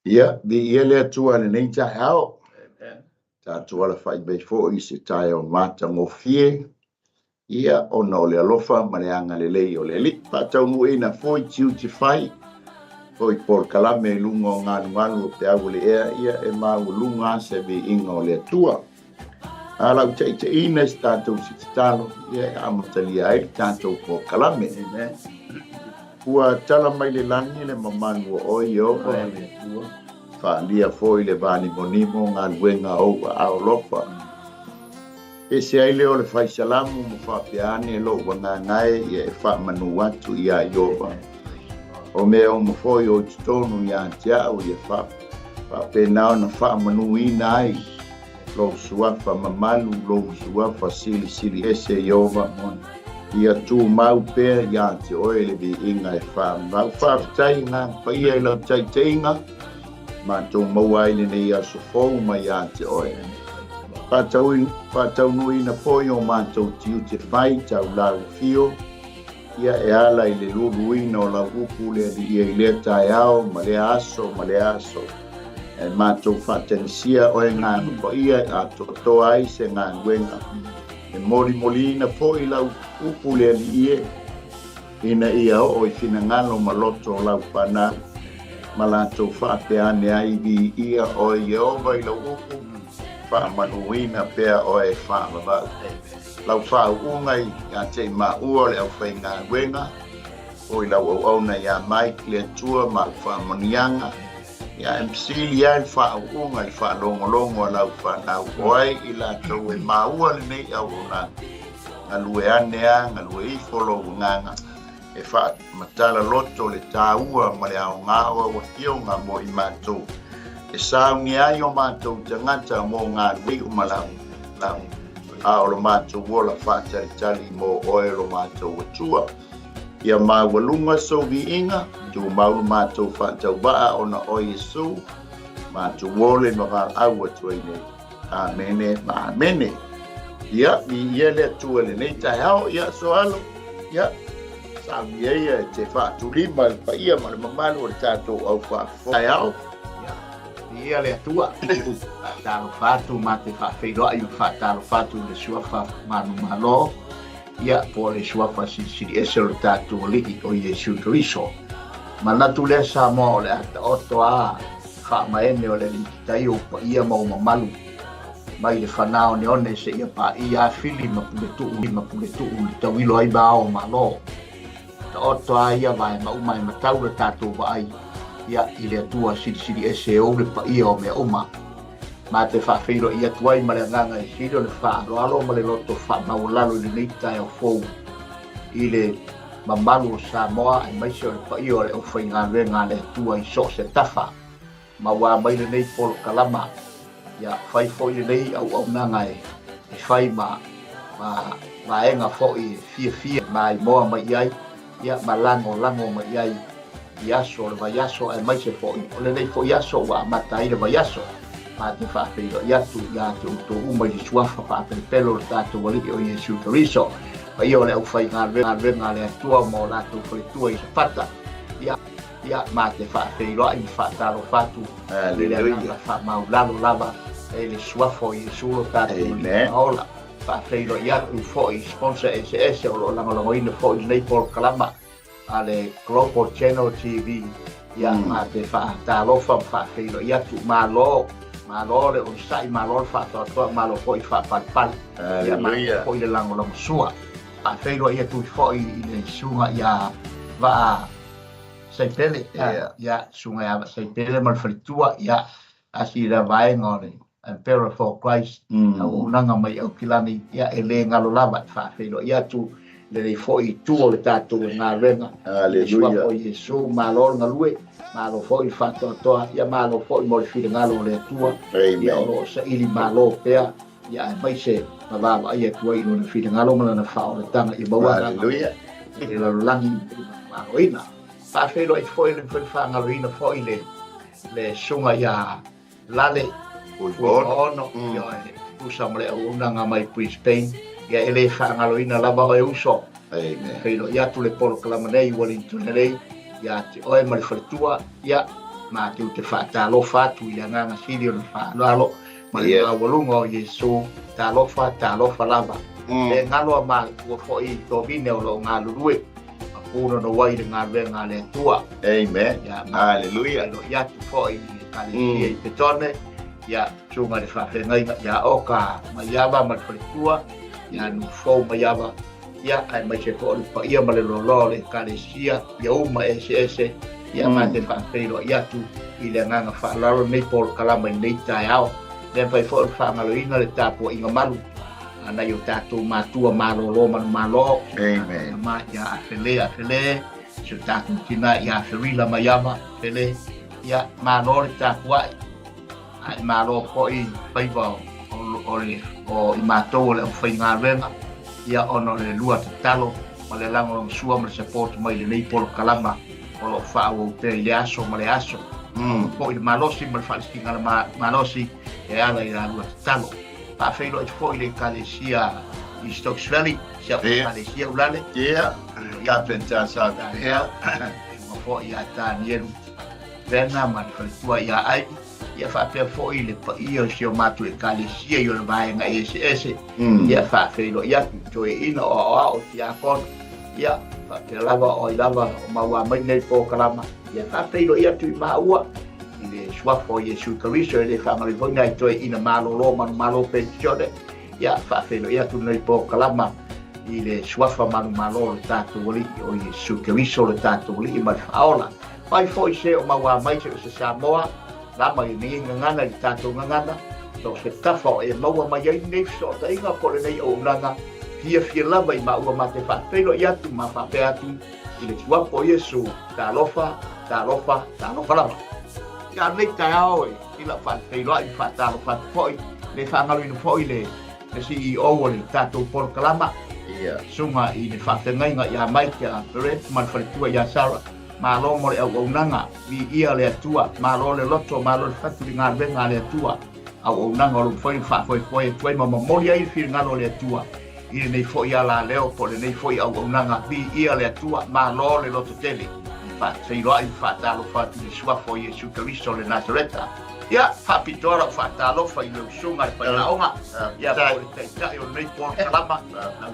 Ia, viia le Atua i lenei taeao. Tatou alafai mai foi i se taeao matagofie, ia, ona o le alofa ma le agalelei o le Alii. Faataunuuina foi tiute fai, foi polokalame i luga o galugalu o peau o le ea, ia, e maualuga lava se viiga o le Atua. A lau taitaiina i se tatou se tatalo, ia e amatalia ai le tatou polokalame. Amen. Ua tala mai le lagi le mamalu o oe, Ieova, le Atua. Faaalia foi le vanimonimo galuega o ou aao alofa. Ese ai lea o le fai salamo ma faapea ane lou agaga e, ia e faamanu atu iā Ieova. O mea uma foi o i totonu iā te au, ia faapena ona faamanuina ai lou suafa mamalu, lou suafa silisili ese, Ieova. Ia tumau pea iā te oe le viiga e faamau. Faafetai Agaga Paia i lau taitaiga, matou maua ai lenei aso fou mai iā te oe. Faataunuuina foi o matou tiute fai tau lau afio, ia e ala i le luluina o lau upu le Alii i lea taeao ma lea aso ma lea aso. E matou faatagisia oe Agaga Paia e atoatoa ai se galuega. E molimoliina foi lau upu le Alii e, ina ia oo i finagalo ma loto o lau fanau, ma latou faapea ane ai, Viia oe Ieova i lau upu, faamanuina pea oe e faavavau. Lau faauuga ia te i maua o le aufaigaluega, o i lau auauna iā Mike le Atua ma au faamanuiaga, ia e fesili ai le faauuga i le faalogologo a lau fanau, o ai i latou e maua lenei auaunaga, galue ane a, galue ifo lou agaga, e faamatala loto le taua ma le aoga o au afioga mo i matou, e saunia ai o matou tagata mo galue uma lau, lau, a o lo matou ola faatalitali mo oe lo matou Atua. Ia maualuga sou viiga, tumau lo matou faatauvaa ona o Iesu, matou ole ma valaau atu ai nei. Amene ma amene. Ia, viia le Atua i lenei taeao, ia Soalo, ia, saunia ia e te faatulima i le paia ma le mamalu o le tatou au faafofoga taeao. Ia, viia le Atua. Faatalofa atu ma te faafeiloai ma faatalofa atu i le suafa manumalo, ia, po o le suafa silisili ese o le tatou Alii o Iesu Keriso. Manatu lea Samoa o le a taoto a faamaene o le Alii Tai ou paia ma ou mamalu mai le fanaoneone seia paia fili ma puletuu ma puletuu i le tauilo ai ma ao o Malo. Taoto a ia vaega uma e matau le tatou vaai ia i le Atua silisili ese e ou le paia o mea uma. Ma te faafeiloai atu ai ma le agaga e sili o le faaaloalo ma le loto faamaualalo i lenei taeao fou i le mamalu o Samoa aemaise o le paia o le aufaigaluega a le Atua i so o se tafa. Maua mai lenei polokalama, ia fai foi lenei auaunaga e fai ma ma vaega foi e fiafia maimoa mai i ai, ia ma lagolago mai i ai i aso o le vaiaso aemaise foi o lenei foi aso ua amata ai le vaiaso. Ma te faafeiloai atu ia te outou uma i le suafa faapelepele o le tatou Alii o Iesu Keriso, paia o le aufaigaluega a le Atua ma o latou faletua i Safata, ia, Ia, ma te faafeiloai ma faatalofa atu i le agaga faamaulalo lava e le suafa o Iesu lo tatou Alii ma Ola. Faafeiloai atu foi i sponsor eseese o lo o lagolagoina foi lenei polokalama a le Global Channel TV. Ia, ma te faatalofa ma faafeiloai atu. Malo, malo le onosai, malo le faatoatoa, malo foi le faapalepale. Ia, malo foi le lagolagosua. Faafeiloai atu foi i le susuga ia Vaa Saipele, ia, ia, susuga ia Saipele ma le faletua, ia, tasi lea vaega o le Emperor for Christ, auaunaga mai Aukilani, ia, e le galo lava e faafeiloai atu lenei foi itu o le tatou galuega. I le suafa o Iesu, malo le galue, malo foi le faatoatoa, ia, malo foi mo le finagalo o le Atua, ia, o lo o saili malo pea, ia, aemaise ma vaavaai atu ai i lona finagalo ma lana faaolataga ia maua agaga i le lalolagi maloina. Faafeiloai foi le foi faagaloina foi le le susuga ia Lale Fuimaono, ioe, tusa ma le auaunaga mai Brisbane, ia e le faagaloina lava oe uso. Amen. Feiloi atu le polokalama nei Wellington nei ia te oe ma le faletua, ia. Matou te faatalofa atu i le agaga sili o le faaaloalo ma le maualuga o Iesu. Talofa, talofa lava. Le galo a matua foi i tovine o lo o galulue ma punono ai le galuega a le Atua. Amen. Ia, Hallelujah. Faafeiloai atu foi i le Ekalesia i Petone, ia, susuga i le faafeagaiga ia Oka Maiava ma le faletua, ia Nufou Maiava, ia, aemaise foi o le paia ma le loaloa o le Ekalesia, ia uma eseese, ia, ma te faafeiloai atu i le agaga faaaloalo lenei polokalama i lenei taeao. Le mafai foi ona faagaloina le tapuaiga malu a nai o tatou matua malolo manumalo. Amen. Ma ia Afele, Afele, si o tatou tina ia Ferila Maiava, Fele, ia malo le tapuai, ae malo foi faiva o le o i matou o le aufaigaluega, ia ona o le lua tatalo ma le lagolagosua ma le support mai lenei polokalama o lo o faaauau pea i le aso ma le aso. Foi le malosi ma le faalesiga le malosi e ala i la lua tatalo. Faafeiloai foi le Ekalesia i Stokes Valley, si au Ekalesia ulale. Ia, Kapenta sa pea. Ma foi ia Tanielu Vena ma le faletua ia Ivy. Ia faapea foi le paia o si o matou Ekalesia i ona vaega eseese. Ia faafeiloai atu i toeaiina o aoao tiakono. Ia faapea lava o ai lava o maua mai nei polokalama. Ia faafeiloai atu i maua i le suafa o Iesu Keriso e le faagalo foi nai toeaiina malolo manumalo penisione. Ia faafeiloai atu nei polokalama i le suafa manumalo o le tatou Alii o Iesu Keriso le tatou Alii ma le Faaola. Mai foi se o maua mai se o se Samoa, lama i lenei gagana i le tatou gagana, so o se tafa o e maua mai ai lenei fesootaiga po o lenei auaunaga, fiafia lava i maua ma te faafeiloai atu ma faapea atu i le suafa o Iesu, talofa, talofa, talofa lava. Ia lenei taeao e i lau faafeiloai ma faatalofa atu foi, le faagaloina foi le CEO o le tatou polokalama, susuga i le faafeagaiga ia Mike Perez ma le faletua ia Sarah. Malo mo le auaunaga, viia le Atua, malo le loto, malo le fatu i le galuega a le Atua. Auaunaga o lo o mafai ona faafoefoe atu ai ma momoli ai le finagalo o le Atua i lenei foi alaleo po o lenei foi auaunaga. Viia le Atua, malo le loto tele. Faafeiloai ma faatalofa atu i le Suafa o Iesu Keriso o le Nasareta. Ia, faapitoa lau faatalofa i lau susuga i le faiaoga, ia po o le taitai o lenei polokalama,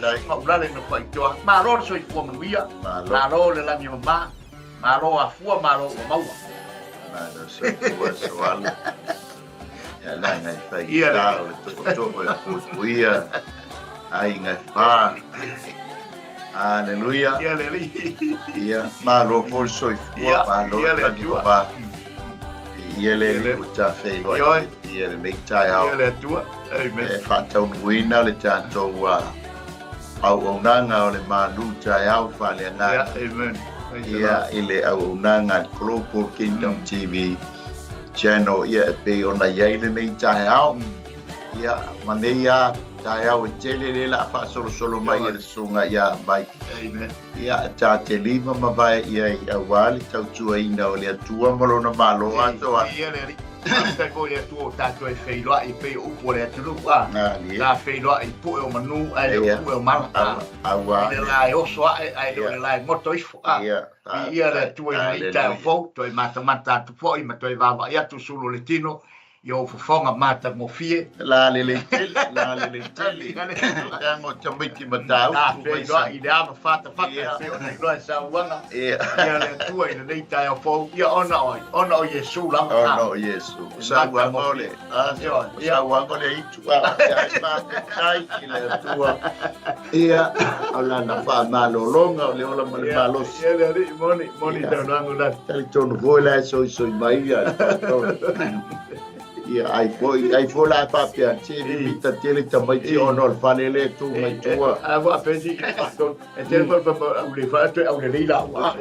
lau susuga Ulale na faitoa. Malo le soifua manuia, malo le lagi e mama, malo afua, malo ua maua. Malo soifua soala. Ia laga e faigata o le tootoo e puipuia aiga e fa. Aleluia. Ia le Alii. Ia, malo foi le soifua, malo le lagi mama. Ia le Alii ua tafeiloai i lenei taeao. Ia le Atua. Amen. E faataunuuina le tatou auaunaga o le malu taeao faaleagaga. Amen. Ia, i le auaunaga a le Global Kingdom TV Channel, ia e pei ona i ai lenei taeao. Ia, ma nei a taeao e tele le la faasolosolo mai e le susuga ia Mike. Amen. Ia, ta te lima mavae i ai aua le tautuaina o le Atua ma lona Malo atoa. Ia le Alii. Faafetai foi i le Atua ua tatou e feiloai e pei o upu a le atunuu a. Ta feiloai i pue o manu ae le o pue o mala a. Aua. I le la e oso ae ae le o le la e goto ifo a. Viia le Atua i lenei taeao fou, toe matamata atu foi ma toe vaavaai atu sulu o le tino i ou fofoga matagofie. La lelei tele, la lelei tele. Leaga o tamaiti Matautu mai sa. I le ava fatafata e pei ona iloa e saunoaga. Ia le Atua i lenei taeao fou. Ia ona o ai? Ona o Iesu lava. Ona o Iesu. Sauaga o le, sauaga o le aitu a. Ia faafetai i le Atua. Ia, o lana faamalologa o le ola ma le malosi. Ia le Alii, moni, moni saunoaga la. Talitonu foi la e soisoi mai ia le faatonu. Ia, ai foi, ai foi la e faapea, tele mita tele tamaiti ona o le fale le tu mai tua. A ua pesi i faatonu. E tele foi fa au le fa toe au le lei la ua.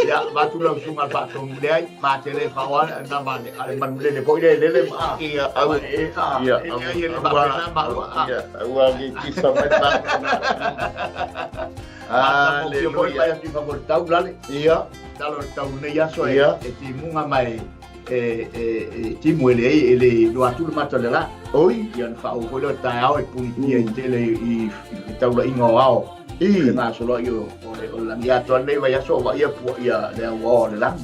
Ia, va tu lau susuga le faatonu leai, ma te le faoa na ma le ale manu lele foi le lele ma. Ia, au, ia, au, au, ma ua. Ia, aua ne i kisa mai ma. Aleluia. Tau lale. Ia. Talo tau nei aso e e timuga mai e timu e le e le no atu le mata le la. Oi. Ia na whaau foi le taeao e punitia i tele i taulaiga o ao. I. Le gasoloa i o le langi atoa lenei vaiaso o vaia pua ia le auao o le lagi.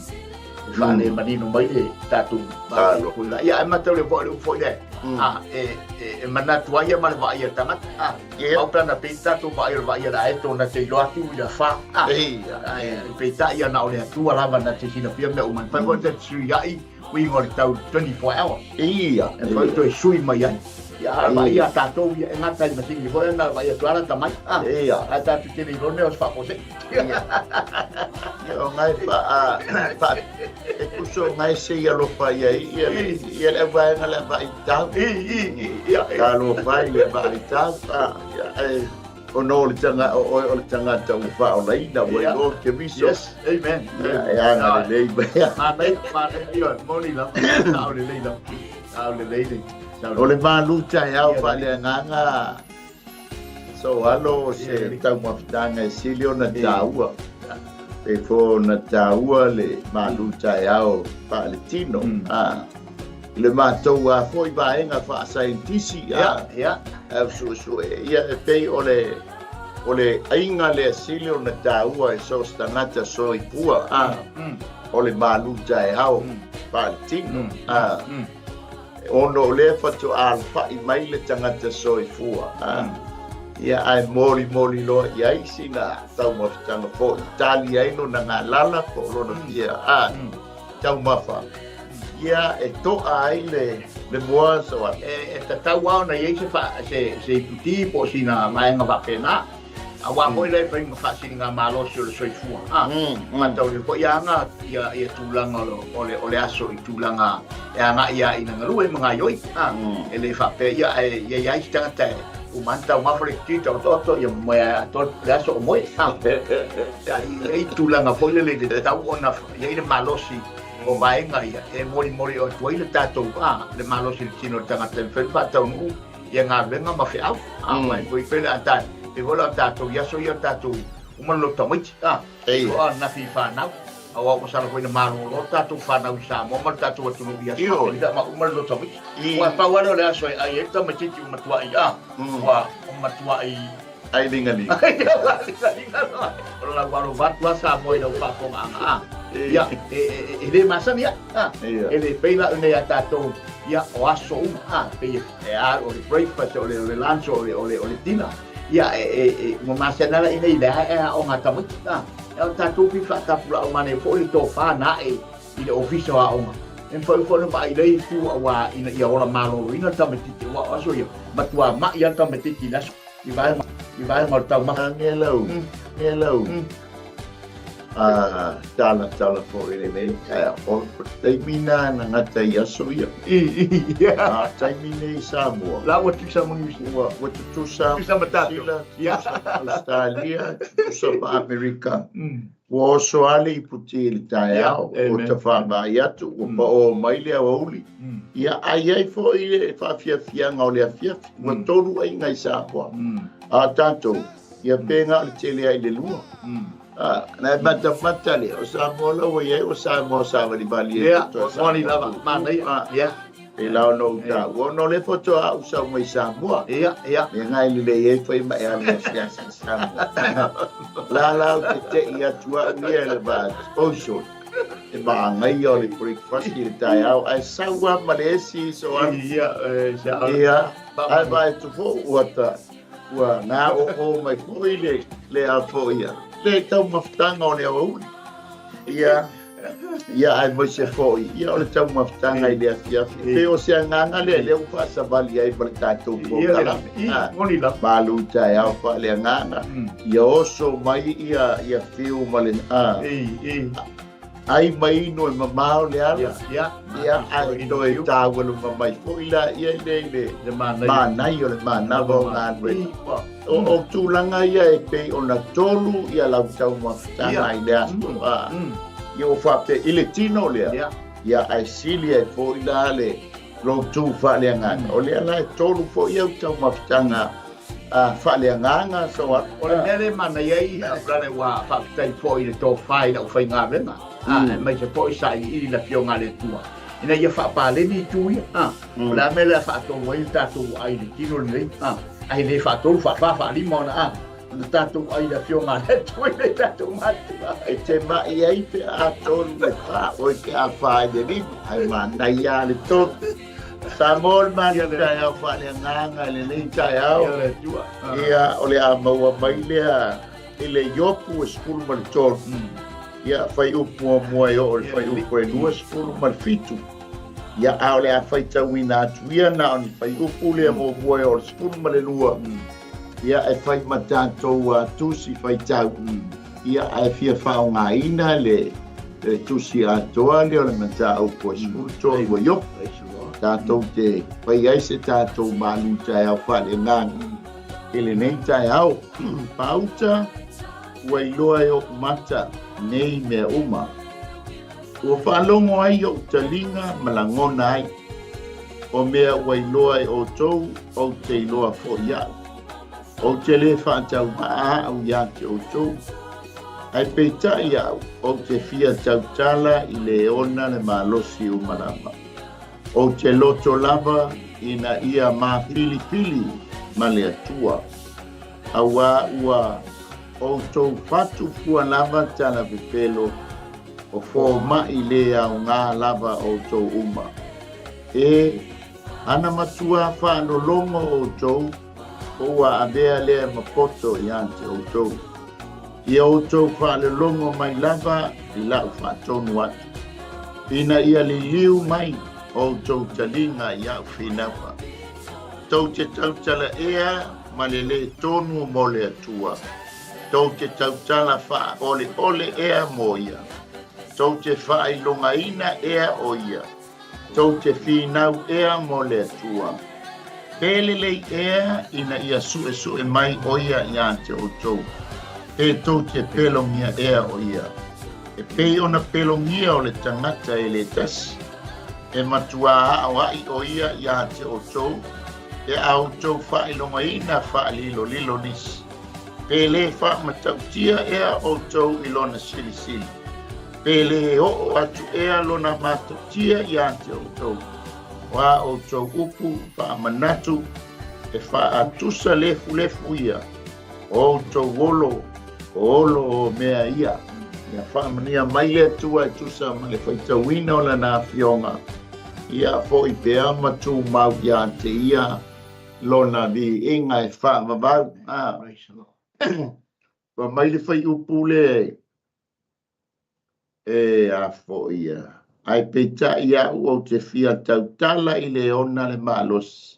E faale manino mai le tatou vaai. Ia, ae matau le foi le upu foi lea. A, e manatu ai ia ma le vaai a le tagata. A, pau pe ana pei tatou vaai o le vaai a le aeto na te iloa atu i le afa. A, ae peitai ia na o le Atua lava na te silafia mea uma. E mafai foi ona fesuiai uiga o le tau 24 hours. Ia. E mafai ona toe sui mai ai. Ia, a vaai ia tatou ia, e gata i masini foi na vaai atu lava lata mai. A, Ia. Ae tatou te le iloa le mea o se faafuasei. Ia. Ia, o ngai fa, fa, e tusa o ngai se i alofa ia ia, ia le auvaega le vaai tau. I, i, i, ia. Talofa i le vaai tau. A, ia, e, ona o le tanga, o oe o le tagata ua faaolaina, ua iloa Keriso. Yes, amen. Ia, e agalelei mai. Manaia, manaia, ioe, moni lava, sao lelei lava. Sao lelei le. O le malu taeao faaleagaga so alo o se taumafataga e sili ona taua. E foi ona taua le malu taeao faaletino. A, i le matou a foi vaega faasaienitisi, a, au suesue, ia e pei o le o le aiga lea sili ona taua e so o se tagata soifua, a, o le malu taeao faaletino. A, ona o lea faatoa alafai mai le tagata soifua, a, ia ae molimoli loa i ai sina taumafataga foi, tali ai lona galala po o lona fia, a, taumafa, ia e toa ai le le moa so a. E tatau lava ona i ai se se se iputi po o sina vaega faapena, aua foi la e fai ma faasiligamalosi o le soifua, a, mataulia foi aga ia ia tulaga o le o le o le aso i tulaga e agai lava ina galue ma gaoioi, a, e le faapea ia ae i ai lava isi tagata e uma lava ona taumafa le iputi taotooto ia moe atoa le aso o moe, a. E i ai tulaga foi lele i le tatau ona i ai le malosi o vaega ia e molimoli atu ai le tatou a le malosi i le tino o le tagata e mafai ona faataunuu ia galuega ma feau. A mai foi pei le a ta pei foi la o tatou i aso ia o tatou uma le loto tamaiti a o a nafi i fanau aua ua sala foi na malolo tatou fanau i Samoa ma le tatou atunuu i aso ia ma uma le loto tamaiti ua pau lava lea o le aso e ai ai le tamaitiiti ua matuai a ua matuai Ai ligaliga. Ai ligaliga loa. O lau alo atu lava Samoa i lau faafofogaaga a. Ia, e le masani ai. A. E le pei la nei a tatou, ia, o aso uma, a, pei e a, o le breakfast, o le, o le lunch, o le, o le, o le dinner. Ia, e, e, e, ua masani ala i nei le ae aoga a tamaiti, a. E o tatou pei faatapulaa uma nei foi le tofa na ae i le ofisa o aoga. E mafai foi ona vaai lei itu aua ina ia ola maloloina le tamaitiiti, aua o aso ia, matua ma'i lava le tamaitiiti i le aso. I vaega, i vaega o le taumafa. Ngelau, ngelau. A tala tala foi lenei o taimi na na gata i aso ia. A taimi nei i Samoa. La ua tutusa ma Niu Sila. Ua tutusa Tutusa ma tatou. Sila, tutusa ma Australia, tutusa ma Amerika. Ua oso lava le iputi i le taeao, ua tafāvai atu, ua paō mai le aoauli. Ia, a i ai foi le faafiafiaga o le afiafi, ua tolu aiga i Samoa. A o tatou, ia pe na o le tele ai i le lua. A, na e matamata lea, o Samoa la ua i ai, o Samoa savalivali ai Ia, o Samoa lava, manaia. Ia. E la ona ou taua, ona o lea faatoa au sau mai Samoa. Ia, ia. Mea ngai lelei ai fai ma e alu asiasi i Samoa. La la ou te tei atu au ia i le vaa oso. E maagaia o le breakfast i le taeao, ae sau lava ma le esi so alu. Ia, e, se alu. Ia, ae vaai atu foi ua ta, ua gaogo mai foi le, le a foi ia. Le taumafataga o le aoauli. Ia. Ia, aemaise foi, ia o le taumafataga i le afiafi. E pei o se agaga lea, lea ua faasavali ai ma le tatou polokalame. Malu taeao faaleagaga, ia oso mai ia, ia fiu ma le, a, ai ma inu e mamao le ala. Ia, ae toe taualuga mai foi la ia i le, i le manaia o le manava o galuega. O tulaga ia e pei ona tolu ia lau taumafataga i le aso. Ia ua faapea i le tino lea, ia ae sili ai foi la le lou tu faaleagaga. O lea la e tolu foi au taumafataga faaleagaga so a. O le mea lea e manaia ai, brother, ua faafetai foi i le tofa i le aufaigaluega, aemaise foi sailiili le Afioga a le Atua ina ia faapaleni itu ia. O le a mea lea faatolu ai le tatou ai i le tino lenei, a, ae le faatolu, faafa, faalima ona a. Na tatou ai le afioga a le Atua i le tatou matua. E te ma'i ai pe a tolu le fa, oi pe a fa i le lima, ae manaia lava le tolu. Samoa le malu taeao faaleagaga i lenei taeao. Ia le Atua. Ia, o le a maua mai lea i le Iopu e 13. Ia, fuaiupu muamua e oo i le fuaiupu e 27. Ia, a o le a faitauina atu ia na o ni fuaiupu lea muamua e oo i le 12. Ia, e fai ma tatou tusi faitau. Ia, ae fia faaaogaina le tusi atoa lea o le mataupu e 13 o Iopu. Tatou te fai ai se tatou malu taeao faaleagaga i lenei taeao. Pauta, ua iloa e oʻu mata nei mea uma. Ua faalogo ai oʻu taliga ma lagona ai. O mea ua iloa e ʻoutou, ou te iloa foi aʻu. Ou te lē faataumaa aʻu iā te ʻoutou. Ae peitai aʻu, ou te fia tautala i le ona le malosi uma lava. Ou te loto lava ina ia mafilifili ma le Atua. Auā ua outou fatu fua lava tala pepelo, o fōmaʻi lē aogā lava outou uma. E, ana matuā faalologo outou, po ua avea lea ma poto iā te outou. Ia outou faalologo mai lava i laʻu faatonu atu, ina ia liliu mai outou taliga iaʻu finauga. Tou te tautala ea ma le lē tonu mo le Atua, tou te tautala faaoleole ea mo ia, tou te faailogaina ea o ia, tou te finau ea mo le Atua. Pe lelei ea ina ia suʻesuʻe mai ʻo ia iā te ʻoutou, pe tou te pelogia ea o ia, e pei ona pelogia o le tagata e lē tasi, e matuā aʻoaʻi ʻo ia iā te ʻoutou, pe a outou faailogaina faalilolilo nisi, pe lē faamatautia ea outou i lona silisili, pe lē oo atu ea lona matautia iā te outou, o a outou upu faamanatu e faatusa lefulefu ia, o outou olo, o olo o mea ia. Ia faamanuia mai le Atua e tusa ma le faitauina o Lana Afioga, ia foʻi pea ma tumau iā te Ia Lona viiga e faavavau. Fai mai le fuaiupu lea e a foi ia. Ae peitai aʻu ou te fia tautala i le ona le malosi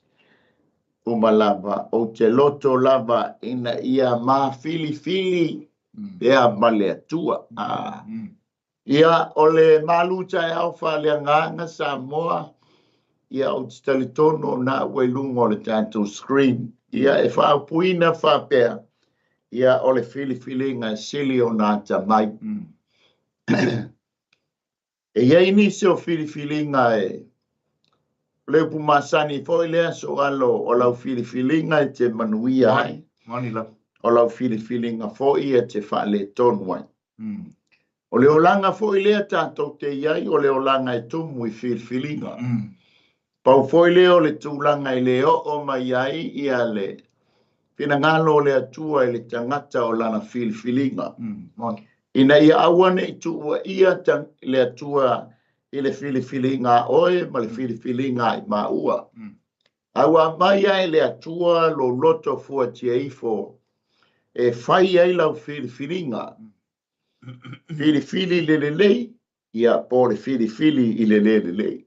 uma lava, ou te loto lava ina ia mafilifili pea ma le Atua. Ia, o le malu taeao faaleagaga Samoa, ia ou te talitonu o na ua i luga o le tatou screen. Ia, e faaupuina faapea, ia o le filifiliga e sili ona atamai. E i ai nisi o filifiliga e, o le upu masani foi lea, soalo o lau filifiliga e te manuia ai, o lau filifiliga foi e te faaletonu ai. O le olaga foi lea tatou te i ai, o le olaga e tumu i filifiliga. Pau foi lea o le tulaga e le oo mai ai ia le finagalo o le Atua i le tagata o lana filifiliga. Ina ia aua ne i tuuaia le Atua i le filifiliga a oe ma le filifiliga a i maua. A ua aumai lava e le Atua lou loto fuatia ifo e fai ai lau filifiliga, filifili i le lelei, ia po o le filifili i le lē lelei.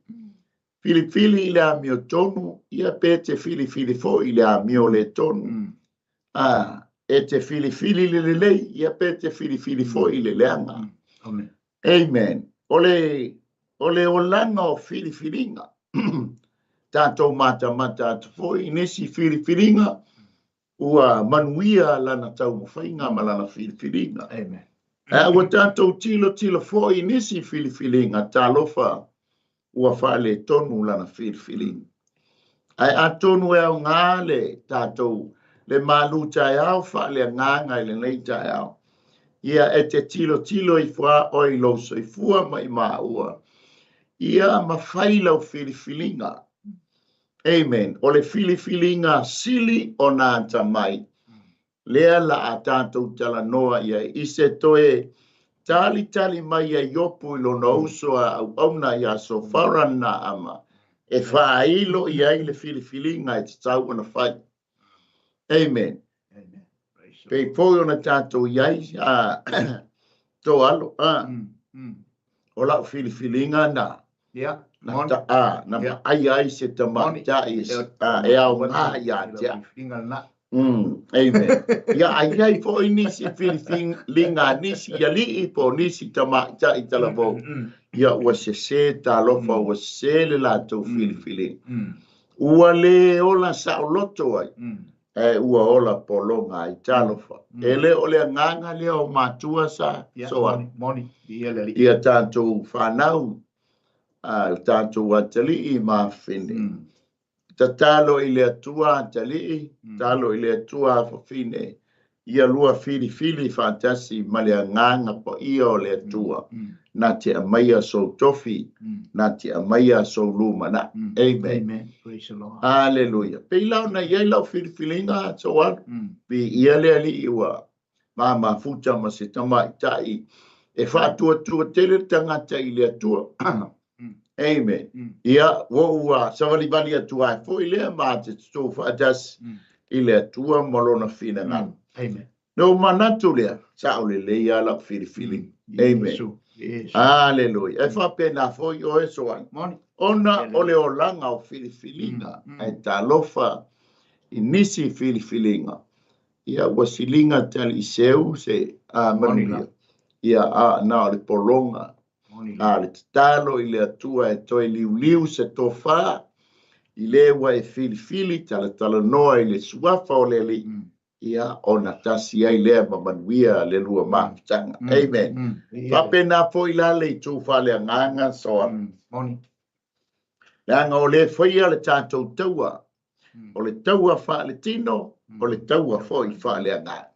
Filifili i le amiotonu, ia pe te filifili foi i le amio lē tonu. A, e te filifili i le lelei, ia pe te filifili foi i le leaga. Amen. Amen. O le, o le olaga o filifiliga. Tatou matamata atu foi i nisi filifiliga ua manuia lana taumafaiga ma lana filifiliga. Amen. Ae ua tatou tilotilo foi i nisi filifiliga, talofa ua faaletonu lana filifiliga. Ae atonu e aoga le tatou le malu taeao faaleagaga i lenei taeao. Ia e te tilotilo ifo lava oe i lou soifua ma i maua. Ia ma fai lau filifiliga. Amen. O le filifiliga sili ona atamai. Lea la a tatou talanoa i ai i se toe talitali mai a Iopu i lona uso a auauna ia Sofara Naama e faailo i ai le filifiliga e tatau ona fai. Amen. Pei foi ona tatou i ai a to alo a o lau filifiliga na na ta a na vaaia ai se tamaitai e aoga ia te au. Amen. Ia a i ai foi nisi filifiliga a nisi alii po o nisi tamaitai talavou, ia ua sese talofa, ua sese le latou filifiliga. Ua le ola saoloto ai, ae ua ola pologa ai. Talofa. E le o le agaga lea o matua sa soa. Ia tatou fanau, a tatou atalii ma afafine. Tatalo i le Atua atalii, tatalo i le Atua afafine, ia lua filifili faatasi ma le agaga paia o le Atua, na te aumaia sou tofi, na te aumaia sou lumanai. Amen. Aleluia. Pei la ona i ai lau filifiliga, Soalu, viia le Alii ua mamafuta ma se tamaitai e faatuatua tele le tagata i le Atua. Amen. Ia, ua ou savalivali atu ai foi lea ma te tutū faatasi i le Atua ma lona finagalo. Amen. Na ou manatu lea, sao lelei lava lau filifiliga. Amen. Aleluia. E faapena foi oe, Soali. Ona o le olaga o filifiliga, ae talofa i nisi filifiliga. Ia, ua siliga te alii seu se manuia. Ia, a na o le pologa. A o le tatalo i le Atua e toe liuliu se tofa i le ua e filifili talatalanoa i le suafa o le Alii, ia ona tasi ai lea ma manuia le lua mafutaga. Amen. Faapena foi la le itu faaleagaga soa. Leaga o le faia le tatou taua, o le taua faaletino, o le taua foi faaleagaga.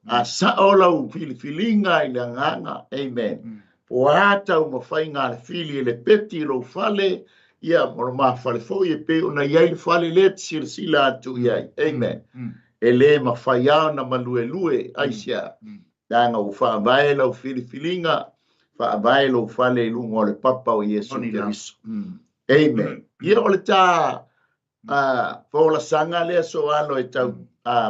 A sao lau filifiliga i le agaga, amen. Po o a taumafaiga a le fili e le peti i lou fale, ia ma lo ma fale foi e pei ona i ai le fale lea e te silasila atu i ai, amen. E le mafai lava ona maluelue, aisea? Leaga ua faavae lau filifiliga, faavae lou fale i luga o le papa o Iesu Keriso. Amen. Ia o le ta folasaga lea Soalo e tau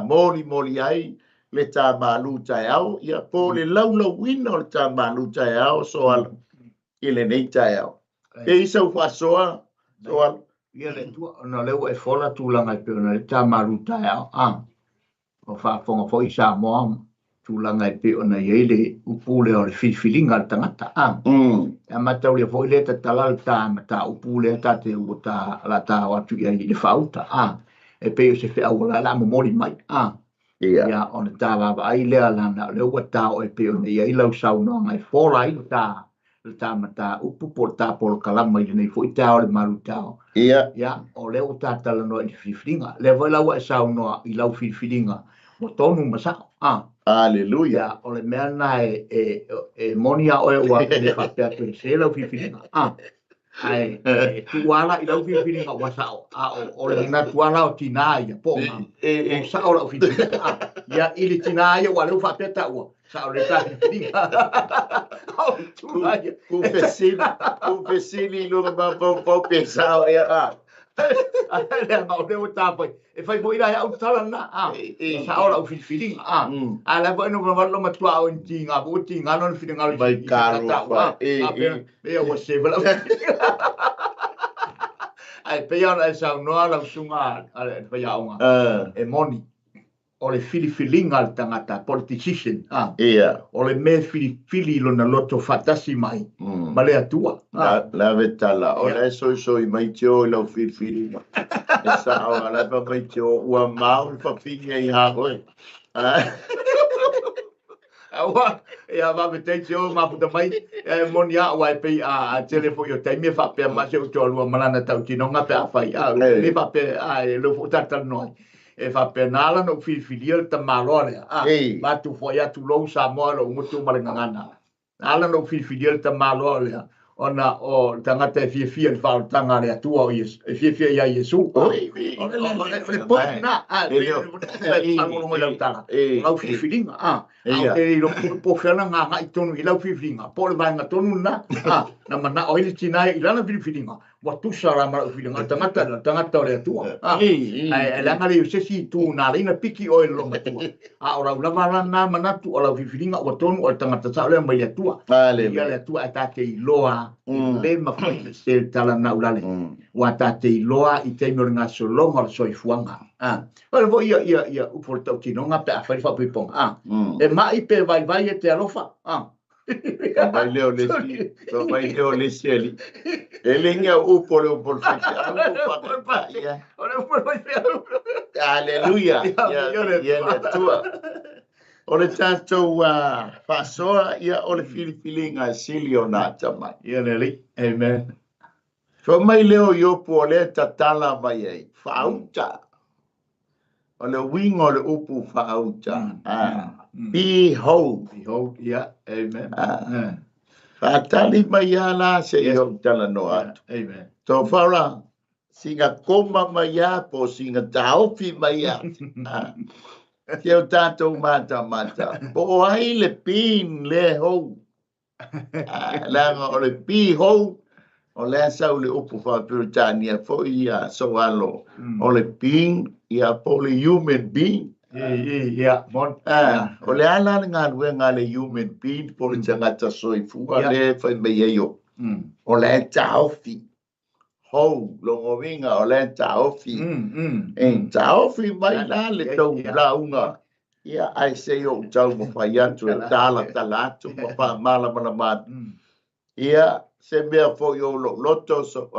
molimoli ai le ta malu taeao, ia po o le laulauina o le ta malu taeao Soalo i lenei taeao. E i sau faasoa Soalo? Ia le Atua, ona o lea ua e fola tulaga e pei ona i ai le ta malu taeao. O faafofoga foi Samoa tulaga e pei ona i ai le upu lea o le filifiliga a le tagata. E mataulia foi lea tatala le ta mataupu lea ta te ua ta la ta o atu i ai i le faauta. E pei o se feau o la e momoli mai. Ia, ona ta vaavaai lea lana o lea ua ta o e pei ona i ai lau saunoaga e fola ai le ta le ta mataupu po o le ta polokalama i lenei foi taeao le malu taeao. Ia, o lea ua ta talanoa i le filifiliga. Lea foi la ua e saunoa i lau filifiliga ua tonu ma sao. Aleluia. Ia, o le mea lena e moni a oe ua le faapea atu e sese lau filifiliga. Ae e tuu lava la i lau filifiliga ua sao, a o le manatu lava la o tina ia po o mama, o sao lau filifiliga. Ia, i le tina ia ua lea ua faapea taua, sao le ta filifiliga. O le tulaga ia. Ku fesili, ku fesili i luga mafaufau pe sao ea. Ae leaga o lea ua ta fai, e fai foi la e au tala lena, e sao lau filifiliga, a la foi no valo lo matua o ni tiga foi tiga lona finagalo i Mai se tau, talofa. Faapea, pei ua save lau filifiliga. Ae pei ona e saunoa lau susuga a le faiaoga, e moni, o le filifiliga a le tagata, po o le decision, o le mea e filifili i lona loto faatasi mai ma le Atua. Lave tala, o la e soisoi mai Tio i lau filifiliga. E sao, a la e fai mai Tio, ua mao le fafine ia oe. Aua, ia faafetai Tio mafuta mai, e moni lava aua e pei a tele foi o taimi e faapea ma si ou toalua ma lana tautinoga pe a fai, le faapea, a e leo foi talatalanoa ai. E faapena la ona ou filifilia le tamaloa lea, vaeatu foi atu lou Samoa, lou gutu ma le gagana. Na ala ona ou filifilia le tamaloa lea, Ona o le tagata e fiafia i le faaolataga a le Atua o Iesu, e fiafia ia Iesu. O le point lena, faalogologo i lau tala, o lau filifiliga, a ou te le iloa po o fea la na agai tonu i lau filifiliga, po o le vaega tonu lena, na manao ai le tina i lana filifiliga, ua tusa la ma lau filifiliga, o le tagata lena, o le tagata o le Atua, ae leaga le i o se isi itu na ala ai ona piki oe i le loomatua. A o lau lava la lena manatu, o lau filifiliga ua tonu o le tagata sao lea mai le Atua. Aleluia. Le Atua ae ta te iloa le mafai ona sese le tala na ulale. Ua ta te iloa i taimi o le gasologa o le soifuaga. O le foi ia ia ia upu o le tautinoga pe a fai le faaopoopoga. E mai pe vaivai e te alofa. Fai mai lea o le isi, fai mai lea o le isi alii. E le ni au upu o le upu o le faifeau ua faataitai ai. O le upu o le faifeau. Aleluia. Ia le Atua. O le tatou faasoa, ia o le filifiliga e sili ona atamai. Ia le Alii. Amen. Fai mai lea o Iopu o lea e tatala mai ai, faauta. O le uiga o le upu faauta, behold. Behold, yeah, amen. Faatali mai lava la se i ou talanoa atu. Amen. Tofara, sina koma mai lava po o sina taofi mai lava. Se o tatou matamata, po o ai le pin lea hou? Leaga o le pi hou, o lea sau le upu faa-Peretania foi ia soalo, o le being, ia po o le human being. Ia, mon. O le a la le galuega a le human being po o le tagata soifua lea e fai mai ai o, o la e taofi. Hou, lona uiga o la e taofi. E taofi mai la le tou lauga, ia ae se i ou taumafai atu e talatala atu ma faamalamalama atu. Ia, se mea foi o lou loto, so,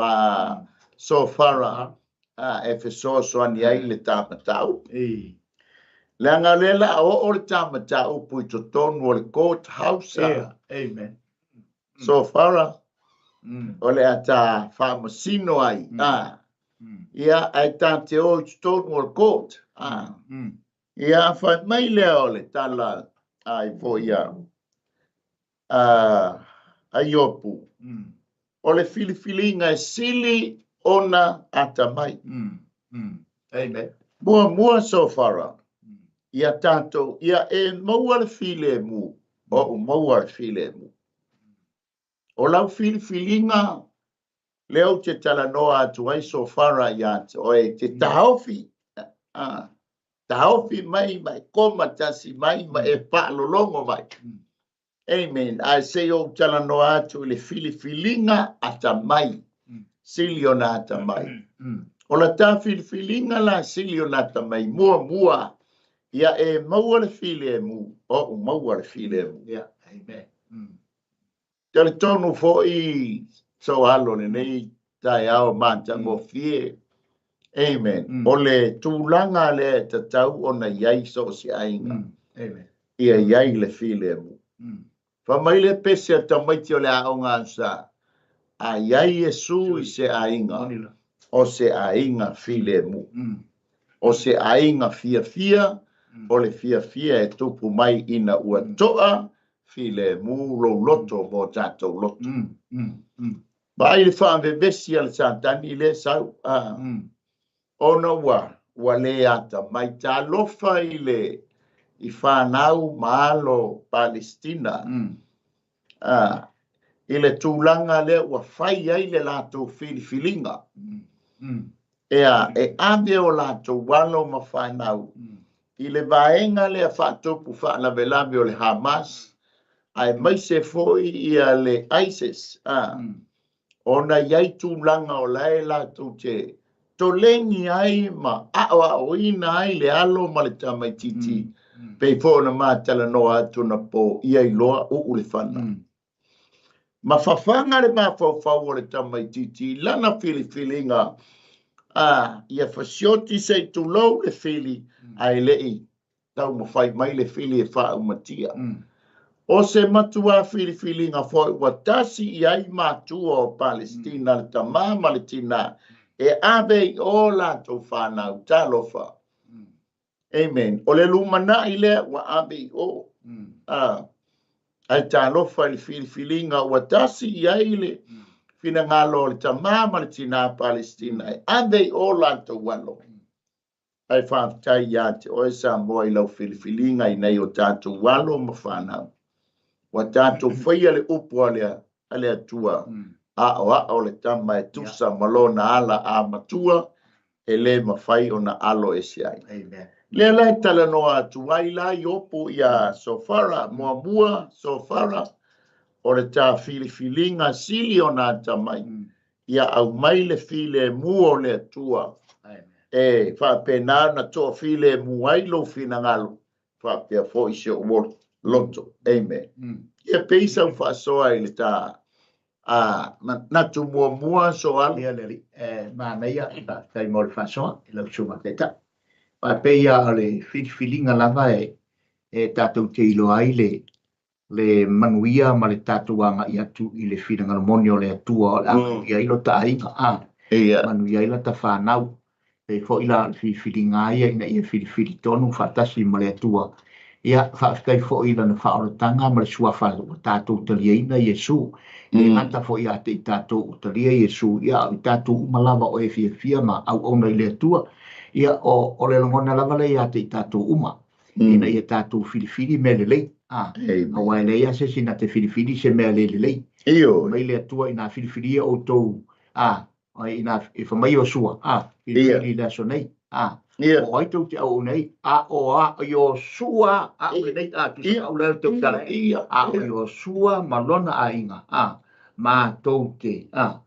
Sofara, e fesoasoani ai le ta mataupu. Leaga o lea o le a oo le ta mataupu i totonu o le court house. Amen. Sofara, o le a ta faamasino ai, ia, ae ta te o i totonu o le court, ia, fai mai lea o le tala ai foi a, a Iopu, o le filifiliga e sili ona atamai. Amen. Muamua Sofara, ia tatou, ia e maua le filemu, ou maua le filemu. O lau filifiliga, lea ou te talanoa atu ai Sofara ia te oe, e te taofi, taofi mai ma e koma tasi mai ma e faalologo mai. Amen. Ae se i ou talanoa atu i le filifiliga atamai, sili ona atamai. O la ta filifiliga la sili ona atamai, muamua, ia e maua le filemu, ou maua le filemu. Yeah. Amen. Talitonu foi sou alo lenei taeao matagofie. Amen. O le tulaga lea e tatau ona i ai so o se aiga. Amen. Ia i ai le filemu. Fai mai le pese a tamaiti o le aoga Aso A i ai Iesu i se aiga, o se aiga filemu. O se aiga fiafia, o le fiafia e tupu mai ina ua toa filemu lou loto ma o tatou loto. Vaai le faavevesi a le Satani lea e sau, ona ua ua le atamai. Talofa i le i fanau ma alo Palestina, i le tulaga lea ua fai ai le latou filifiliga. Ea, e ave o latou alo ma fanau i le vaega lea faatupu faalavelave o le Hamas, aemaise foi ia le ISIS, ona i ai tulaga o la e latou te toleni ai ma aoaoina ai le alo ma le tamaitiiti, pei foi ona ma talanoa atu anapo, ia iloa uu le fana. Ma fafaga le mafaufau o le tamaitiiti i lana filifiliga, ia fasioti se i tulou le fili, ae le i taumafai mai le fili e faaumatia. O se matuā filifiliga foi ua tasi i ai matua o Palestina, le tamā ma le tinā, e ave i o latou fanau. Talofa. Amen. O le lumanai lea ua ave i o. Ae talofa i le filifiliga ua tasi i ai le finagalo o le tamā ma le tinā Palestina e ave i o latou alo. Ae faafetai ia te oe Samoa i lau filifiliga i nai o tatou alo ma fanau. Ua tatou faia le upu a le, a le Atua, aoao le tama e tusa ma lona ala a matua, e le mafai ona alo ese ai. Amen. Lea la e talanoa atu ai la Iopu iā Sofara, muamua Sofara, o le ta filifiliga sili ona atamai, ia aumai le filemu o le Atua, e faapena ona toafilemu ai lou finagalo, faapea foi si ou loto. Amen. Ia pei sau faasoa i le ta a manatu muamua Soala. Ia le alii, e manaia, faafetai mo le faasoa i lau susuga Taitai. Aua e pei lava o le filifiliga lava e e tatou te iloa ai le le manuia ma le tatou agai atu i le finagalo moni o le Atua o le a manuia ai lota aiga, a manuia ai lata fanau. Pei foi la o le filifiliga lava ia ina ia filifili tonu faatasi ma le Atua. Ia, faafetai foi i Lana faaolataga ma le Suafa ua tatou taliaina Iesu. E le gata foi ia te i tatou ua talia Iesu, ia a o i tatou uma lava o e fiafia ma auauna i le Atua. Ia, o, o le lagona lava lea ia te i tatou uma, ina ia tatou filifili mea lelei. A, aua e leai lava se isi na te filifili se mea le lelei. Ioe. Mai le Atua ina filifilia outou, a, Ai ina e fai mai Iosua, a, filifili i le aso nei, a, o ai tou te auauna ai, a o a Iosua, a o lenei, a, tusa au lea le tautala, a o Iosua ma lona aiga, a, matou te, a,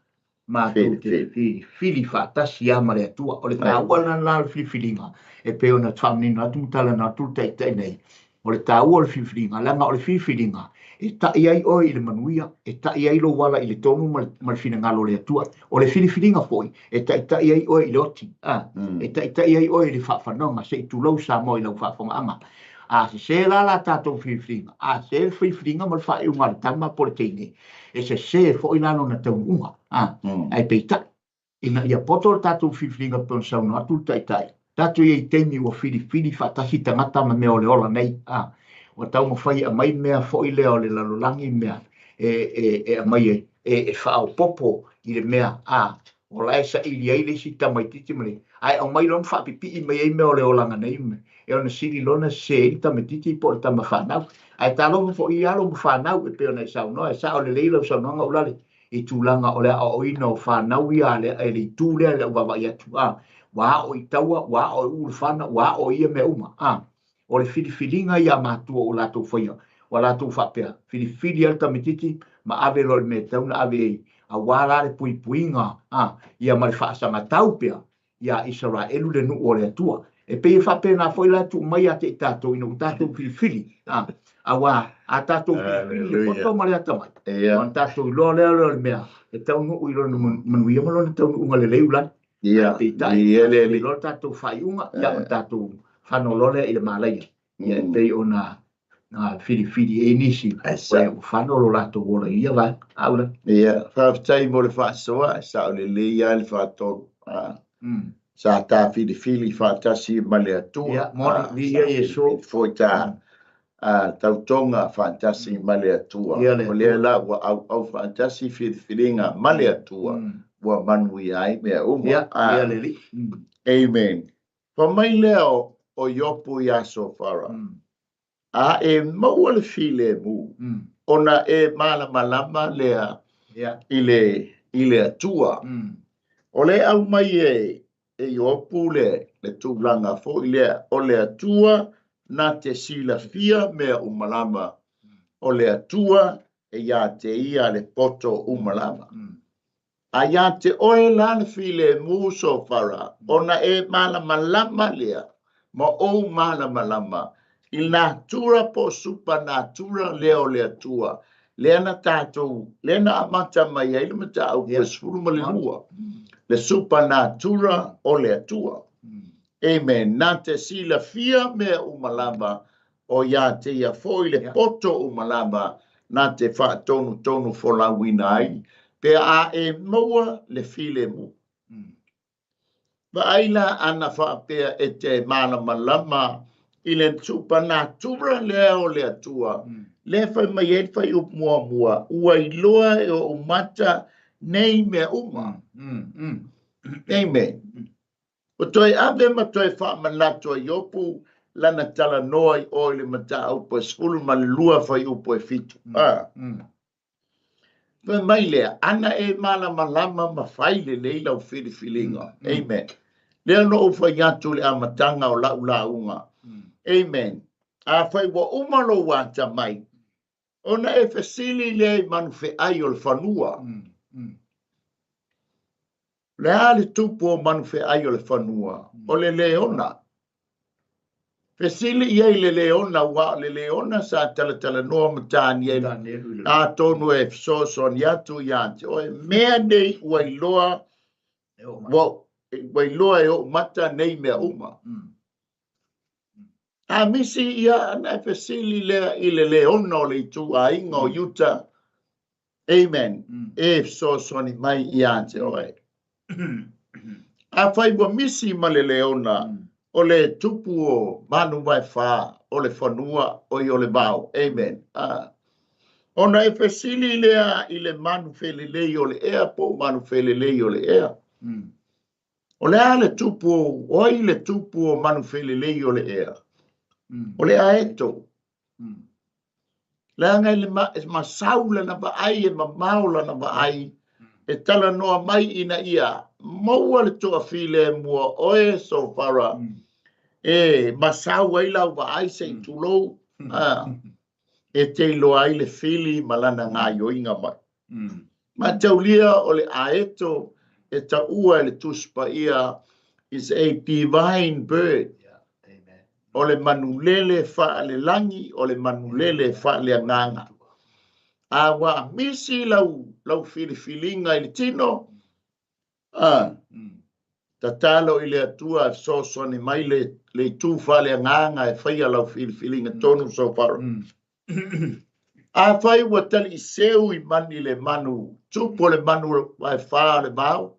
matou te filifili faatasi lava ma le Atua. O le taua lena o le filifiliga, e pei ona faamanino atu ma talanoa atu le Taitai nei, O le taua o le filifiliga, leaga o le filifiliga e ta'i ai oe i le manuia, e ta'i ai lou ala i le tonu ma le, ma le finagalo o le Atua. O le filifiliga foi e taita'i ai oe i le oti, a, e taita'i ai oe i le faafanoga, se i tulou Samoa i lau faafogaaga. A sese la la tatou filifiliga, a sese le filifiliga ma le faaiuga a le tama po o le teine, e sese foi la lona taunuuga, a, ae peitai, Ina ia poto le tatou filifiliga pei ona saunoa atu le Taitai, tatou i ai i taimi ua filifili faatasi tagata ma mea o le ola nei, a, ua taumafai e aumai mea foi lea o le lalolagi mea e, e, e aumai ai, e, e faaopoopo i le mea, a, o la e saili ai le isi tamaitiiti ma le, ae aumai loa ma faapipii mai ai mea o le olaga nei, e ono sili loa ona sese ai le tamaitiiti po o le tama fanau. Ae talofa foi i alo ma fanau e pei ona e saunoa, e sao lelei lau saunoaga Ulale, i tulaga o le aoaoina o fanau ia a le, e le itu lea i lau vaavaai atu, a, ua ao i taua, ua ao i ulufana, ua ao i ia mea uma, a. O le filifiliga ia a matua ua latou faia, ua latou faapea, filifili lava le tamaitiiti ma ave loa i le mea e tatau ona ave i ai, aua la le puipuiga, a, ia ma le faasagatau pea iā Isaraelu le nuu o le Atua. E pei e faapena foi la e tuu mai ia te i tatou ina ua tatou filifili, a, auā a tatou filifili le poto ma le atamai, ona tatou iloa lea o le mea e taunuu i lona manuia ma lona taunuuga lelei ulani. Ae peitai, a iloa le tatou faaiuga, ia ona tatou fano loa lea i le malaia. Ia e pei ona filifili ai nisi ua fano lo latou ola i ia vaega. A Ulani? Ia, faafetai mo le faasoa, e sao lelei lava le faatolu. Sa ta filifili faatasi ma le Atua. Ia, moni, viia Iesu. Foi ta tautoga faatasi ma le Atua. O lea la ua auau faatasi filifiliga ma le Atua, ua manuia ai mea uma. Ia, viia le Alii. Amen. Fai mai lea o Iopu iā Sofara, A e maua le filemu, ona e malamalama lea i le, i le Atua. O lea e aumai e, e Iopu le, le tulaga foi lea, o le Atua na te silafia mea uma lava, o le Atua e iā te ia le poto uma lava. A iā te oe la le filemu Sofara, ona e malamalama lea ma ou malamalama i le natura po o supanatura lea o le Atua, lea na tatou, lea na amata mai ai le mataupu e 12, le supanatura o le Atua. Amen. Na te silafia mea uma lava O iā te ia foi le poto uma lava na te faatonutonu folauina ai pe a e maua le filemu. Vaai la ana faapea e te malamalama i le supanatura lea o le Atua. Lea e fai mai ai le fuaiupu muamua, ua iloa e ou mata nei mea uma. Amen. Ua toe ave ma toe faamanatu a Iopu lana talanoa i o i le mataupu e 12 fuaiupu e 7. Fai mai lea, ana e malamalama ma fai lelei lau filifiliga. Amen. Lea na ou fai atu i le amataga o lau lauga. Amen. Afai ua uma lou atamai, ona e fesili lea i manufeai o le fanua. O le a le tupu o manufeai o le fanua? O le leona. Fesili i ai le leona, aua o le leona sa talatalanoa ma Tanielu, atonu e fesoasoani atu ia te oe, mea nei ua iloa, ua iloa e ou mata nei mea uma. A misi ia, ona e fesili lea i le leona o le ituaiga o Iuta, Amen. E fesoasoani mai ia te oe. Afai ua misi ma le leona, o le tupu o manu vaefā o le fanua, oi o le vao. Amen. Ona e fesili lea i le manu felelei o le ea po o manu felelei o le ea. O le a le tupu o, o ai le tupu o manu felelei o le ea? O le aeto. Leaga e le masau lana vaai, e mamao lana vaai, e talanoa mai ina ia maua le toafilemu o oe Sofara, e masau ai lau vaai se i tulou, e te iloa ai le fili ma lana gaioiga mai. Mataulia o le aeto e taua e le Tusi Paia is a divine bird. O le manulele faalelagi, o le manulele faaleagaga. A ua misi lau, lau filifiliga i le tino, a, tatalo i le Atua e fesoasoani mai le, le itu faaleagaga e faia lau filifiliga tonu so far. Afai ua taliiseu i mani le manu tupu o le manu vaefā o le vao,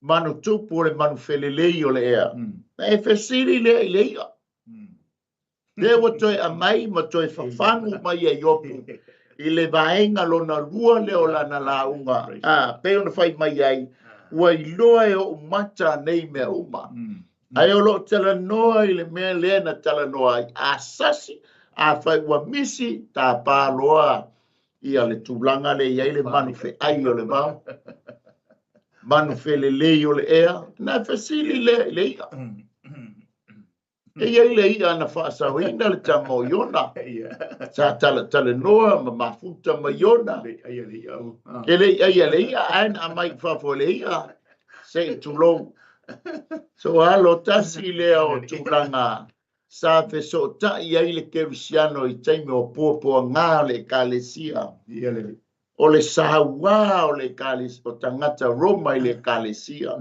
manu tupu o le manu felelei o le ea. Na e fesili lea i le i'a. Lea ua toe aumai ma toe fafagu mai e Iopu i le vaega lona lua lea o lana lauga, a, pei ona fai mai ai, ua iloa e ou mata nei mea uma. Ae o lo o talanoa i le mea lea na talanoa ai, a sasi, afai ua misi, tapa loa ia le tulaga lea e i ai le manu feai o le vao, manu felelei o le ea, na fesili lea i le i'a. E i ai le i'a na faasaoina le tama o Iona. Sa talatalanoa ma mafuta ma Iona. E le i aia le i'a, ae na aumai i fafo e le i'a, se i tulou. So alo tasi lea o tulaga sa fesootai ai le kerisiano i taimi o puapuaga o le Ekalesia. O le sauā o le Ekalesia, o tagata Roma i le Ekalesia.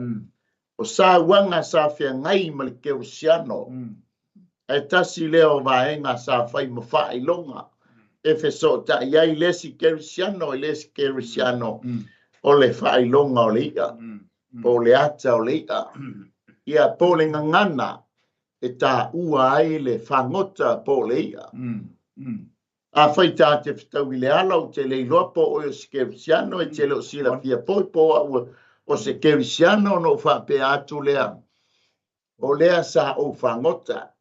O sauaga sa feagai ma le kerisiano, ae tasi lea o vaega sa fai ma faailoga e fesootai ai le isi kerisiano i le isi kerisiano, o le faailoga o le i'a, po o le ata o le i'a, ia po o le gagana e taua ai le fagota po o le i'a. Afai ta te fetau i le ala, ou te le iloa po o oe o se kerisiano, e te le o silafia foi po o au o se kerisiano, ona ou faapea atu lea, o lea sa ou fagota.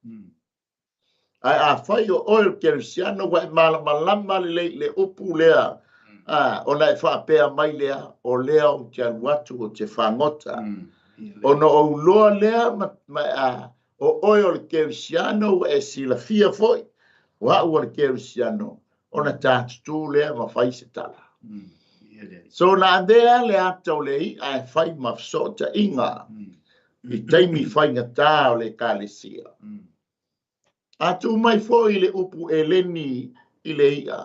Ae afai o oe o le kerisiano, ua e malamalama lelei i le upu lea, ona e faapea mai lea, o lea ou te alu atu ou te fagota. Ona ou iloa lea ma, ma, o oe o le kerisiano, ua e silafia foi, o au o le kerisiano, ona ta tutū lea ma fai se tala. So na avea le ata o le i'a e fai ma fesootaiga i taimi faigata o le Ekalesia. A tuu mai foi le upu eleni i le i'a,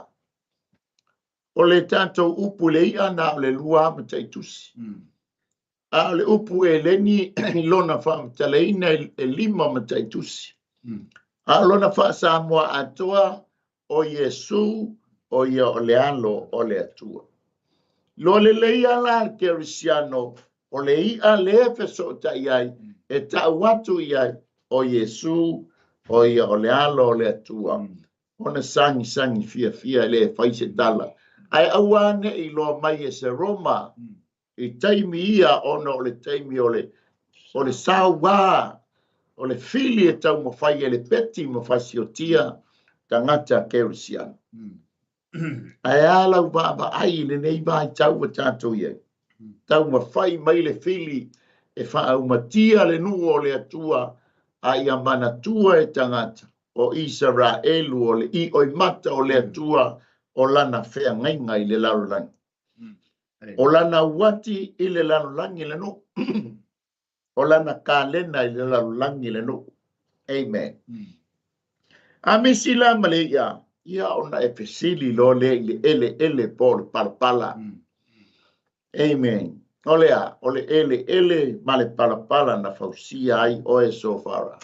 o le tatou upu i le i'a na o le lua ma taitusi. A o le upu eleni i lona faamatalaina e lima mataitusi. A o lona faa-Samoa atoa, o Iesu, o ia o le Alo o le Atua. Iloa lelei lava la le kerisiano, o le i'a lea e fesootai ai, e tau atu i ai, o Iesu, o ia o le Alo o le Atua. ona sagisagi fiafia e le fai se tala. Ae aua ne i iloa mai e se Roma i taimi ia ona o le taimi o le o le saua o le fili e taumafai e le peti ma fasiotia tagata kerisiano. Ae a lau vaavaai i lenei vaitau ua tatou i ai? Taumafai mai le fili e faaumatia le nuu o le Atua a ia manatua e tagata o Isaraelu o le ioimata o le Atua o lana feagaiga i le lalolagi. O lana uati i le lalolagi le nuu. O lana kalena i le lalolagi le nuu. Amen. A misi la ma le i'a, ia ona e fesili loa lea i le eleele po o le palapala. Amen. O le a? O le eleele ma le palapala na fausia ai oe Sofara.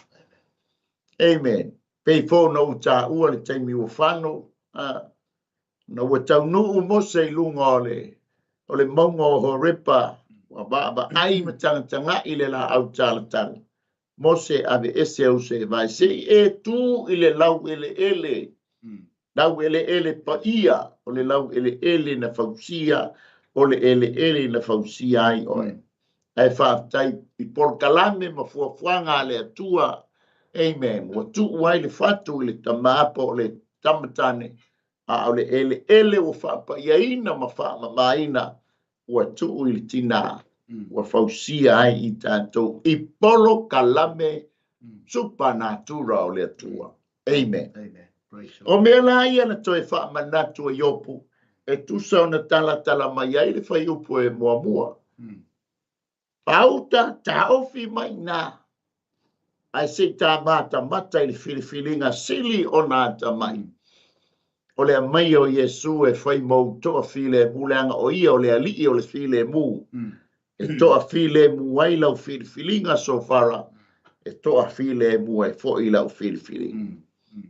Amen. Pei foi ona ou taua le taimi ua fano, a, Na ua taunuu Mose i luga o le, o le mauga o Horepa, ua vaavaai ma tagatagai le laau talatala. Mose, aveese ou seevae, se i e tū i le laueleele, laueleele paia, o le laueleele na fausia, o le eleele na fausia ai oe. Ae faafetai i polokalame ma fuafuaga a le Atua, amen, ua tuu ai le fatu i le tama po o le tama tane, a o le eleele ua faapaiaina ma faamamaina ua tuu i le tinā, ua fausia ai i tatou i polokalame supanatura o le Atua. Amen. Amen. O mea la ia na toe faamanatu e Iopu e tusa ona talatala mai ai le fuaiupu e muamua. Pauta, taofi mai nā, ae se i tā matamata i le filifiliga sili ona atamai. O le aumaia o Iesu e fai mou toafilemu, leaga o ia o le Alii o le filemu. E toafilemu ai lau filifiliga, Sofara, e toafilemu ai foi lau filifiliga.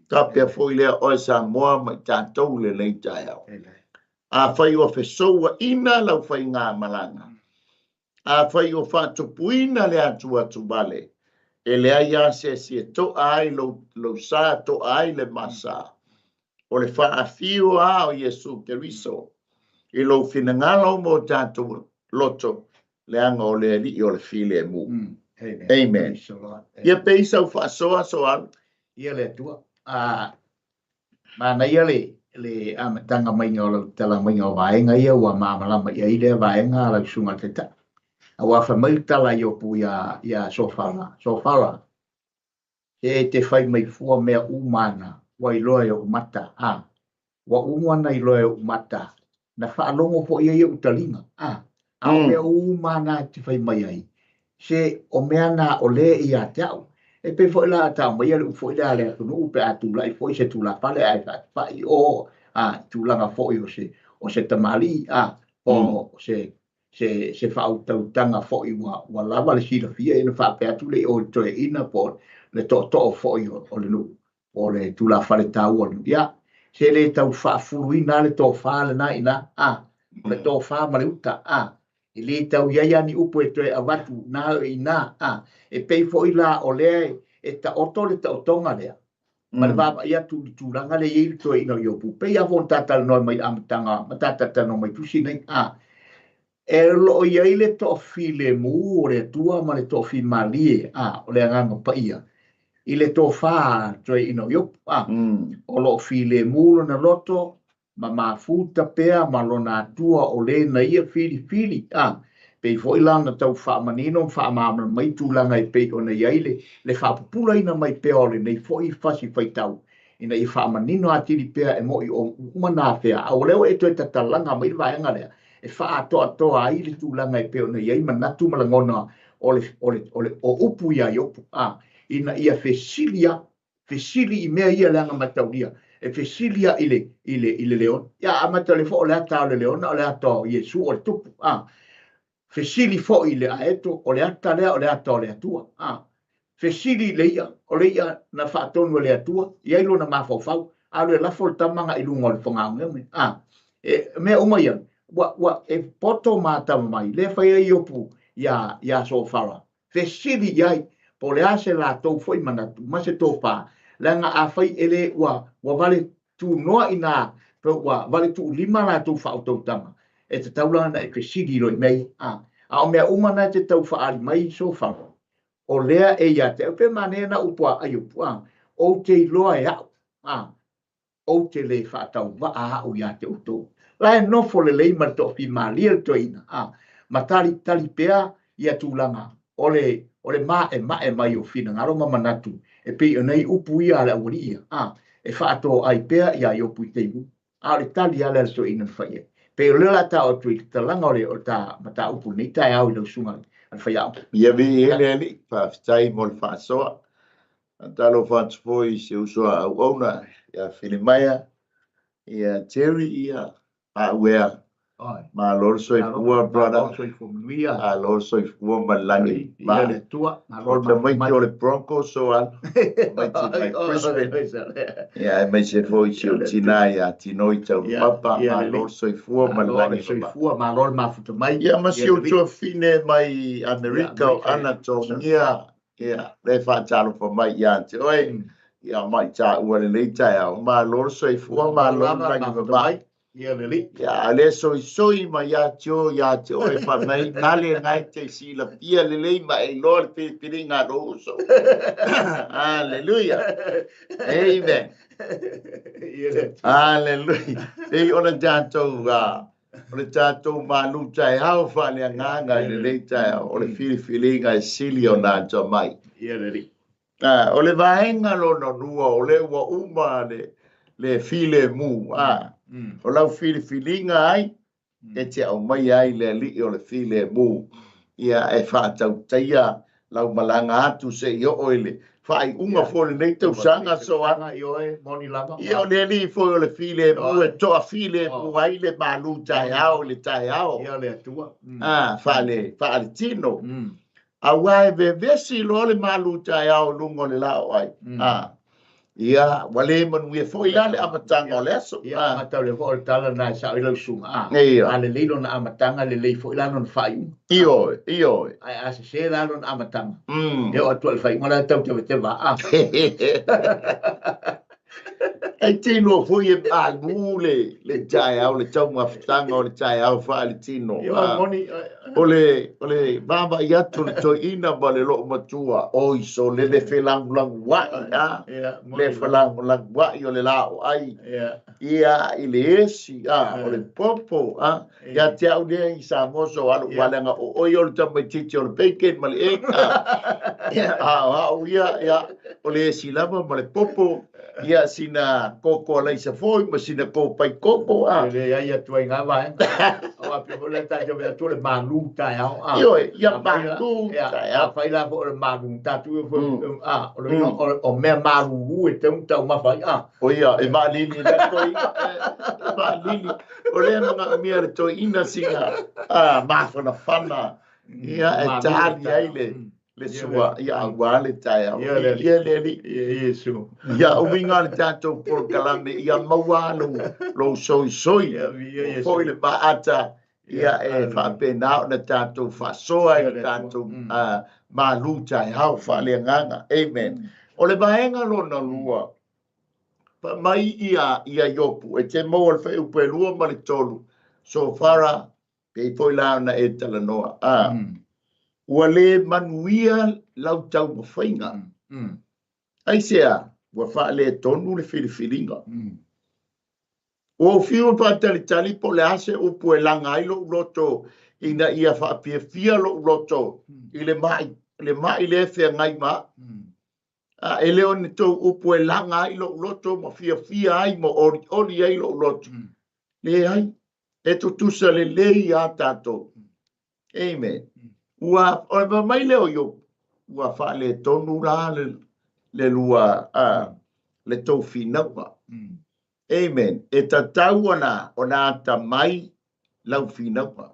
Faapea foi lea oe Samoa ma i tatou i lenei taeao. Afai ua fesouaina lau faigamalaga, afai ua faatupuina le atuatuvale, e leai lava se isi e toa ai lou, lou sa, toa ai le ma sa. O le faafio lava o Iesu Keriso i lou finagalo ma o tatou loto, leaga o le Alii o le filemu. Amen. Amen. Ia pei sau faasoa, Soala. Ia le Atua. Ah, Manaia le le amataga maiga o lau tala maiga o vaega ia ua malamalama i ai lea vaega a lau susuga i le Taitai. Aua fai mai le tala a Iopu iā iā Sofara, Sofara, se e te fai mai fua mea uma ana ua iloa e ou mata, a, ua uma ona iloa e ou mata, na faalogo foi i ai ou taliga, a, a o mea uma na e te fai mai ai, se o mea na o lea e ia te au. E pei foi la tau maia le upu foi lea a le atunuu pe a tulai foi se tulafale ae faatafa'i o a i tulaga foi o se o se tamalii a o se se se faautautaga foi ua ua lava le silafia ia ona faapea atu lea i o i le toeaina po o le tootoo foi o o le nuu po o le tulafale taua o le nuu. Ia, se le tau faafuluina lava le tofa lena i ina, a, o le tofa ma le uta, a, e le tau i ai lava ni upu e toe avatu na i ina, a, e pei foi la o lea e taoto le taotoga lea, ma le vaavaai atu i le tulaga lea e i ai le toeaina o Iopu, pei lava foi ona ta talanoa mai i le amataga ma ta talatalanoa mai i tusi nei, a, e o lo o i ai le toafilemu o le Atua ma le toafimalie, a, o le Agaga Paia, i le tofa a le toeaina o Iopu, a, o lo o filemu lona loto ma mafuta pea ma lona Atua o le na ia filifili, a, pei foi la ona tau faamanino ma faamalamalama mai tulaga e pei ona i ai le, le faapupulaina mai pea o lenei foi fasi faitau, ina ia faamanino atili pea e mo'i o uma na afea, a o lea ua e toe tatalaga mai le vaega lea e faaatoatoa ai le tulaga e pei ona i ai manatu ma lagona o le, o le, o le, o upu iā Iopu, a, ina ia fesili a, fesili i mea ia leaga mataulia, e fesili a i le, i le, i le leona. Ia, a mataulia foi o le ata o le leona, o le ata o Iesu o le tupu, a. Fesili foi i le aeto, o le ata lea o le ata o le Atua, a. Fesili i le i'a, o le i'a na faatonu e le Atua, i ai lona mafaufau, alu e lafo le tama agai i luga o le fagaoneone, a. E, mea uma ia, ua, ua, e poto ma atamamai, lea e fai ai Iopu iā, iā Sofara, fesili i ai po o le a se latou foi manatu ma se tofa, leaga afai e le ua, ua vale Tunoa i ina pe ua valetuulima latou faautautaga, e tatau la ona e fesili loa i mea ia. A, a o mea uma na e te tau faaali mai Sofara, o lea e ia te au. Pe manaia na upu a Aiopu, a, ou te iloa e au, a, ou te le faatauvaa au ia te outou. La e nofo lelei ma le toafimalie le toeaina, a, ma talitali pea ia tulaga o le o le maemae mai o finagalo ma manatu e pei o nei upu ia a le aualii ia, a, e faatoai pea iā Iopu i taimi uma. A o le tali lava lea a le toeaina na fai i ai. Pei o lea o le a tao atu i le talaga o le o le ta mataupu i lenei taeao i lau susuga i le faiaoga. Ia viia le Alii, faafetai mo le faasoa. Faatalofa atu foi i si uso a auauna ia Filimaia, ia Jerry, ia Auea. Malo le soifua, brother. Malo le soifua ma le lagi. Ma le Atua. Malo le tamaiti o le Broncos o alu. Tamaiti mai Brisbane. Ia, aemaise foi si ou tina ia Tinoi Taulupapa. Malo le soifua ma le lagi. Soifua, malo le mafuta mai. Ia, ma si ou tuafafine mai Amerika o Ana Togia. Ia, le faatalofa mai ia te oe. Ia, mai taua lenei taeao. Malo le soifua, malo le lagi mama. Ia lelei. Ia, a le soisoi mai ia te oe, ia te oe, fai mai, nale na e te silafia lelei ma e iloa le filifiliga a lou uso. Hallelujah. Amen. Hallelujah. Pei o le tatou, o le tatou malu taeao faaleagaga i lenei taeao, o le filifiliga e sili ona atamai. Ia lelei. A, o le vaega lona lua, o lea ua uma le, le filemu, a, o lau filifiliga ai, e te aumaia ai le Alii o le filemu, ia e faatautaia lau malaga atu seia oo i le faaiuga foi o lenei tausaga Soa. Ia o le Alii foi o le filemu e toafilemu ai le malu taeao i le taeao. A, faale, faaletino. Aua e vevesi loa le malu taeao i luga o le laoai. A, ia, ua le manuia foi la le amataga o le aso. Ia, matau lea foi o le tala lena e sao ai lau susuga. A, Ia. a lelei lona amataga, lelei foi la lona faaiuga. Ioe, ioe. Ae a sese la lona amataga, e oo atu i le faaiuga la e tau tevateva. A. E te iloa foi e malu le, le taeao, le taumafataga o le taeao faaletino. Ia, o moni. O le, o le vaavaai atu o le toeaina ma le loomatua, oi sole le felagolagoa'i, a, le felagolagoa'i o le laoai, ia, i le esi, a, o le popo, a, ia te au lea i Samoa so alu, aua leaga o oe o le tamaitiiti o le bacon ma le egg, a, ia, a o au ia, ia, o le esi lava ma le popo, Ia, sina koko alaisa foi ma sina kopai koko, a. E leai atu ai ngā vaega. Aua pei foi la tatou vaai atu o le malu taeao, a. Ioe, ia malu taeao. Afai la foi o le malu tatou ia foi, a, o le uiga o mea malulu e tatau ona taumafa ai, a. O ia, e maalili la toeaina, e maalili. O lea e manaomia e le toeaina sina, a, mafanafana, ia, e tali ai le, le sua, ia aua le taeao. Ia le Ia le Alii. Ia Iesu. Ia uiga le tatou polokalame, ia maua lou, lou soisoi. Ia viia Iesu. Foi le maata, ia e faapena ona tatou faasoa i le tatou malu taeao faaleagaga. Amen. O le vaega lona lua, fai mai ia, ia Iopu, e te maua le fuaiupu e 2 ma le 3, Sofara, Pei foi la ona e talanoa, a, ua le manuia lau taumafaiga. Aisea? Ua faaletonu le filifiliga. Ua ou fiu e faatalitali po o le a se upu e laga ai lou loto ina ia faafiafia lou loto i le mai, le mai lea e feagai ma au. A e le o ni tou upu e laga ai lou loto ma fiafia ai ma olioli ai lou loto. Leai, e tutusa lelei a tatou. Amen. Ua, o le fai mai lea o Iopu, ua faaletonu la le, le lua, a, le tou finauga. Amen. E tatau ona, ona atamai lau finauga.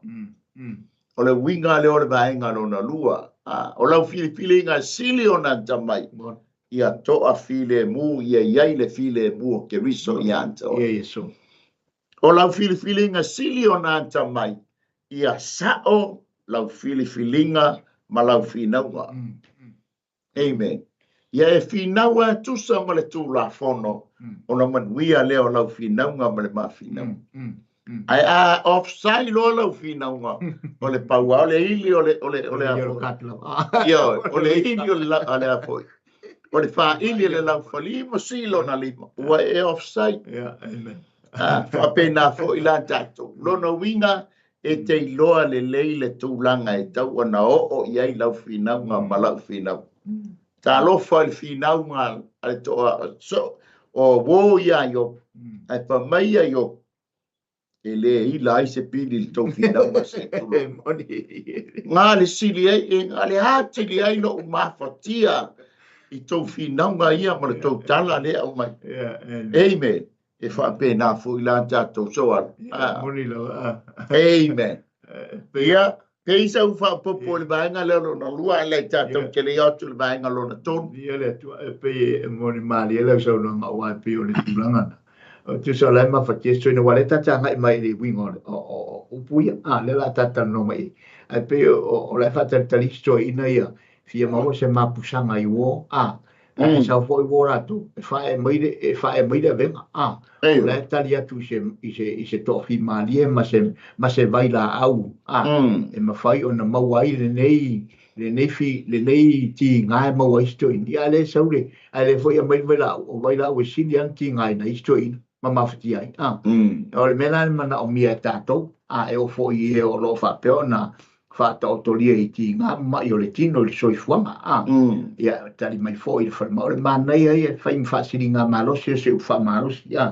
O le uiga lea o le vaega lona lua. A, o lau filifiliga e sili ona atamai, ia toafilemu, ia i ai le filemu o Keriso ia te oe. Ia Iesu. O lau filifiliga sili ona atamai, ia sao lau filifiliga ma lau finauga. Amen. Ia e finau lava e tusa ma le Tulafono ona manuia lea o lau finauga ma le ma finauga. Ae a offside loa lau finauga, o le pau lava o le ili o le o le o le a foi. Ioe, o le ili o le a le a foi. O le faaili e le laufali ma sii lona lima, ua e offside. Yeah, amen. Faapena foi la tatou. Lona uiga, e te iloa lelei le tulaga e tau ona oo i ai lau finauga ma lau finauga. Talofa i le finauga a le toa so, o uō iā Iopo, ae fai mai ia Iopo, e le ila ai se pili i le tou finauga se i tulou. Ga le sili ai, e ga le atili ai lou mafatia i tou finauga ia ma le tou tala lea e aumai. Amen. E faapena foi la tatou soala. Amen. Ia, pei sa ou faaopoopo i le vaega lea lona lua, ae le tatou te le i atu i le vaega lona tolu. Ia le Atua, e pei e moni malie lau saunoaga aua e pei o le tulaga na. O tusa o la e mafatia se toeaina, aua o lea ta te agai mai i le uiga o, o, o upu ia, a, lea o le a ta talanoa mai i ai. Ae pei o, o la e faatalitali isi toeaiina ia, fia maua se mapusaga i uo, a, ae sau foi uo latou, e faaee mai le, e faaee mai le avega, a, o la e tali atu i se, i se, i se toafimalie ma se, ma se vailaau, a, e mafai ona maua ai lenei, lenei fi, lenei tiga e maua ai isi toeaiina. Ia, a le sau le, ae le foi aumai le vailaau, o vailaau e sili lava ona tigaina ai isi toeaiina ma mafatia ai, a. O le mea la e manaomia e tatou, a, e oo foi i e o lo o faapea ona faataotolia i tiga ma ma'i o le tino i le soifuaga, a. Ia, e tali mai foi i le falemai. O le manaia ia e fai ma faasiligamalosi o se upu faamalosi, a.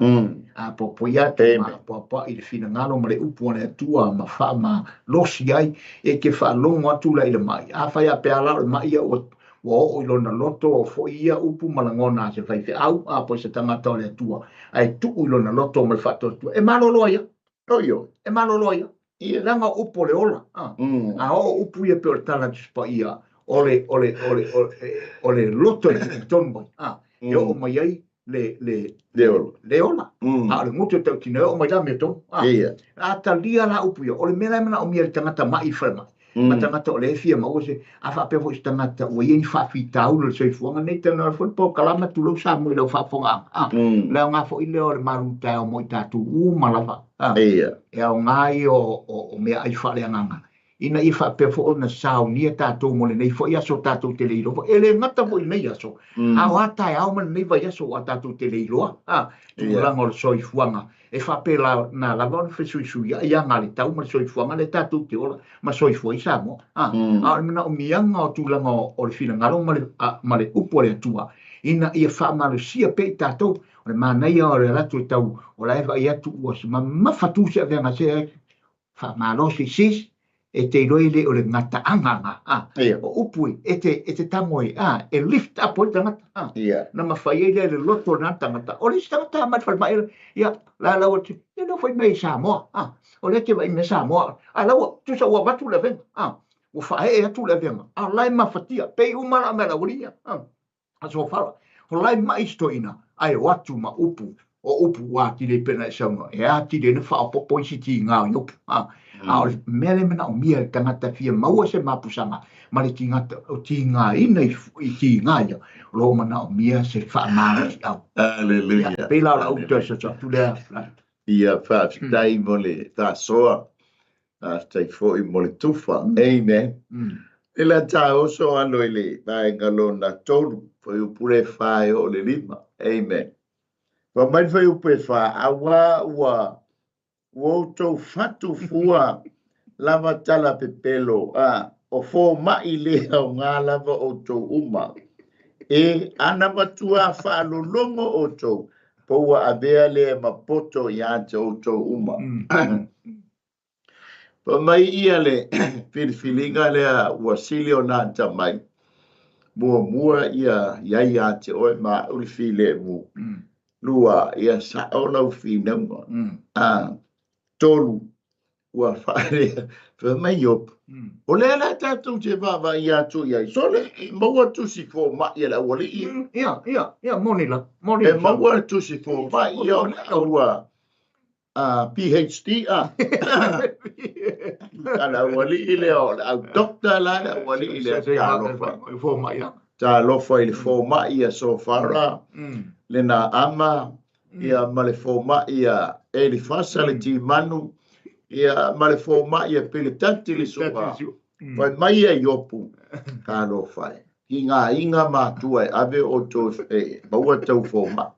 Apoapoia atu ma apoapoai i le finagalo ma le upu a le Atua ma faamalosi ai, e te faalogo atu la i le ma'i. Afai a pea la o le ma'i ia ua ua oo i lona loto o foi ia upu ma lagona a se faifeau, a po o se tagata o le Atua, ae tuu i lona loto ma le faatuatua, e malolo ai ia. Oi, E malolo ai ia. Leaga o upu o le ola. A, a oo upu ia pei o le tala a Tusi Paia, o le, o le, o le, o le, o le loto e tuu i tonu ai, a, e oo mai ai le, le, Le ola. Le ola. A o le gutu e tautino e oo mai la amiotonu. A, Ia. a talia la upu ia, o le mea la e manaomia e le tagata ma'i i le falemai, ma tagata o lea e fia maua se, a faapea foi se tagata ua i ai ni faafitauli o le soifuaga nei, talanoa foi le polokalame tulou Samoa i lau faafofogaaga. A, o le aoga foi lea o le malu taeao mo i tatou uma lava. A, Ia. e aoga ia o, o, o meaai faaleagaga ina ia faapea foi ona saunia tatou mo lenei foi aso tatou te le iloa foi. E le gata foi i lenei aso, a o a taeao ma lenei vaiaso aua tatou te le iloa a, tulaga o le soifuaga. E faapena lava ona fesuisuiai aga a le tau ma le soifuaga lea tatou te ola ma soifua ai Samoa. A, a o le manaomiaga o tulaga o le finagalo ma le, a, ma le upu a le Atua, ina ia faamalosia pea i tatou. O le manaia o le alu atu e tau, o la e vaai atu ua mamafa tu se avega se Faamalosi sis, e te iloa e le o le gataaga ga, a. Ia. O upu e, e te, e te tago ai, a, e lift up ai le tagata, a. Ia. Na mafai ai lea e le loto o lena tagata. O le isi tagata mai le falemai, ia, la lau atu, ia lea foi mea i Samoa, a. O lea e te vaai i mea Samoa, a la ua, tusa ua avatu le avega, a. Ua faaee atu le avega, a o la e mafatia, pei uma la mea a le aualii ia, a. Aso Fara, o la e maʻi si toeaina, ae o atu ma upu, o upu ua atili ai pei ona e saunoa, e atili ai ona faaopoopo isi tiga o Iopu. A, a o le mea lea e manaomia e le tagata e fia maua se mapusaga ma le tigata, o tigaina i, i tiga ia, o lo o manaomia se faamalosiau. Aleluia. Ia, pei la o lau toe soso atu lea. Ia, faafetai mo le faasoa. Faafetai foi mo le tufa. Amen. E la taoso alo i le vaega lona tolu, fuaiupu le fa e oo le lima. Amen. Fai mai le fuaiupu e fa, auā ua ua outou fatu fua lava tala pepelo, a o fomai le aoga lava outou uma. E ana matuā faalologo outou, po ua avea lea ma poto iā te outou uma. Fai mai ia le filifiliga lea ua sili ona atamai, muamua ia i ai ia te oe ma au le filemu, lua ia sao lau finauga, a tolu ua faalea. Fai mai Iopu, o lea la tatou te vaavaai atu i ai, sole e maua tusi fomai a le aualii. Ia, ia, ia, moni la, moni. E maua le tusi fomai ia o lea ua PhD a. A le aualii lea o le au doctor la le aualii lea. Talofa. Talofa i le fomai ia Sofara, le Naama, ia ma le fomai ia Elifasa le Timanu, ia ma le fomai ia Piletati le Su'a. Fai mai ia Iopu, Talofa e, ki ngā inga matua e ave outou e maua tau fomai.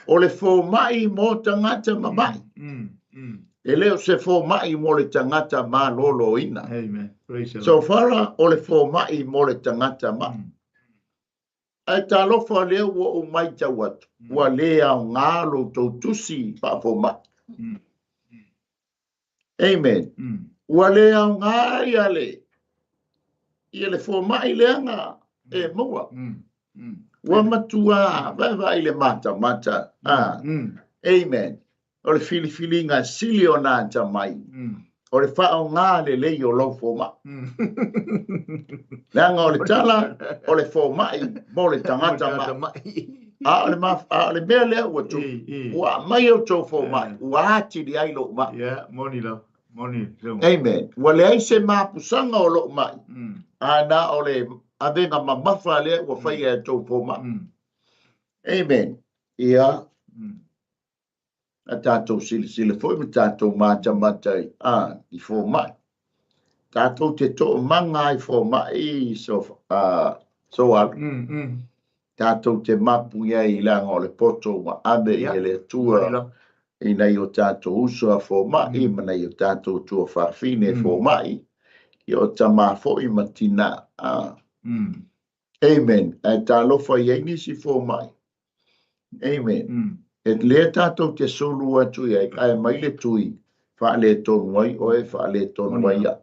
O le fomai mo tagata mama'i. E le o se fomai mo le tagata maloloina. Amen. Praise the Lord. Sofara, o le fomai mo le tagata ma'i. Ae talofa lea ua ou matau atu, ua le aoga lo outou tusi faafomai. Amen. Ua le aoga ia le ia le fomai lea na e maua. Ua matua vaevae i le matamata. Amen. O le filifiliga sili ona atamai, o le faaaoga lelei o lou fomai. Leaga o le tala, o le fomai mo le tagata ma'i. A o le, a o le mea lea ua tupu, ua aumai outou fomai, ua atili ai lou ma'i. Yeah, moni lava. Moni. Amen. Ua leai se mapusaga o lou ma'i, a na o le avega mamafa lea ua faia e outou fomai. Amen. Ia, a tatou silasila foi ma tatou matamata i, a, i fomai. Tatou te toomaga ai fomai so, a, Soalu. Tatou te mapu i ai leaga o le poto ua ave i le Atua i nai o tatou uso a fomai ma nai o tatou tuafafine fomai, ia o tama foi ma tina. A. Amen. Ae talofa i ai nisi fomai. Amen. E lea tatou te sulu atu i ai, ae mai le tui, faaletonu ai oe, faaletonu ai au.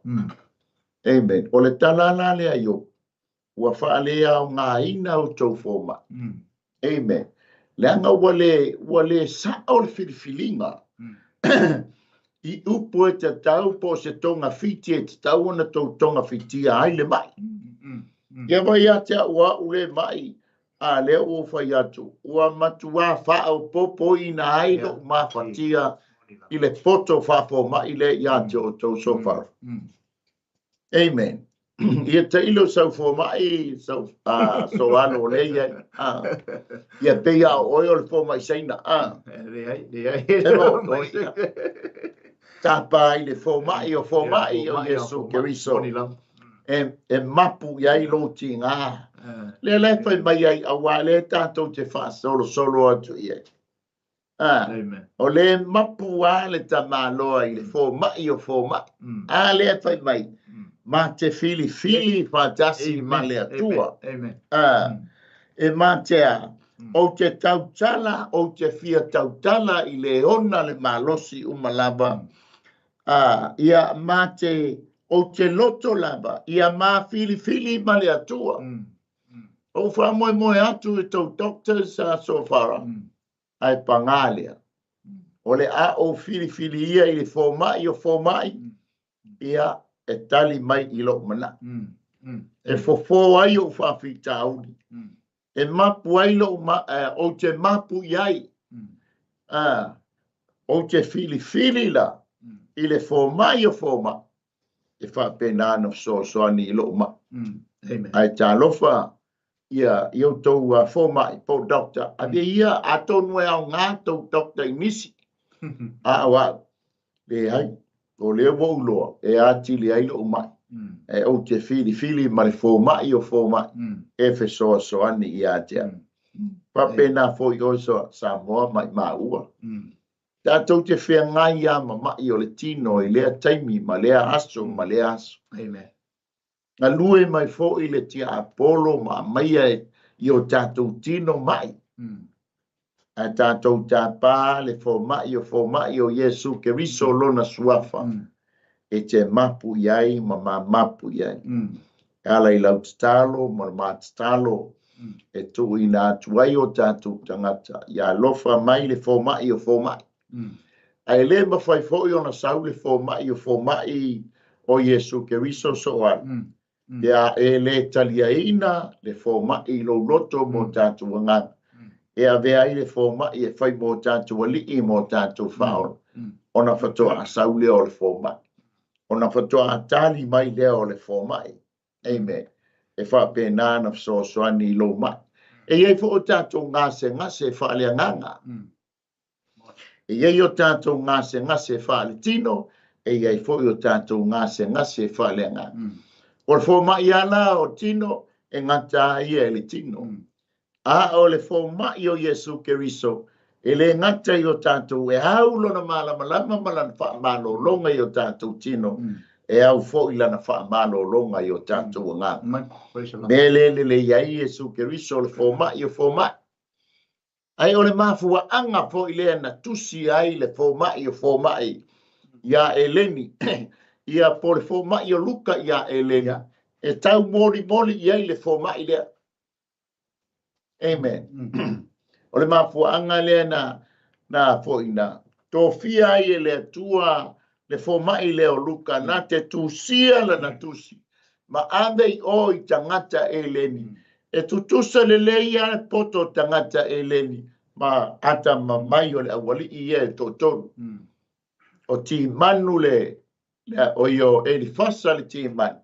Amen. O le tala la lea Iopu, ua faaleaogaina outou fomai. Amen. Leaga ua le, ua le sao le filifiliga i upu e tatau po o se togafiti e tatau ona tou togafitia ai le mai. Ia vai ia te au au le mai, a lea ua ou fai atu, ua matua faaopoopoina ai lou mafatia i le poto faafomai lea ia te outou Sofara. Amen. Ia tailo sau fomai, sau soalo o lea i ai. Ia pei a o oe o le fomai Saina. Leai, leai. E mo, tapa i le fomai o fomai o Iesu Keriso. E, e mapu i ai lou tiga. Lea la e fai mai ai, auā lea tatou te faasolosolo atu i ai. O le mapu lava le tamaloa i le fomai o fomai. A lea e fai mai, ma te filifili faatasi ma le Atua. E ma te a, ou te tautala, ou te fia tautala i le ona le malosi uma lava. Ia ma te, ou te loto lava, ia ma filifili ma le Atua. Ou faamoemoe atu i tou doctors Sofara, ae pagā lea. O le a ou filifili ia i le fomai o fomai, ia, e tali mai i lou manao. E fofo ai ou faafitauli. E mapu ai lou, ou te mapu i ai. Ou te filifili la i le fomai o fomai, e faapena ona fesoasoani i lou mai. Ae talofa ia i outou fomai po o doctor, ave ia atonu e aoga tou doctor i nisi, a o au, leai, o lea ua ou iloa e atili ai lou mai. Ae ou te filifili ma le fomai o fomai e fesoasoani ia te au. Faapena foi oe Samoa ma i maua. Tatou te feagai lava ma mai o le tino i lea taimi ma lea aso ma lea aso. Amen. Galue mai foi le tiapolo ma aumaia i o tatou tino mai. Ae tatou tapa le fomai o fomai o Iesu Keriso lona suafa e te mapu i ai ma mamapu i ai. E ala i lau tatalo ma le ma tatalo e tuuina atu ai o tatou tagata ia alofa mai le fomai o fomai. Ae le mafai foi ona sau le fomai o fomai o Iesu Keriso Soali, pe a e le taliaina le fomai i lou loto mo tatou agaga, e avea ai le fomai e fai mo tatou alii mo tatou faaola, ona faatoa sau lea o le fomai, ona faatoa tali mai lea o le fomai. Amen. E faapena ona fesoasoani i lou mai. E i ai foi o tatou gasegase faaleagaga. E i ai o tatou gasegase faaletino, e i ai foi o tatou gasegase faaleagaga. O le fomai lava la o tino, e gata lava ia i le tino. A o le fomai o Iesu Keriso, e le gata i o tatou, e au lona malamalama ma lana faamalologa i o tatou tino, e au foi lana faamalologa i o tatou agaga. Mea lea e lelei ai Iesu Keriso o le fomai o fomai. Ae o le mafuaaga foi lea na tusi ai le fomai o fomai iā Eleni, ia po o le fomai o Luka iā Eleni, e taumolimoli i ai le fomai lea. Amen. O le mafuaaga lea na na foi na tofia ai e le Atua le fomai lea o Luka na te tusia lana tusi ma ave i o i tagata Eleni. E tutusa lelei lava le poto o tagata Eleni ma atamamai o le aualii ia e toatolu. O Timanu le, o ia o Elifasa le Timani,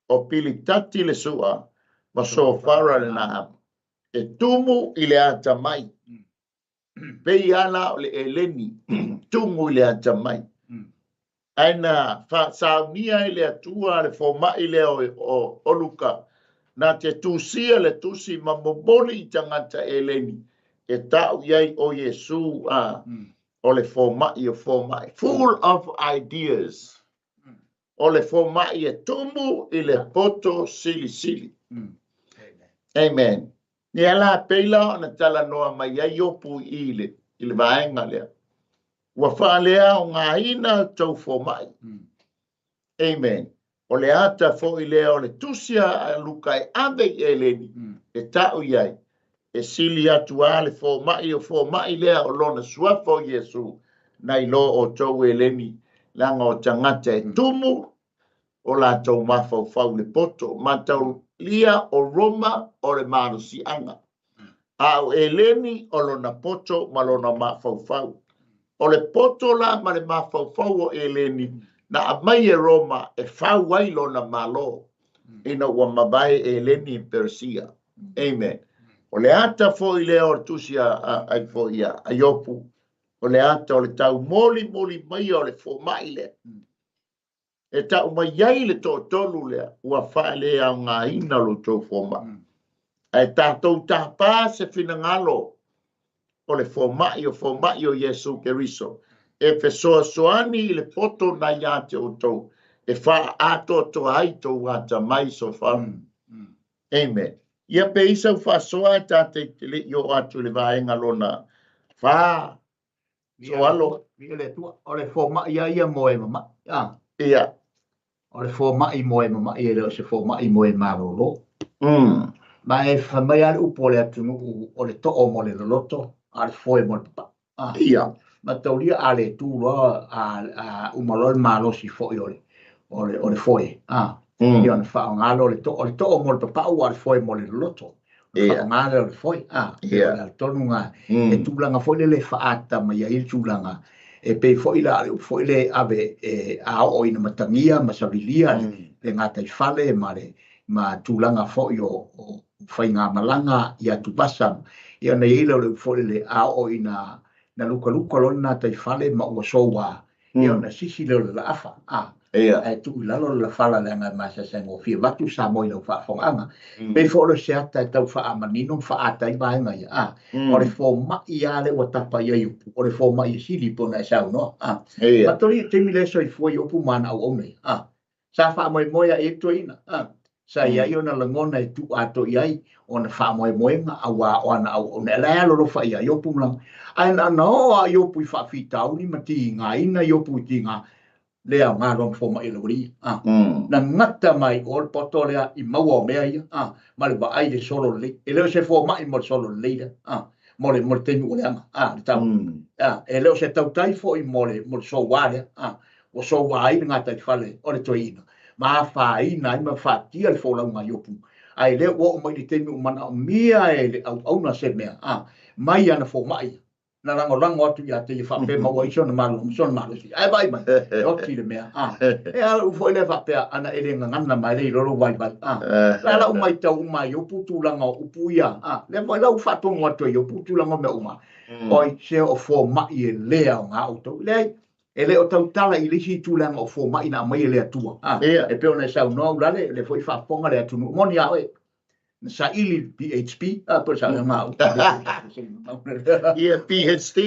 o Pilitati le Sua, ma Sofara le Naama. E tumu i le atamai. Pei lava la o le Eleni, tumu i le atamai. Ae na faasaunia e le Atua le fomai lea o Luka, na te tusia le tusi ma momoli i tagata Eleni, e tau i ai o Iesu a o le fomai o fomai. Full of ideas. O le fomai e tumu i le poto silisili. Amen. Ia la, pei la ona talanoa mai ai Iopu i le, i le vaega lea. Ua faaleaogaina tou fomai. Amen. O le ata foi lea o le tusi a Luka e ave i Eleni, e tau i ai, e sili atu lava le fomai o fomai lea o lona suafa o Iesu, nai lo outou Eleni, leaga o tagata e tumu o latou mafaufau i le poto. Mataulia o Roma o le malosiaga, a o Eleni o lona poto ma lona mafaufau. O le poto la ma le mafaufau o Eleni na aumai e Roma e fau ai lona Malo ina ua mavae Eleni i Peresia. Amen. O le ata foi lea o le tusi a foi a Iopu, o le ata o le taumolimoli maia o le fomai lea. E tau mai ai le toatolu lea, ua faaleaogaina lo outou fomai. Ae tatou tapa se finagalo o le fomai o fomai o Iesu Keriso e fesoasoani i le poto na ia te outou e faaatoatoa ai tou atamai soifua. Amen. Ia pe i sau faasoa e tatei te le i oo atu i le vaega lona fa. Soalo. Viia le Atua. O le fomai lava ia mo e mama'i. A. Ia. O le fomai mo e mama'i e le o se fomai mo e malolo. Ma e fai mai lava le upu o le atunuu o le too mo le loloto, a o le foe mo le papaʻu. A. Ia. Mataulia a le tu loa a uma loa le malosi foi o le o le foe, a. Ia ona faaaoga lea o le too, o le too mo le papaʻu a o le foe mo le loloto. Faaaoga lea o le foe, a, o le ala tonu lena. E tulaga foi lele e faaata mai ai le tulaga, e pei foi la o le upu foi lea e ave e a oo ina matagia ma savilia le gataifale ma le ma tulaga foi o faigamalaga i atuvasa, ia ona i ai lea o le upu foi lele, a oo ina lukaluka loa le gataifale ma ua soua, ia ona sisi lea o le laafa, a, ae tuu i lalo le lafala leaga e masaesaegofie vaeatu Samoa i lau faafofogaaga. Pei foi o le se ata e tau faamanino ma faaata ai vaega ia, a, o le fomai lava lea ua tapa i ai Iopu, o le fomai e sili pei ona e saunoa, a. Mataulia i le taimi lea e soifua Iopu ma ana auauna ia, a, Sa faamoemoe ae i ai le toeaina, a. Sa i ai ona lagona e tuu atoa i ai ona faamoemoega aua o ana auauna e la e alolofa ia Iopu ma lana. Ae na ona oo lava Iopu i faafitauli ma tigaina Iopu i tiga le aoga lona fomai o le aualii, a. Na gata mai o le poto lea i maua o mea ia, a, ma le vaai i le solo lelei. E le o se fomai mo le solo lelei lea, a, mo le, mo le taimi ua leaga, a, le tau. A, e le o se tautai foi mo le, mo le soua lea, a. Ua soua ai le gataifale o le toeaina, ma afaina ai ma faatia le folauga a Iopu. Ae lea ua oo mai i le taimi ua manaomia e le auauna se mea, a, mai ana fomai ia. na lagolago atu ia te ia faapea maua ai sona malo ma sona malosi. Ae vaai mai, e oti le mea. A, e a lau foi lea faapea, ana e le gagana ma e le iloa lou vaivai. A, la lau maitau uma i Iopu tulaga o upu ia. A, lea foi la ua faatonu atu e Iopu tulaga o mea uma. Oi, se o fomai e le aoga outou. Leai, e le o tautala i le isi itu leaga o fomai na aumai e le Atua. A, e pei ona e saunoa Ulale, lea foi faafofoga le atunuu. Moni a oe, na saili le PHP, a, po o le sailiga au. Ia, PhD.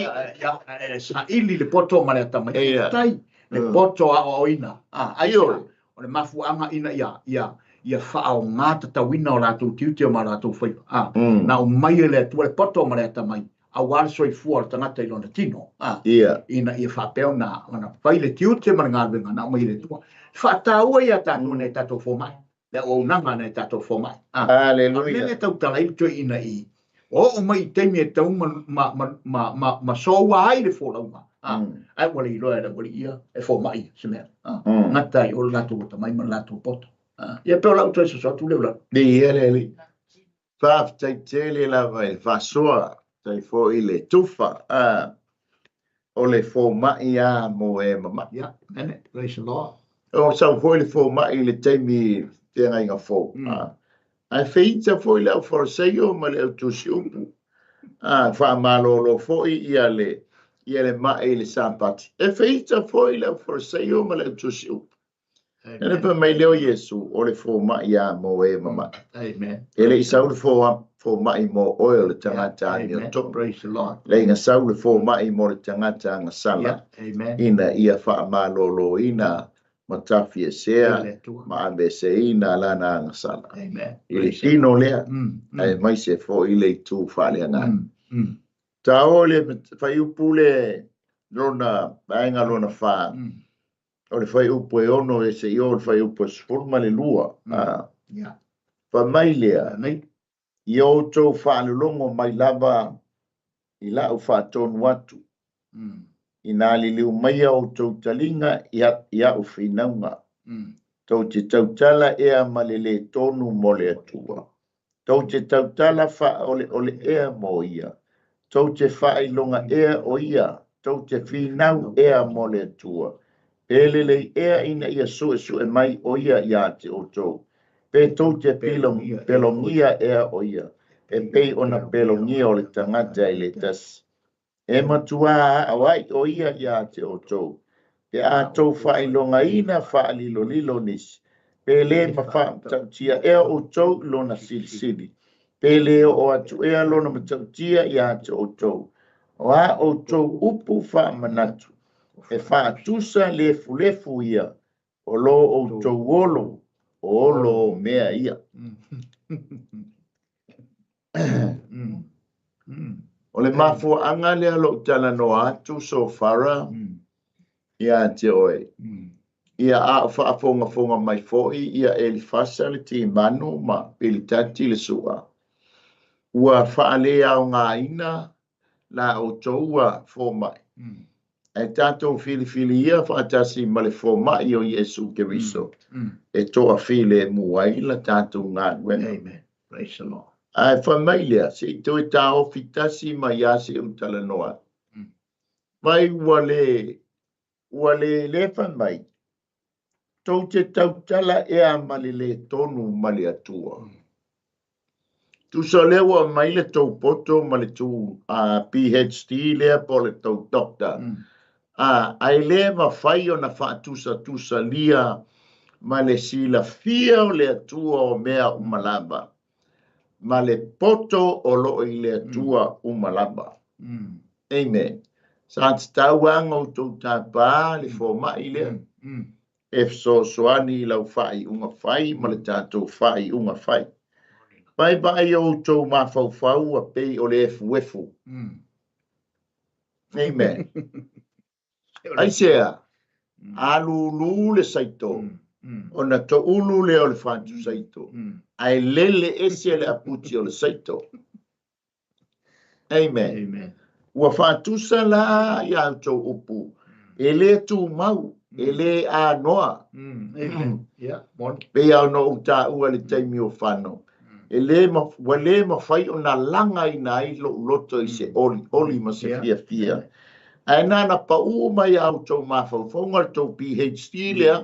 Ia, saili le poto ma le atamai. Faafetai, le poto aoaoina. A, aisea? O le mafuaaga ina ia, ia, ia faaaoga tatauina o latou tiute ma o latou faiva. A, na aumai e le Atua le poto ma le atamai, aua le soifua o le tagata i lona tino. A, ina ia faapea ona, ona fai le tiute ma le galuega na aumai e le Atua. Faataua ia tatou nai tatou fomai. Le auaunaga a nai tatou fomai. A, Haleluia. A o le mea tautala ai le toeaina i, ua oo mai i taimi e tatau ma, ma, ma, ma, ma, ma soua ai le folauga. A, ae ua le iloa e le aualii ia, e fomai ia, se mea. A, gata ai o le latou atamai ma le latou poto. A, ia pei o lau toe soso atu lea Ulalo. Viia le Alii. Faafetai tele lava i le faasoa, faafetai foi i le tufa. A, o le fomai a mo e mama'i. Yeah, amen. Praise the Lord. O sau foi le fomai i le taimi feagaiga fou. A, ae feita foi le au Fariseio ma le au tusi upu. A, faamalolo foi ia le ia le ma'i i le Sapati. E feita foi le au Fariseio ma le au tusi upu. Ena fai mai lea o Iesu, o le fomai a mo e mama'i. Amen. E le i sau le fomai mo oe o le tagata amiotonu. Praise the Lord. Leai na sau le fomai mo le tagata agasala, ina ia faamaloloina ma tafiesea ma aveeseina lana agasala. I le tino lea, aemaise foi le itu faaleagaga. Taoa le fuaiupu le lona vaega lona fa, o le fuaiupu e 6 e seia oo i le fuaiupu e 12, a. Fai mai lea, Ia outou faalologo mai lava i la'u faatonu atu, ina liliu maia outou taliga i a'u finauga, tou te tautala ea ma le lē tonu mo le Atua. Tou te tautala faaoleole ea mo ia, tou te faailoga ea o ia, tou te finau ea mo le Atua. Pe lelei ea ina ia suesue mai o ia iā te outou, pe tou te pelogia ea o ia, e pei ona pelogia o le tagata e le tasi. E matuā aoaʻi ʻo ia iā te ʻoutou, pe a tou faailogaina faalilolilo nisi, pe lē mafamatautia ea ʻoutou i lona silisili, pe lē oo atu ea lona matautia iā te ʻoutou. O a ʻoutou upu faamanatu, e faatusa lefulefu ia o lo ʻoutou olo, o olo o mea ia. O le mafuaaga lea o lou talanoa atu Sofara ia te oe, ia a o faafogafoga mai foi ia Elifasa le Timanu ma Pilitati le Sua, ua faaleaogaina la outou ua fomai, ae tatou filifilia faatasi ma le fomai o Iesu Keriso e toafilemu ai la tatou galuega. Amen. Praise the Lord. Ae fai mai lea, se i toe taofi tasi mai lava se i ou talanoa atu. Mai ua le, ua le le fai mai, tou te tautala ea ma le lē tonu ma le Atua. Tusa o lea ua aumai le tou poto ma le tou PHD lea po o le tou Doctor, ae le mafai ona faatusatusalia ma le silafia o le Atua o mea uma lava, ma le poto o lo o i le Atua uma lava. Amen. Sa tatau lava ona outou tapa le fomai lea. E fesoasoani i lau faaiuga fai ma le tatou faaiuga fai. Vaevaai o outou mafaufau ua pei o le efuefu. Amen. Aisea? Alulu le saito, ona toulu lea o le fatu saito, ae lele ese le aputi o le saito. Amen. Amen. Ua faatusa la ia outou upu, e lē tumau, e lē anoa. Amen. Yeah, moni. Pei lava ona ou taua i le taimi o Fano. E lē ua lē mafai ona lagaina ai lo'u loto i se olioli ma se fiafia. Ae na ona pa'ū mai a outou mafaufauga le tou PHD lea,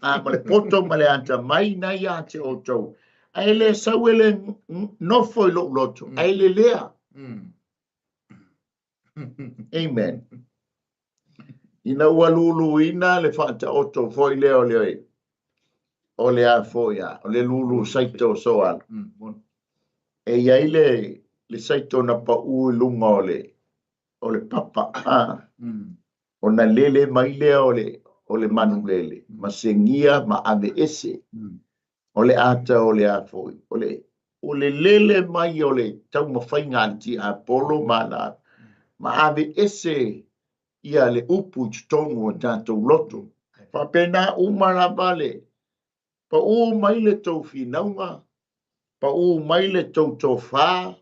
a ma le poto ma le atamai na ia te outou. Ae le sau e le nofo i lo'u loto, ae lelea. Amen. Ina ua luluina le faataoto foi lea o le o le a foi a, o le lulu saito o Soala. E i ai le le saito na pau i luga o le o le papa, a, ona lele mai lea o le o le manu lele, ma segia ma ave ese. O le ata o le a foi, o le o le lele mai o le taumafaiga a le tiapolo ma na ma ave ese ia le upu i totonu o tatou loto. Faapena uma lava le pau mai le tou finauga, pau mai le tou tofā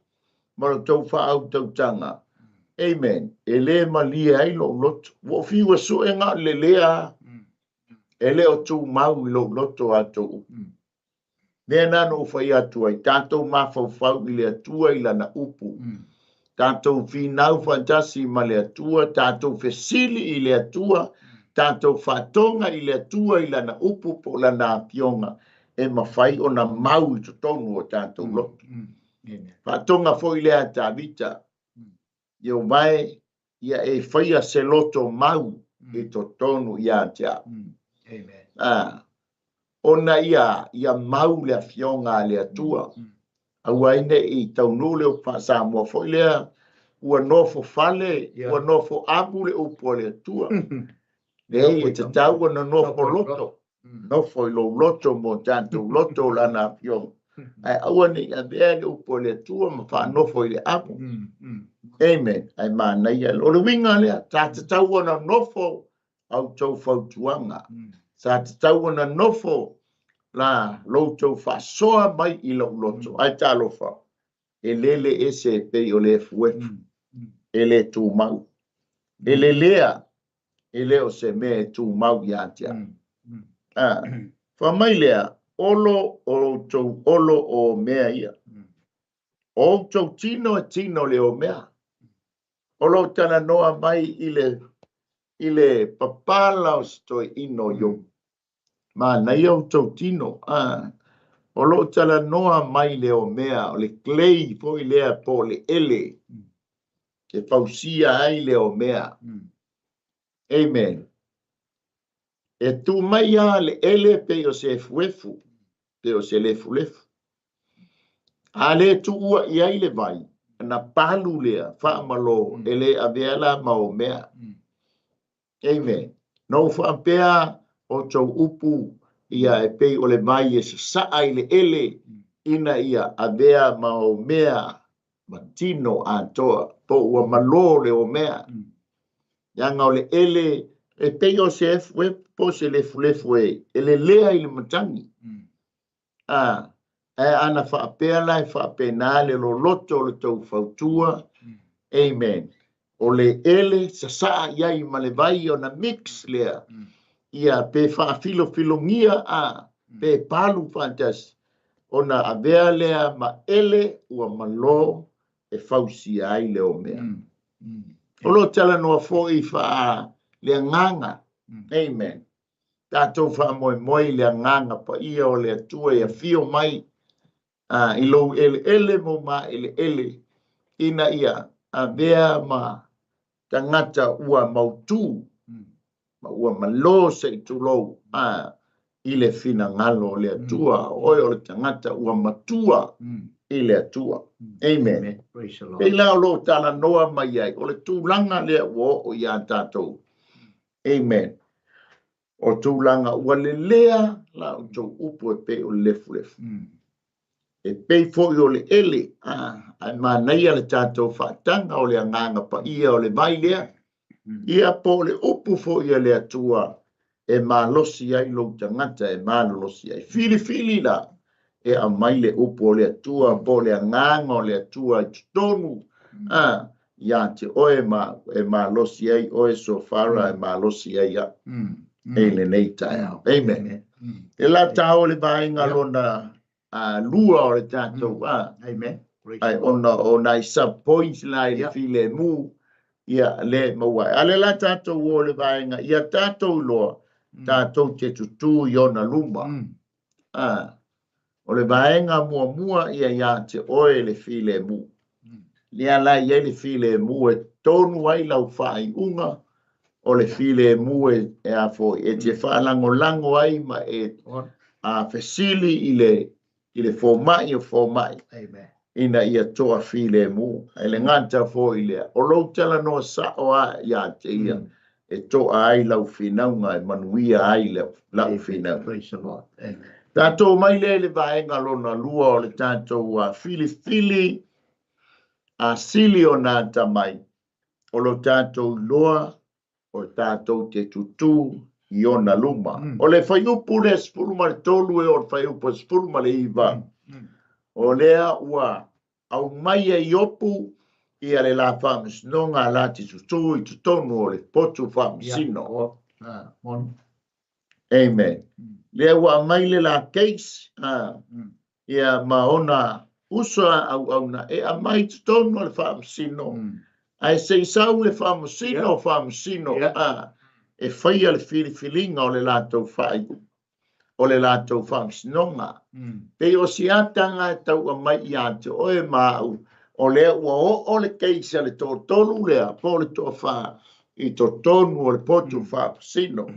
ma le tou faautautaga. Amen. E lē malie ai lou loto. Ua ou fiu e sue na o le lelea, e le o tumau i lou loto a tou upu. Mea na na ou fai atu ai, tatou mafaufau i le Atua i Lana upu. Tatou finau faatasi ma le Atua, tatou fesili i le Atua, tatou faatoga i le Atua i Lana upu po o Lana afioga e mafai ona mau i totonu o tatou loto. Faatoga foi lea a Tavita, Ieova e, ia e faia se loto mau i totonu ia te au. A, ona ia, ia mau le afioga a le Atua. Aua ai ne i taunuu le upu faa-Samoa foi lea, ua nofo fale, ua nofo amu le upu a le Atua. Leai, e tatau ona nofo loto. Nofo i lou loto mo tatou loto o Lana Afioga, ae aua ne i avea le upu a le Atua ma faanofo i le amo. Amen. Ae manaia. O le uiga lea, sa tatau ona nofo a outou fautuaga. Sa tatau ona nofo la lo outou faasoa mai i lou loto. Ae talofa, e lele ese e pei o le efuefu, e le tumau. E lelea e le o se mea e tumau ia te au. A, fai mai lea, olo o outou olo o mea ia. O outou tino e tino le o mea. O lo o talanoa mai i le i le papala o se toeaina o Iopu. Manaia outou tino. A, o lo o talanoa mai le omea, o le clay foi lea po o le ele e fausia ai le omea. Amen. E tu mai lava le ele pei o se efuefu, pei o se lefulefu. A le tuua i ai le vai, ona palu lea, faamalo, e le avea la ma omea. Amen. Na ou faapea outou upu ia e pei o le vai e sasaa i le ele ina ia avea ma omea ma tino atoa, po ua malo le omea. Leaga o le ele e pei o se efuefu po o se lefulefu e lelea i le matagi. A, ae ana faapea la e faapena le loloto o le tou fautua, amen. O le ele sasaa i ai ma le vai ona mix lea, ia pe faafilofilogia a, pe palu faatasi, ona avea lea ma ele ua malo e fausia ai le omea. O lo o talanoa foi faa le agaga, amen. Tatou faamoemoe i le Agaga Paia o le Atua e afio mai i lou eleele ma ou maeleele ina ia avea ma tagata ua mautū ma ua malo se i tulou i le finagalo o le Atua. O oe o le tagata ua matua i le Atua. Amen. Pei la o lo o talanoa mai ai, o le tulaga lea ua oo iā tatou. Amen. O tulaga ua lelea la outou upu e pei o le lefulefu. E pei foi o le ele, a, ae manaia le tatou faataga o le Agaga Paia o le vai lea, ia po o le upu foi a le Atua e malosi ai lou tagata e malolosi ai. Filifili la e aumai le upu o le Atua po o le Agaga o le Atua i totonu, a, ia te oe ma au, e malosi ai oe Sofara, e malosi ai au i lenei taeao. Amen. E la tāo le vaega lona lua o le tatou a. Amen. Ai ona o nai sub points la i le filemu, ia le maua ai. A lea la tatou o le vaega, ia tatou iloa, tatou te tutū i ona luma. A, o le vaega muamua ia iā te oe le filemu. Lea la i ai le filemu e tonu ai lau faaiuga, o le filemu e, e a foi, e te faalagolago ai ma e a fesili i le i le fomai o fomai Amen. ina ia toafilemu. Ae le gata foi i lea, o lou talanoa sao lava ia te ia, e toa ai lau finauga e manuia ai lau finauga. Praise the Lord. Amen. Tatou mai lea i le vaega lona lua o le tatou filifili a sili ona atamai, o lo tatou iloa o tatou te tutū i ona luma. O le fuaiupu lea 13 e oo i le fuaiupu 19, o lea ua aumai e Iopu ia le la faamasinoga a la te tutū i totonu o le potu faamasino. Amen. Lea ua aumai le la case, ia ma ona uso a auauna e aumai i totonu o le faamasino, ae se i sau le faamasino o faamasino, e faia le filifiliga o le latou faaiuga, o le latou faamasinoga. Pei o si ataga e tau aumai ia te oe ma au, o lea ua oo le case a le toatolu lea po o le toafa i totonu o le potu faamasino.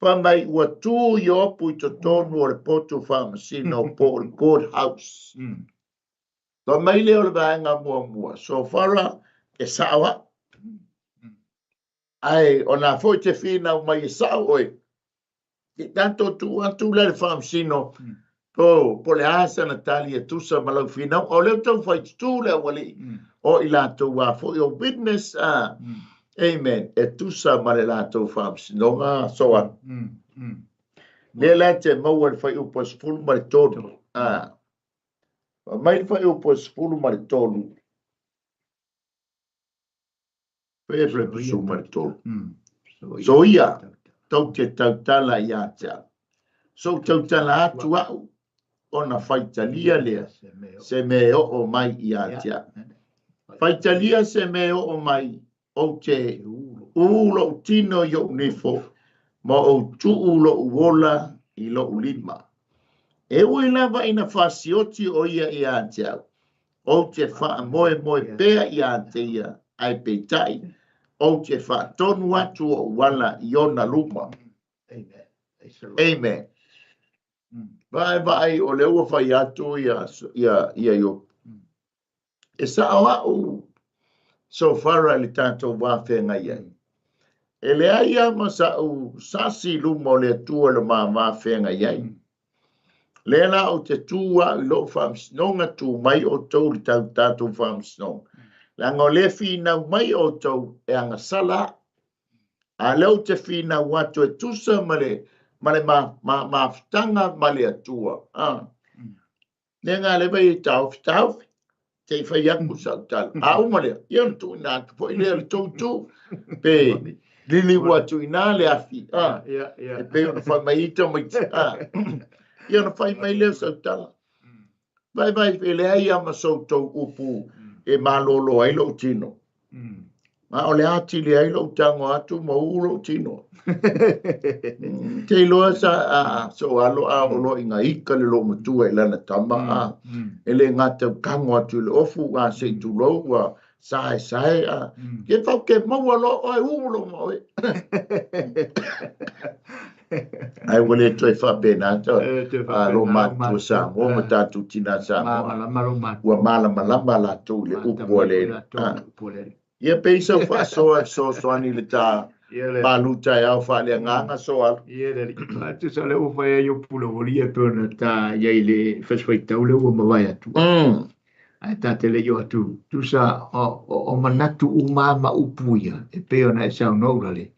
Fai mai ua tu Iopu i totonu o le potu faamasino po o le court house. Fai mai lea o le vaega muamua, Sofara e sao au. Ae o na foi te finau mai e sao oe, i tatou tuu atu lea le faamasino, po o le a sana tali e tusa ma lau finau. O lea ua taumafai tutū le aualii, o i latou a foi o witness, amen, e tusa ma le latou faamasinoga soa. Lea la te maua le fuaiupu 13. Fai mai le fuaiupu 13. 13. Soia, tou te tautala ia te au. Sou tautala atu au, ona faitalia lea se mea e oo mai ia te au. Faitalia se mea e oo mai, ou te ū lou tino i ou nifo, ma ou tuu lou ola i lou lima. E ui lava ina fasioti ʻo ia iā te au, ou te faamoemoe pea iā te ia, ae peitai, ou te faatonu atu oʻu ala i ona luma. Amen. Vaevae o lea ua fai atu ia, ia, ia Iopu. E sao au Sofara i le tatou wā feagai ai. E leai lava ma sa'u sasi i luma o le Atua i lo ma wā feagai ai. Lea la ou te tū au i lo'u faamasinoga, tū mai outou i le tau tatou faamasinoga. Leaga o lea finau mai outou e agasala a'u. A lea ou te finau atu e tusa ma le ma le ma, ma, mafutaga ma le Atua. Ah. Lea nga leva i taofi taofi, te i fai atu sau tala. A uma lea, ia ona tuuina atu foi lea le tou itu, pe liliu atu i ina le afi, a, e pei ona fai mai ai tamaiti, a, ia ona fai mai lea o sau tala. Vaevae e leai lava ma so outou upu e malolo ai lou tino. A o le atili ai lou tago atu ma uu lou tino. Te iloa sa a so alo a o loa ina ika le loomatua i lana tama a e le gata ua tago atu i le ofu a se i tulou ua saesae a ke fau ke maua loa oe uu lou ma oe. Ae ua le toe faapena ta lo matua Samoa ma tatou tina Samoa. Ua malamalama latou i le upu a le Ia pei sau faasoa e fesoasoani i le ta malu taeao faaleagaga Soalo. Ia le alii. A tusa o lea ua fai ai upu lau alii e pei ona ta i ai i le First Faitau lea ua mavae atu. Ae ta te le i oo atu, tusa o manatu uma ma upu ia e pei ona e saunoa Ulale,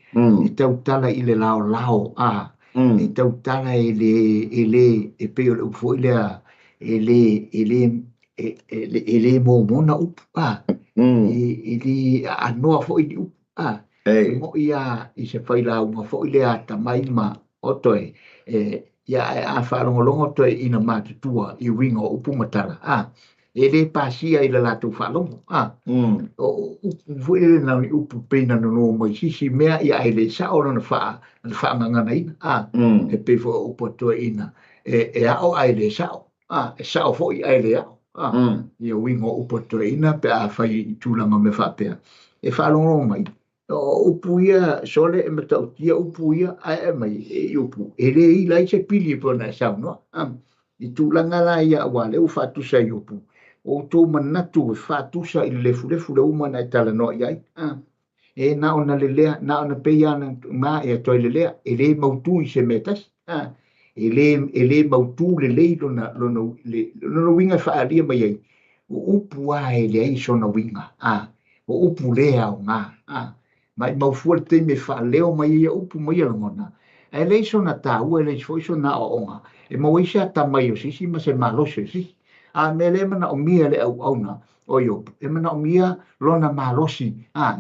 e tautala i le laolao a, e tautala e le, e le, e pei o le upu foi lea, e le, e le, e le momona upu a, e le aanoa foi ni upu a, e mo'i lava i se failauga foi lea atamai ma oto e, e Ia, ae a faalogologo toeaiina matutua i uiga o upu ma tala, a, e le pasia i le latou faalogo, a. O upu foi lele na o ni upu pei na nono mai sisi mea, ia ae le sao lona faagaganaina, a. E pei foi o upu a toeaiina, e ao ae le sao, a, e sao foi ae le ao, a. Ia uiga o upu a toeaiina pe a fai i tulaga o mea faapea, e faalogologo mai, o upu ia sole e matautia upu ia, ae aumai e upu e le ila ai se pili e pei ona e saunoa. I tulaga la ia, aua lea ua faatusa i upu, o outou manatu e faatusa i le lefulefu le uma na e talanoa i ai. E na ona lelea, na ona pei lava ma e toe lelea, e le mautu i se mea tasi. E le mautu lelei lona uiga e faaalia mai ai, o upu lava e leai sona uiga. O upu le aoga. Maimau fua le taimi e faaleo mai ia upu ma ia lagona, ae leai sona taua, e leai foi sona aoaoga, e maua ai se atamai o se isi ma se malosi o se isi. A mea lea e manaomia e le auauna o Iopu, e manaomia lona malosi,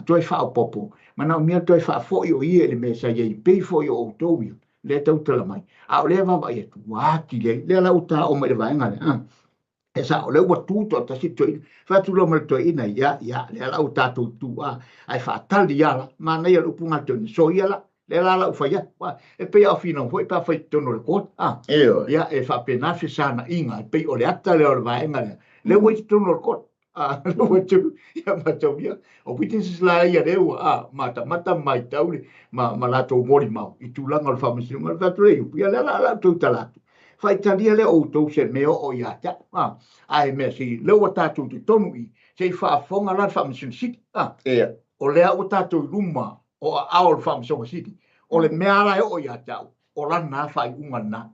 toe faaopoopo, manaomia toe faafoi o ia i le mea sa i ai, pei foi o outou ia, lea tautala mai. A o lea vaavaai atu, ua atili ai, lea la ua taoo mai i le vaega lea. E sao, lea ua tu toatasi toeaina, fai atu loa ma le toeaina, ia, ia, lea la ua tatou tu, ae faatali lava la, manaia le upu na toeaina, soia la, lea la lau fai atu, e pei a o finau foi pe a fai i totonu o le court, ia, e faapena fesanaiga, e pei o le ata lea o le vaega lea, lea ua i totonu o le court, lea ua tu, ia, mataulia, o witnesses la ia lea ua, matamata ma matau le, ma latou molimau i tulaga o le faamasinoga, le fai atu lea, ia, lea la lau tautala atu, faitalia lea outou se mea oo ia te au, ae mea sili, lea ua tatou totonu i, se i faafofoga la le Faamasino Sili, o lea ua tatou i luma o aao o le Faamasinoga Sili, o le mea la e oo ia te au, o lana faaiuga lena,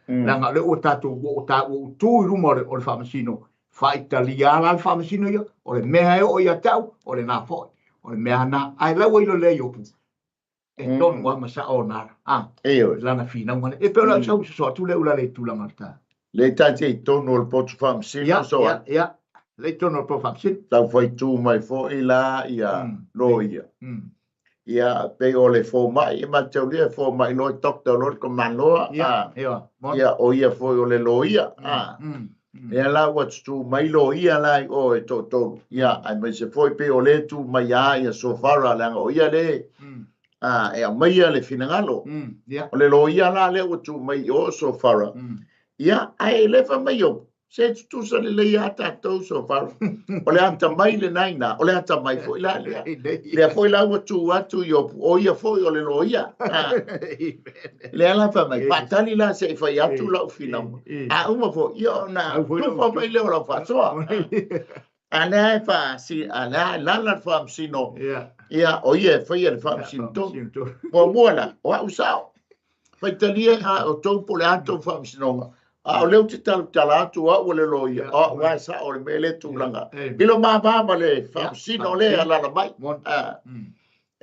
leaga o lea ua tatou ua ou tu i luma o le Faamasino, faitalia la le Faamasino ia, o le mea e oo ia te au, o lena foi, o le mea na, ae lau ai lo lea Iopu, e tonu lava ma sao ona lana finauga lea. E pei o lau sau soso atu lea ula le tulaga o le ta. Le tati i tonu o le potu faamasino so a. Ia, le i tonu o le potu faamasino. Tau faitu mai foi la ia loia. Ia, pei o le fomai, e mataulia e fomai loa doctor loa le komanoa. Ia, ia. Ia, o ia foi o le loia. Lea la ua tutu mai loia la i o e toatolu. Ia, aemaise foi pei o le tu mai a ia Sofara, leaga o ia le e aumaia le finagalo. O le loia la lea ua tu mai i o Sofara. Ia, ae le fai mai o, se tutusa lelei a tatou Sofara. O le atamai lena ina, o le atamai foi la lea. Lea foi la ua tu atu i o, o ia foi o le loia. Lea la fai mai, faatali la se i fai atu lau finauga. A uma foi, ia ona tufa mai lea o lau faasoa. A lea e faasi, a lea e lala le faamasino, ia, o ia e faia le faamasino tonu. Muamua la, o au sao. Faitalia a o tou po le a tou faamasinoga. A o lea ou te talatala atu au o le loia, o au a sao o le mea le tulaga. I lo mava ma le faamasino lea alala mai.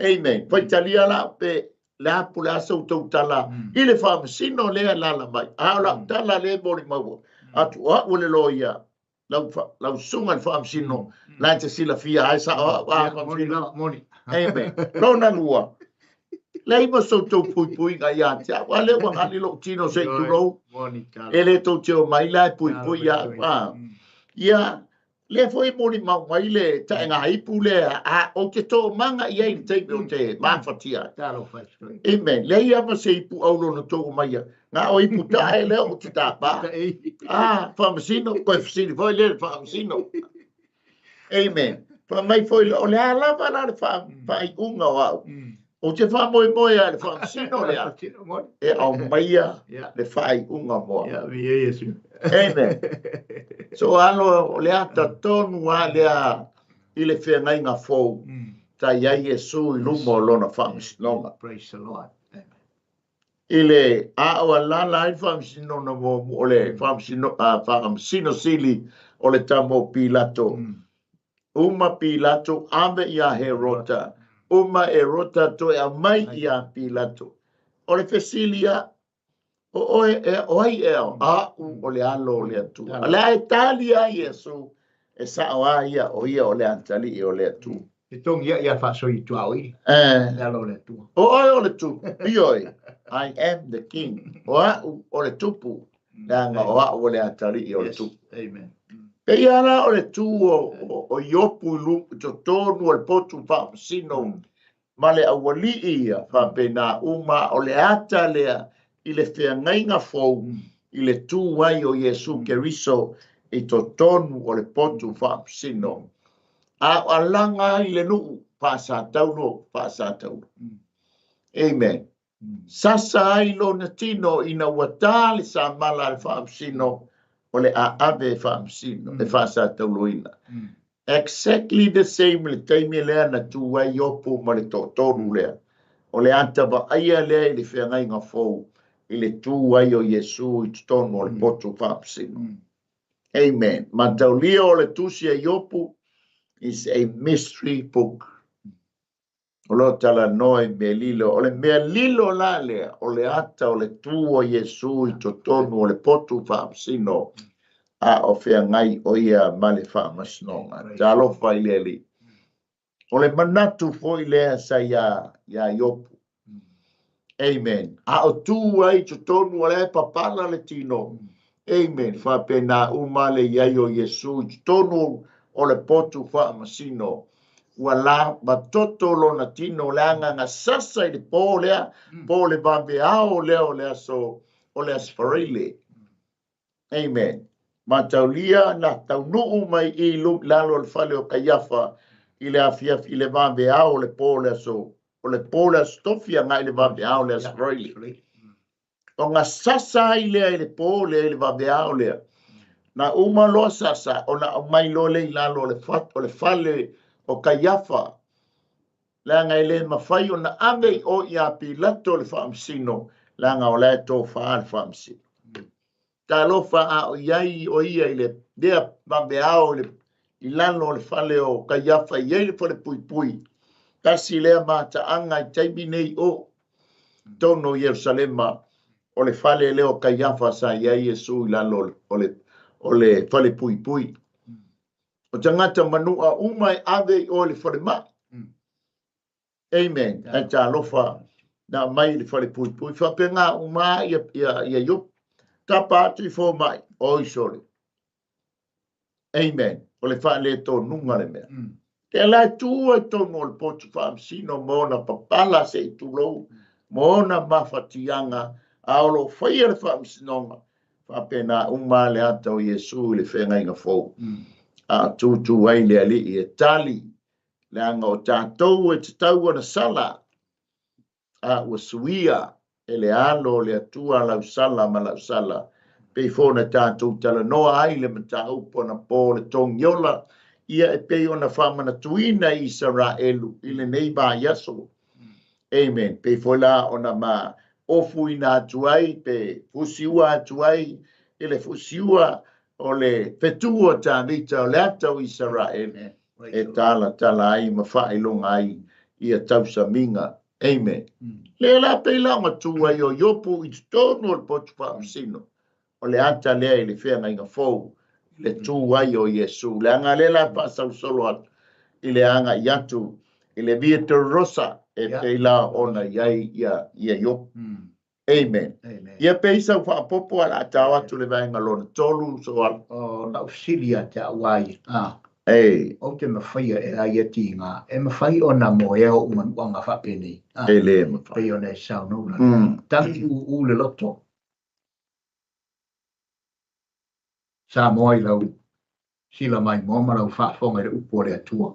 Amen. Faitalia la pe le a po le a sa outou tala i le faamasino lea alala mai. A o lau tala le molimau atu o au o le loia, lau susuga i le faamasino, la e te silafia ai sao au a faamasino. Amen. Lona lua, leai ma sa outou puipuiga ia te au. A lea ua gali lou tino se i tulou. E le tou te omai la e puipui ia au. Ia, lea foi e molimau mai le taega ipu lea, a ou te toomaga i ai i le taimi o te mafatia ai. Amen. Leai lava ma se ipu aulo na tou aumaia. Na o ipu tae lea ou te tapa. Faamasino, koe fesili foi lea le faamasino. Amen. Fai mai foi o le a lava la le faaiuga o au. Ou te faamoemoe lava i le faamasino lea e aumaia le faaiuga mo au. Amen. So alo o le ata tonu lava lea i le feagaiga fou sa i ai Iesu i luma o lona faamasinoga. Praise the Lord. I le a o alala ai le faamasinoga muamua o le faamasino sili o le tama o Pilato. Uma Pilato ave iā Herota, uma Herota toe aumai iā Pilato. O le fesili ia, o oe ea, o ai ea, a'u o le alo o le Atua. O le a e tali ai Iesu, e sao a ia, o ia o le atalii o le Atua. E togi ia ia faasoi tuaoi. Eh. Le alo o le Atua. O oe o le tupu. Ioe. I am the king. O au o le tupu. Leaga o au o le atalii o le tupu. Amen. Pei la o le tu o Iopu i totonu o le potu faamasino ma le aualii ia faapena uma o le ata lea i le feagaiga fou i le tu ai o Iesu Keriso i totonu o le potu faamasino. A o alaga ai le nuu faasataulo, faasataulo. Amen. Sasa ai lona tino ina ua tā le samala a le faamasino o le a ave e faamasino, e faasatauloina. Exactly the same le taimi lea na tu ai Iopu ma le toatolu lea. O le ata vaaia lea i le feagaiga fou i le tu ai o Iesu i totonu o le potu faamasino. Amen. Mataulia o le tusi a Iopu is a mystery book. O lo talanoa i mea lilo. O le mea lilo la lea, o le ata o le tu o Iesu i totonu o le potu faamasino a o feagai o ia ma le faamasinoga. Talofa i le Alii. O le manatu foi lea sa ia Iopu. Amen. A o tu ai totonu o le papala le tino. Amen. Faapena uma le iai o Iesu i totonu o le potu faamasino. Ua la matoto lona tino le agaga sasa i le po lea, po le vaveao lea o le aso o le Aso Faraile. Amen. Mataulia na taunuu mai i lalo o le fale o Kaiafa i le afiafi i le vaveao o le po le aso o le po le aso Tofi agai le vaveao le Aso Faraile. O ngā sasa ai lea i le po lea i le vaveao lea. Na uma loa sasa ona aumai loa lea i lalo o le fale o Kaiafa. Leaga e le mafai ona ave i o ia Pilato le faamasino, leaga o la e tofa le faamasino. Talofa a o iai o ia i le lea vaveao i lalo o le fale o Kaiafa i ai le fale puipui. Tasi lea mataaga i taimi nei o totonu o Ierusalema o le fale lea o Kaiafa sa i ai Iesu i lalo o le fale puipui. O tagata manua uma e ave i o le fale mai. Amen. Ae talofa na mai le fale puipui. Faapena uma ia Iopu. Tapa atu i fomai. Oi sole. Amen. O le faaletonunga le mea. Te la tu ai tonu o le potu faamasino ma ona papala se i tulou, ma ona mafatiaga, a o lo faia le faamasinoga, faapena uma le ata o Iesu i le feagaiga fou. A tutu ai le alii e tali, leaga o tatou e tatau ona sala, a ua suia e le alo o le Atua lau sala ma lau sala. Pei foi ona tatou talanoa ai le mataupu ona po le togiola, ia e pei ona faamanatuina i Isaraelu i lenei vaiaso. Amen. Pei foi la ona ma ofuina atu ai, pe fusiua atu ai, i le fusiua o le fetu o Tavita o le ata o Isaraelu, e talatala ai ma faailoga ai ia tausamiga. Amen. Le la pei la ona tu ai o Iopu i totonu o le potu faamasino, o le ata lea i le feagaiga fou, le tu ai o Iesu. Leaga le la faasausolo atu i le agai atu i le Via Dolorosa e pei la ona i ai ia Iopu. Amen. Ia pei sau faapopo a la tao atu le vaega lona tolu so ala. O lau fesili ia te au ai. Ei. Ou te mafaia e ai e tiga. E mafai ona moea o manuaga faapenei. E le mafai. Pei ona e saunoa. Tagi uu le loto. Samoa i lau sila mai moa ma lau faafofoga i le upu o le Atua.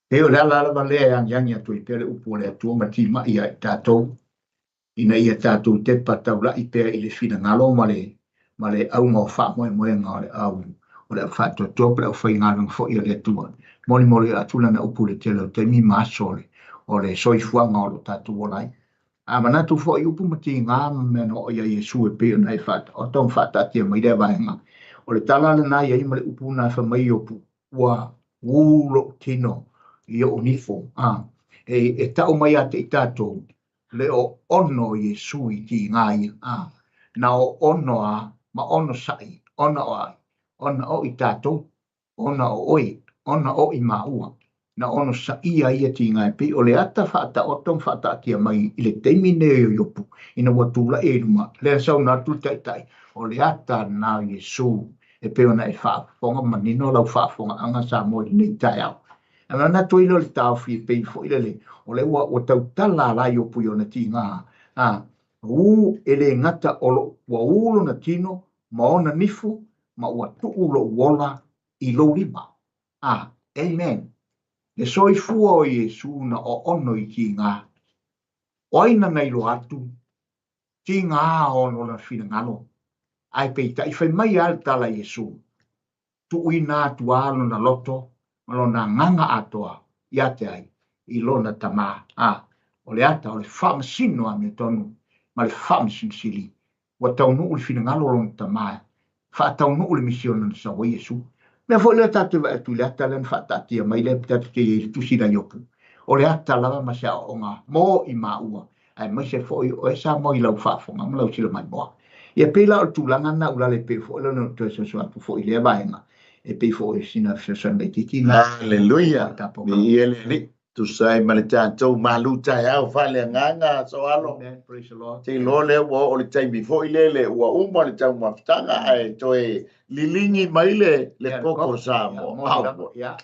Pei o le ala lava lea e agiagi atu ai pea le upu o le Atua ma timai ia i tatou, ina ia tatou tepa taulai pea i le finagalo ma le auga o faamoemoega o le au o le faatoatoa po o le aufaigaluega foi a le Atua. Molimoli atu lana upu i le tele o taimi ma aso o le soifuaga o lo tatou ola ai. A manatu foi upu ma tiga ma mea na oo ia Iesu e pei ona e faataoto ma faataatia mai lea vaega. O le tala lena i ai ma le upu na fai mai Iopu, ua ū lou tino i ou nifo. E tau mai ia te i tatou, le o ono Iesu i tiga ia. Na o ono a, ma ono sai, ona o ai, ona o i tatou, ona o oi, ona o i maua. Na onosaia ia tiga e pei o le ata faataoto ma faataatia mai i le taimi lenei o Iopu ina ua tulai ai i luma, lea na saunoa atu le Taitai, o le ata lena o Iesu e pei ona e faafofoga manino lau faafofogaaga Samoa i lenei taeao. Ae manatu ai lea o le taofi e pei foi lele o lea ua, ua tautala la Iopu i ona tiga, a, ū e le gata o lo, ua ū lona tino ma ona nifu ma ua tuu lou ola i lou lima. A, Amen. Le soifua o Iesu na oono i tiga. O ai nana iloa atu? Tiga o lona finagalo. Ae peitai fai mai a le tala a Iesu, tuuina atu a lona loto ma lona agaga atoa ia te ai? I lona Tama. A, o le ata o le faamasino amiotonu ma le Faamasino Sili ua taunuu le finagalo o lona Tama e faataunuu le misiona na sau ai Iesu. Mea foi lea tatou te vaai atu i le ata lea na faataatia mai lea tatou te i ai i le tusi na Iopu, o le ata lava ma se aoaoga mo i maua, aemaise foi o oe Samoa i lau faafofoga ma lau silamaimoa. Ia pei la o le tulaga lena ulale e pei foi lea ona toe soso atu foi i lea vaega, e pei foi o sina fesoasoani laitiiti lena. Haleluia! Viia le Alii. Tusa ai ma le tatou malu taeao faaleagaga Soalo. Amen. Praise the Lord. Te iloa lea ua oo le taimi foi lele ua uma le taumafataga ae toe liligi mai le le koko Samoa. Yeah.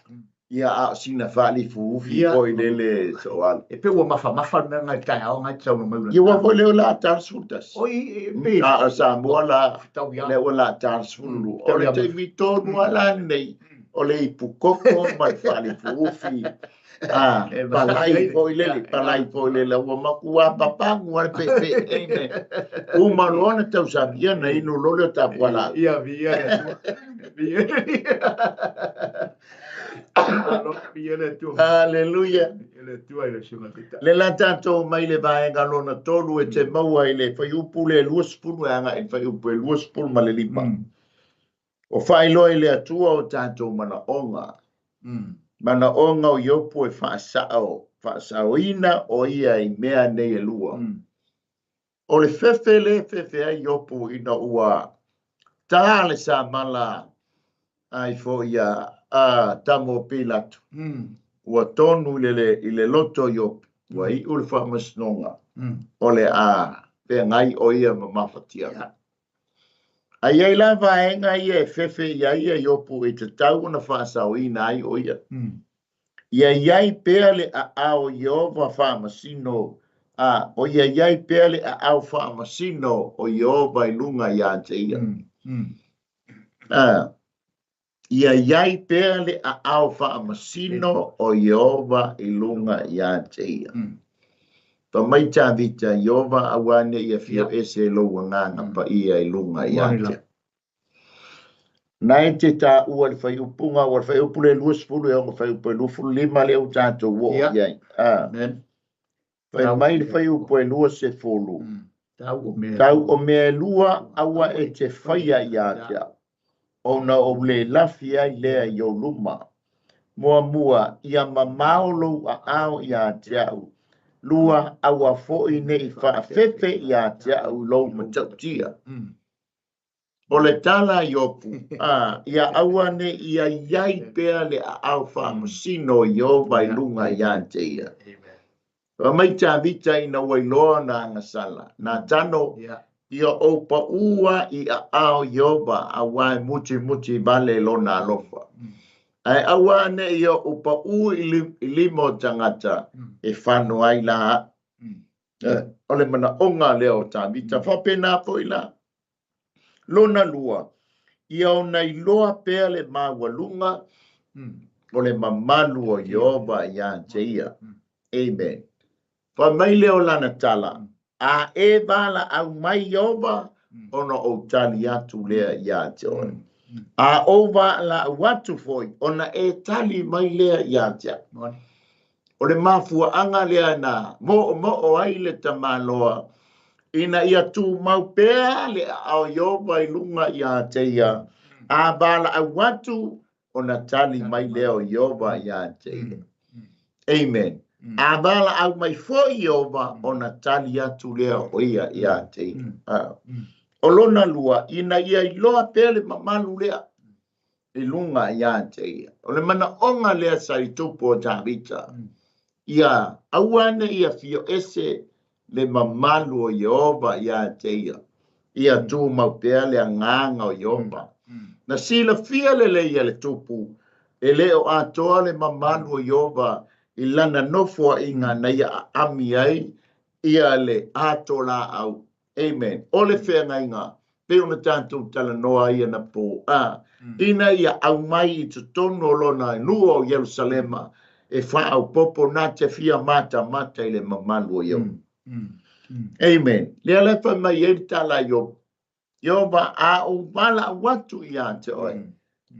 Ia a o sina faalifuufi foi lele Soalo. E pei ua mafamafa le mea ngai taeao ngai te saunoa mai ula. Ia ua foi lea o le a ta le 11. Oi, e pei. A o Samoa la lea ua la ta le 12. O le taimi tonu lava la lenei o le ipu koko ma le faalifuufi a palai foi lele, palai foi lele, ua matua papagu a le peepee. Amen. Uma loa na tausami, ia na inu loa lea o tapuala. Ia, viia le Atua. Viia. Malo, viia le Atua. Haleluia. Viia le Atua i le susuga Taitai. Le la tatou mai le vaega lona tolu e te maua i le fuaiupu le 20 e agai i le fuaiupu e 25. O faailoa i le Atua o tatou manaoga. Manaoga o Iopu e faasao, faasaoina o ia i mea nei e lua. O le fefe le fefe ai Iopu ina ua tā le samala ai foi ia a tamo o Pilato. Ua tonu i le, i le loto o Iopu, ua iu le faamasinoga, o le a feagai o ia ma mafatiaga. A i ai la vaega ia e fefe i ai ia Iopu e tatau ona faasaoina ai o ia. Ia i ai pea le aao o Ieova faamasino, a, o ia i ai pea le aao faamasino o Ieova i luga ia te ia. A, Ia i ai pea le aao faamasino o Ieova i luga ia te ia. Fai mai Tavita, Ieova, aua ne i afio ese lou agaga paia i luga ia te au. Na e te taua le fuaiupuga, ua le fuaiupu le 20 e ono fuaiupu e 25 lea ua tatou oo i ai. A. Fai mai le fuaiupu e 20, Tau o mea e lua aua e te faia ia te au, ona ou le lafi ai lea i ou luma. Muamua, ia mamao lou aao ia te au. Lua, aua foi ne i faafefe ia te au i lou matautia. O le tala a Iopu, a, ia aua ne i i ai pea le aao faamasino o Ieova i luga ia te ia. Fai mai Tavita ina ua iloa ona agasala, Natano, ia ou paʻū a i aao Ieova, auā e mutimuti vale lona alofa. Ae aua ne i oʻu paʻū i lima o tagata e fano ai la aʻu. O le manaʻoga lea o Tavita, faapena foi la. Lona lua, ia ona iloa pea le maualuga o le mamalu o Ieova ia te ia. Amen. Fai mai lea o lana tala, A e valaau mai Ieova, ona ou tali atu lea ia te oe. A ou valaau atu foi, ona e tali mai lea ia te au. O le mafuaaga lea na moomoo ai le tamaloa ina ia tumau pea le aao Ieova i luga ia te ia, a valaau atu ona tali mai lea o Ieova ia te ia. Amen. A valaau mai foi Ieova ona tali atu lea o ia ia te ia. O lona lua, ina ia iloa pea le mamalu lea. i luga ia te ia. O le manaoga lea sa i tupu o Tavita, ia aua ne i afio ese le mamalu o Ieova ia te ia, ia tumau pea le agaga o Ieova. Na silafia lelei e le tupu, e le o atoa le mamalu o Ieova i lana nofoaiga na ia aami ai ia le ato laau. Amen. O le feagaiga, pei ona tatou talanoa ai anapo, a, ina ia aumai i totonu o lona nuu o Ierusalema e faaopoopo na te fia matamata i le mamalu o Ieova. Amen. Lea la e fai mai ai le tala a Iobo, Ieova, a ou valaau atu ia te oe,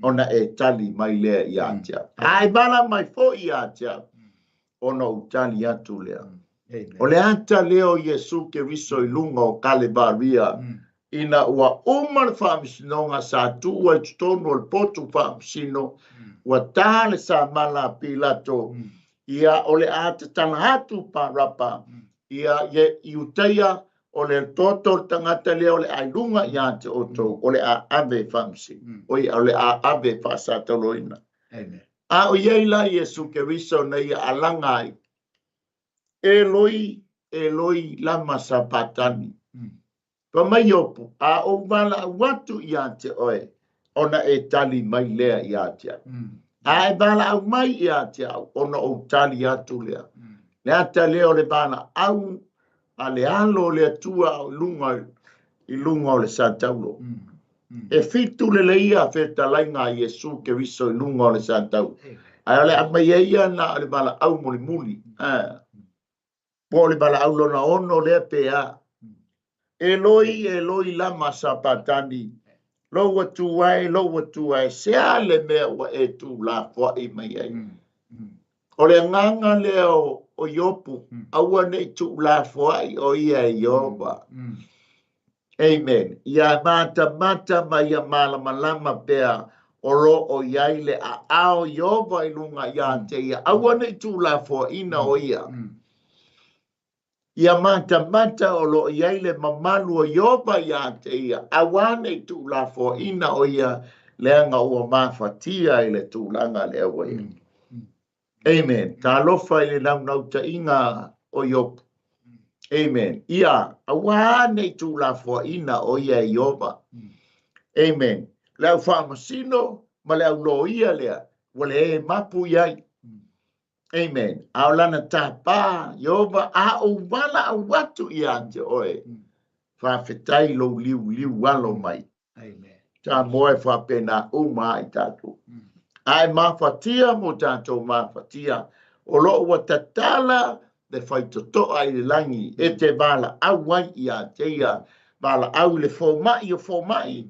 ona e tali mai lea ia te au. A e valaau mai foi ia te au, ona ou tali atu lea. O le ata lea o Iesu Keriso i luga o Kalevaria, ina ua uma le faamasinoga sa tuu ai totonu o le potu faamasino, ua ta le samala a Pilato, ia o le a tatala atu Parapa, ia Iutaia, o le toto o le tagata lea o le a i luga ia te outou, o le a ave e faamasino, oi, o le a ave e faasatauloina. A o i ai la Iesu Keriso na ia alaga ai, Eloi, Eloi, lama sapatani. Fai mai Iopu, a ou valaau atu ia te oe, ona e tali mai lea ia te au. A e valaau mai ia te au, ona ou tali atu lea. Le ata lea o le valaau a le Alo o le Atua o luga i luga o le sataulo. E fitu lelei ia fetalaiga a Iesu Keriso i luga o le sataulo. Ae o le aumai ai ia na o le valaau mulimuli. Po o le valaau lona ono lea pe a. Eloi, Eloi, lama sapatani, lou Atua e, lou Atua e, se a le mea ua e tuulafoai mai ai? O le agaga lea o Iopu, aua ne i tuulafoai o ia e Ieova. Amen. Ia matamata ma ia malamalama pea o lo o i ai le aao o Ieova i luga ia te ia, aua ne i tuulafoaina o ia. Ia matamata o lo o i ai le mamalu o Ieova ia te ia, aua ne i tuulafoaina o ia, leaga ua mafatia i le tulaga lea ua i ai. Amen. Talofa i le naunautaiga o Iopu. Amen. Ia, aua ne i tuulafoaina o ia e Ieova. Amen. Le au faamasino ma le au loia lea, ua le mapu i ai. Amen. A o lana tapa, Ieova, a ou valaau atu ia te oe, faafetai lou liuliu alo mai. Amen. Samoa e faapena uma ai tatou. A e mafatia mo tatou mafatia, o lo o ua tatala le faitotoa i le lagi e te valaau ai ia te ia, valaau i le fomai o fomai,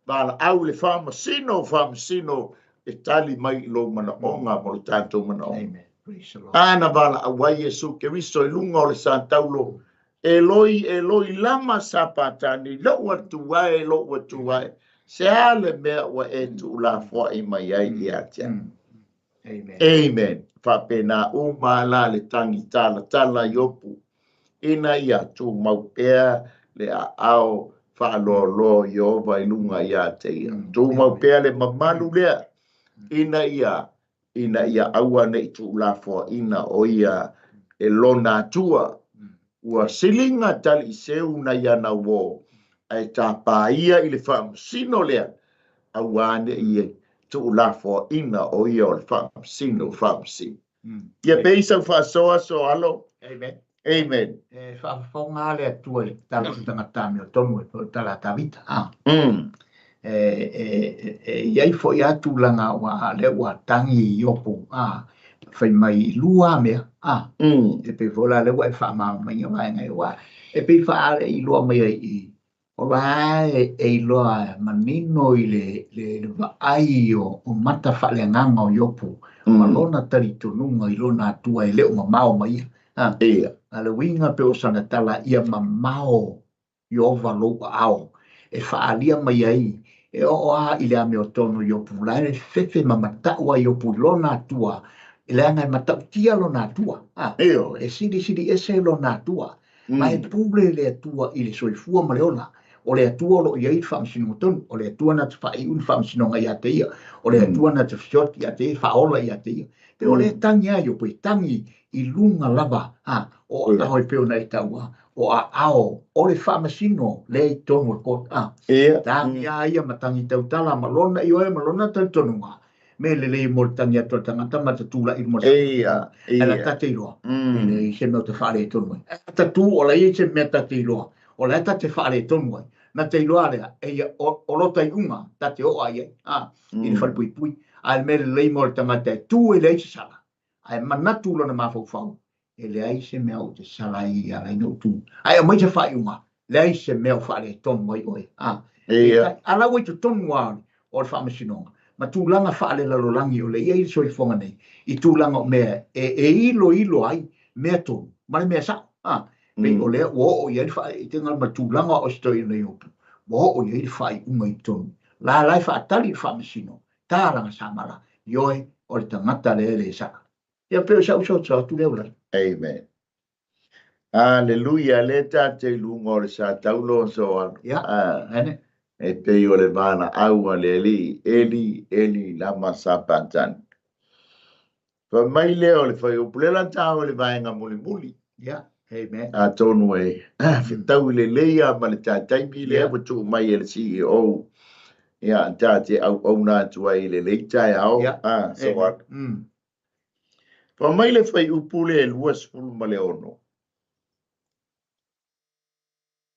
valaau i le faamasino o faamasino, e tali mai i lou manaoga mo le tatou manaoga. Amen. Praise the Lord. A na valaau ai Iesu Keriso i luga o le sataulo, Eloi, Eloi, lama sapatani, lou Atua e, lou Atua e, se a le mea ua e tuulafoai mai ai ia te au? Amen. Amen. Faapena uma la le tagi talatala Iopu, ina ia tumau pea le aao faaloaloa o Ieova i luga ia te ia. Tumau pea le mamalu lea, ina ia ina ia aua ne i tuulafoaina o ia e lona Atua. Ua siliga taliiseu nai ana uō, ae tapa ia i le faamasino lea, aua ne i tuulafoaina o ia o le faamasino faamasino. Ia pei sau faasoa so alo. Amen. Amen. E faafofoga lava le Atua i le tatalo a le tagata amiotonu e pei o le tala a Tavita. A. E, e, e i ai foi lava tulaga aua lea ua tagi Iopu, a, fai mai i lua lava mea, a. E pei foi la lea ua e faamalamalamaina vaega ia, aua e pei faa iloa mai ai i i, O la e iloa manino i le vaai o mata faaleagaga o Iopu ma lona talitonuga i lona Atua e le o mamao ma ia. A o le uiga pei o sana tala, ia mamao Ieova lou aao e faaalia mai ai e oo lava i le amiotonu Iopu, la e fefe ma matau ai Iopu i lona Atua, leaga e matautia lona Atua, e silisili ese lona Atua. Ma e pule le Atua i le soifua ma le ola. O le Atua o lo o i ai le faamasinoga tonu, o le Atua na te faaiu le faamasinoga ia te ia, o le Atua na te fesioti ia te ia, faaola ia te ia. Pei o lea e tagi lava Iopo, e tagi i luga lava a, o aao e pei ona e taua, o aao o le faamasino lea i totonu o le court a. Tagi lava ia ma tagi tautala ma lona ioe ma lona talitonuga, mea lelei mo le tagi atu a le tagata ma te tulai i luma o le Ia, Ae la ia. ta te iloa, e leai se mea o te faaletonu ai. Ae a ta tu o la e i ai se mea ta te iloa, o la e ta te faaletonu ai, na te iloa lea, eia, o lota iuga ta te oo ai ai, a, i le falepuipui. A o le mea lelei mo le tagata e tu e leai se sala, ae manatu lona mafaufau, e leai se mea ou te sala ai e ala ai ona ou tu. Ae aumai se faaiuga, leai se mea o faaletonu ai oe. A, Ia. peitai, a la ua i totonu lava o le faamasinoga, ma tulaga faalelalolagi o le i ai le soifuaga nei, i tulaga o mea e, e iloilo ai mea tonu ma le mea sao. A, pei o lea ua oo i ai le faaeteetega ma tulaga o Ausetalia nei upu, ua oo i ai le faaiuga i totonu. La la e faatali le faamasino, ta lana samala, ioe, o le tagata lea e le sala. Ia pei o sau soso atu lea Ualali. Amen. Aleluia, lea tatou i luga o le sa taulo o Soalo. Ia, Ah, ene. e pei o le valaau a le Alii, Eli, Eli, lama sapatani. Fai mai lea o le fuaiupu, lea la taua i le vaega mulimuli. Ia, amen. Atonu e fetaui lelei lava ma le taitaimi lea ua tuu mai e le CEO, ia, ta te auauna atu ai i lenei taeao. Ia, Ah, amen. Soalo. Fai mai le fuaiupu lea e 26,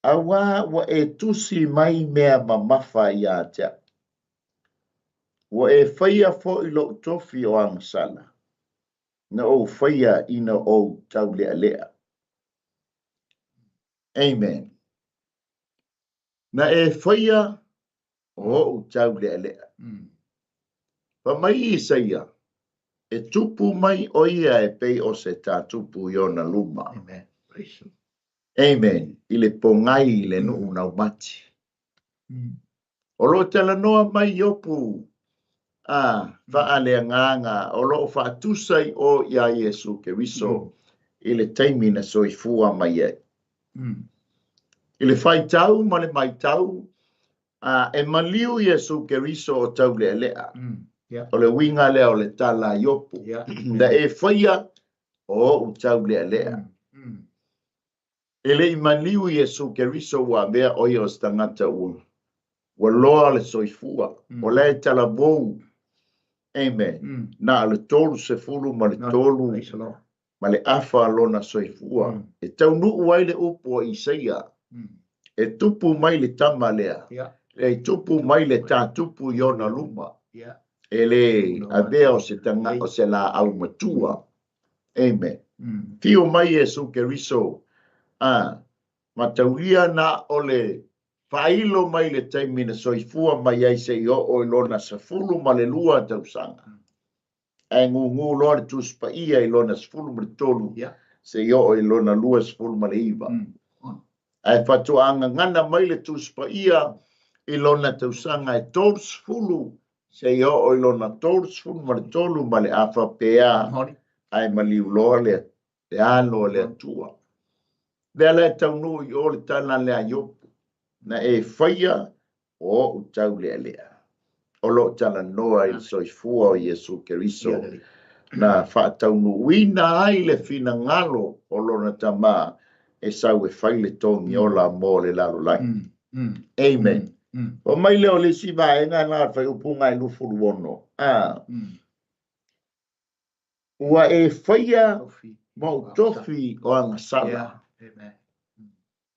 Auā ua e tusi mai mea mamafa ia te au, ua e faia foi lou tofi o agasala, na ou faia ina ou taulealea. Amen. Na e faia o ou taulealea. Fai mai Isaia, E tupu mai ʻo ia e pei o se tātupu i ona luma. Amen. Praise the Amen. I le pogai i le nuu naumati. O lo o talanoa mai Iopu a faaleagaga o lo o faatusa i o iā Iesu Keriso i le taimi na soifua mai ai. I le faitau ma le maitau, a e maliu Iesu Keriso o taulealea. O le uiga lea o le tala a Iopu, na e faia o ou taulealea. E le i maliu Iesu Keriso ua avea ʻo ia o se tagata ua ua loa le soifua, o la e talavou, amen, na o le 33 ma le afa lona soifua, e taunuu ai le upu a Isaia, e tupu mai le tama lea, e tupu mai le tātupu i ona luma, e le avea o se tagata, o se laau matua. Amen. Fio mai Iesu Keriso, a, mataulia na o le faailo mai le taimi na soifua mai ai seia oo i lona 12 tausaga. Ae gūgū loa le Tusi Paia i lona 13 seia oo i lona 29. Ae faatoa gagana mai le Tusi Paia i lona tausaga e 30 seia oo i lona 33 ma le afa pe a, ae maliu loa le alo o le Atua. Lea la e taunuu i o le tala lea a Iopu, na e faia o ou taulealea. O lo o talanoa i le soifua o Iesu Keriso, na faataunuuina ai le finagalo o lona Tama e sau e fai le togi ola mo le lalolagi. Amen. Oo mai lea o le isi vaega lena o le fuaiupu e 26, a. Ua e faia ma ou tofi o agasala.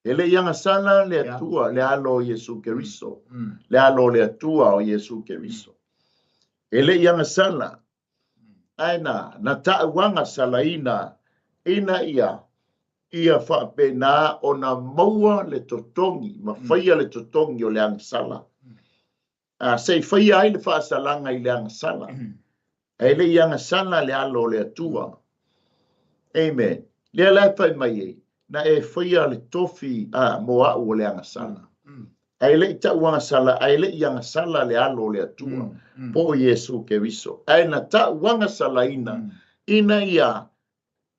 E le i agasala le Atua, le Alo o Iesu Keriso, le Alo o le Atua o Iesu Keriso. E le i agasala, ae na, na taʻu agasalaina ina ia ia faapena ona maua le totogi ma faia le totogi o le agasala. A, se i faia ai le faasalaga i le agasala. Ae le i agasala le Alo o le Atua. Amen. Lea la e fai mai ai, na e faia le tofi a, mo au o le agasala. Ae le i taʻu agasala, ae le i agasala le Alo o le Atua, po o Iesu Keriso. Ae na taʻu agasalaina ina ia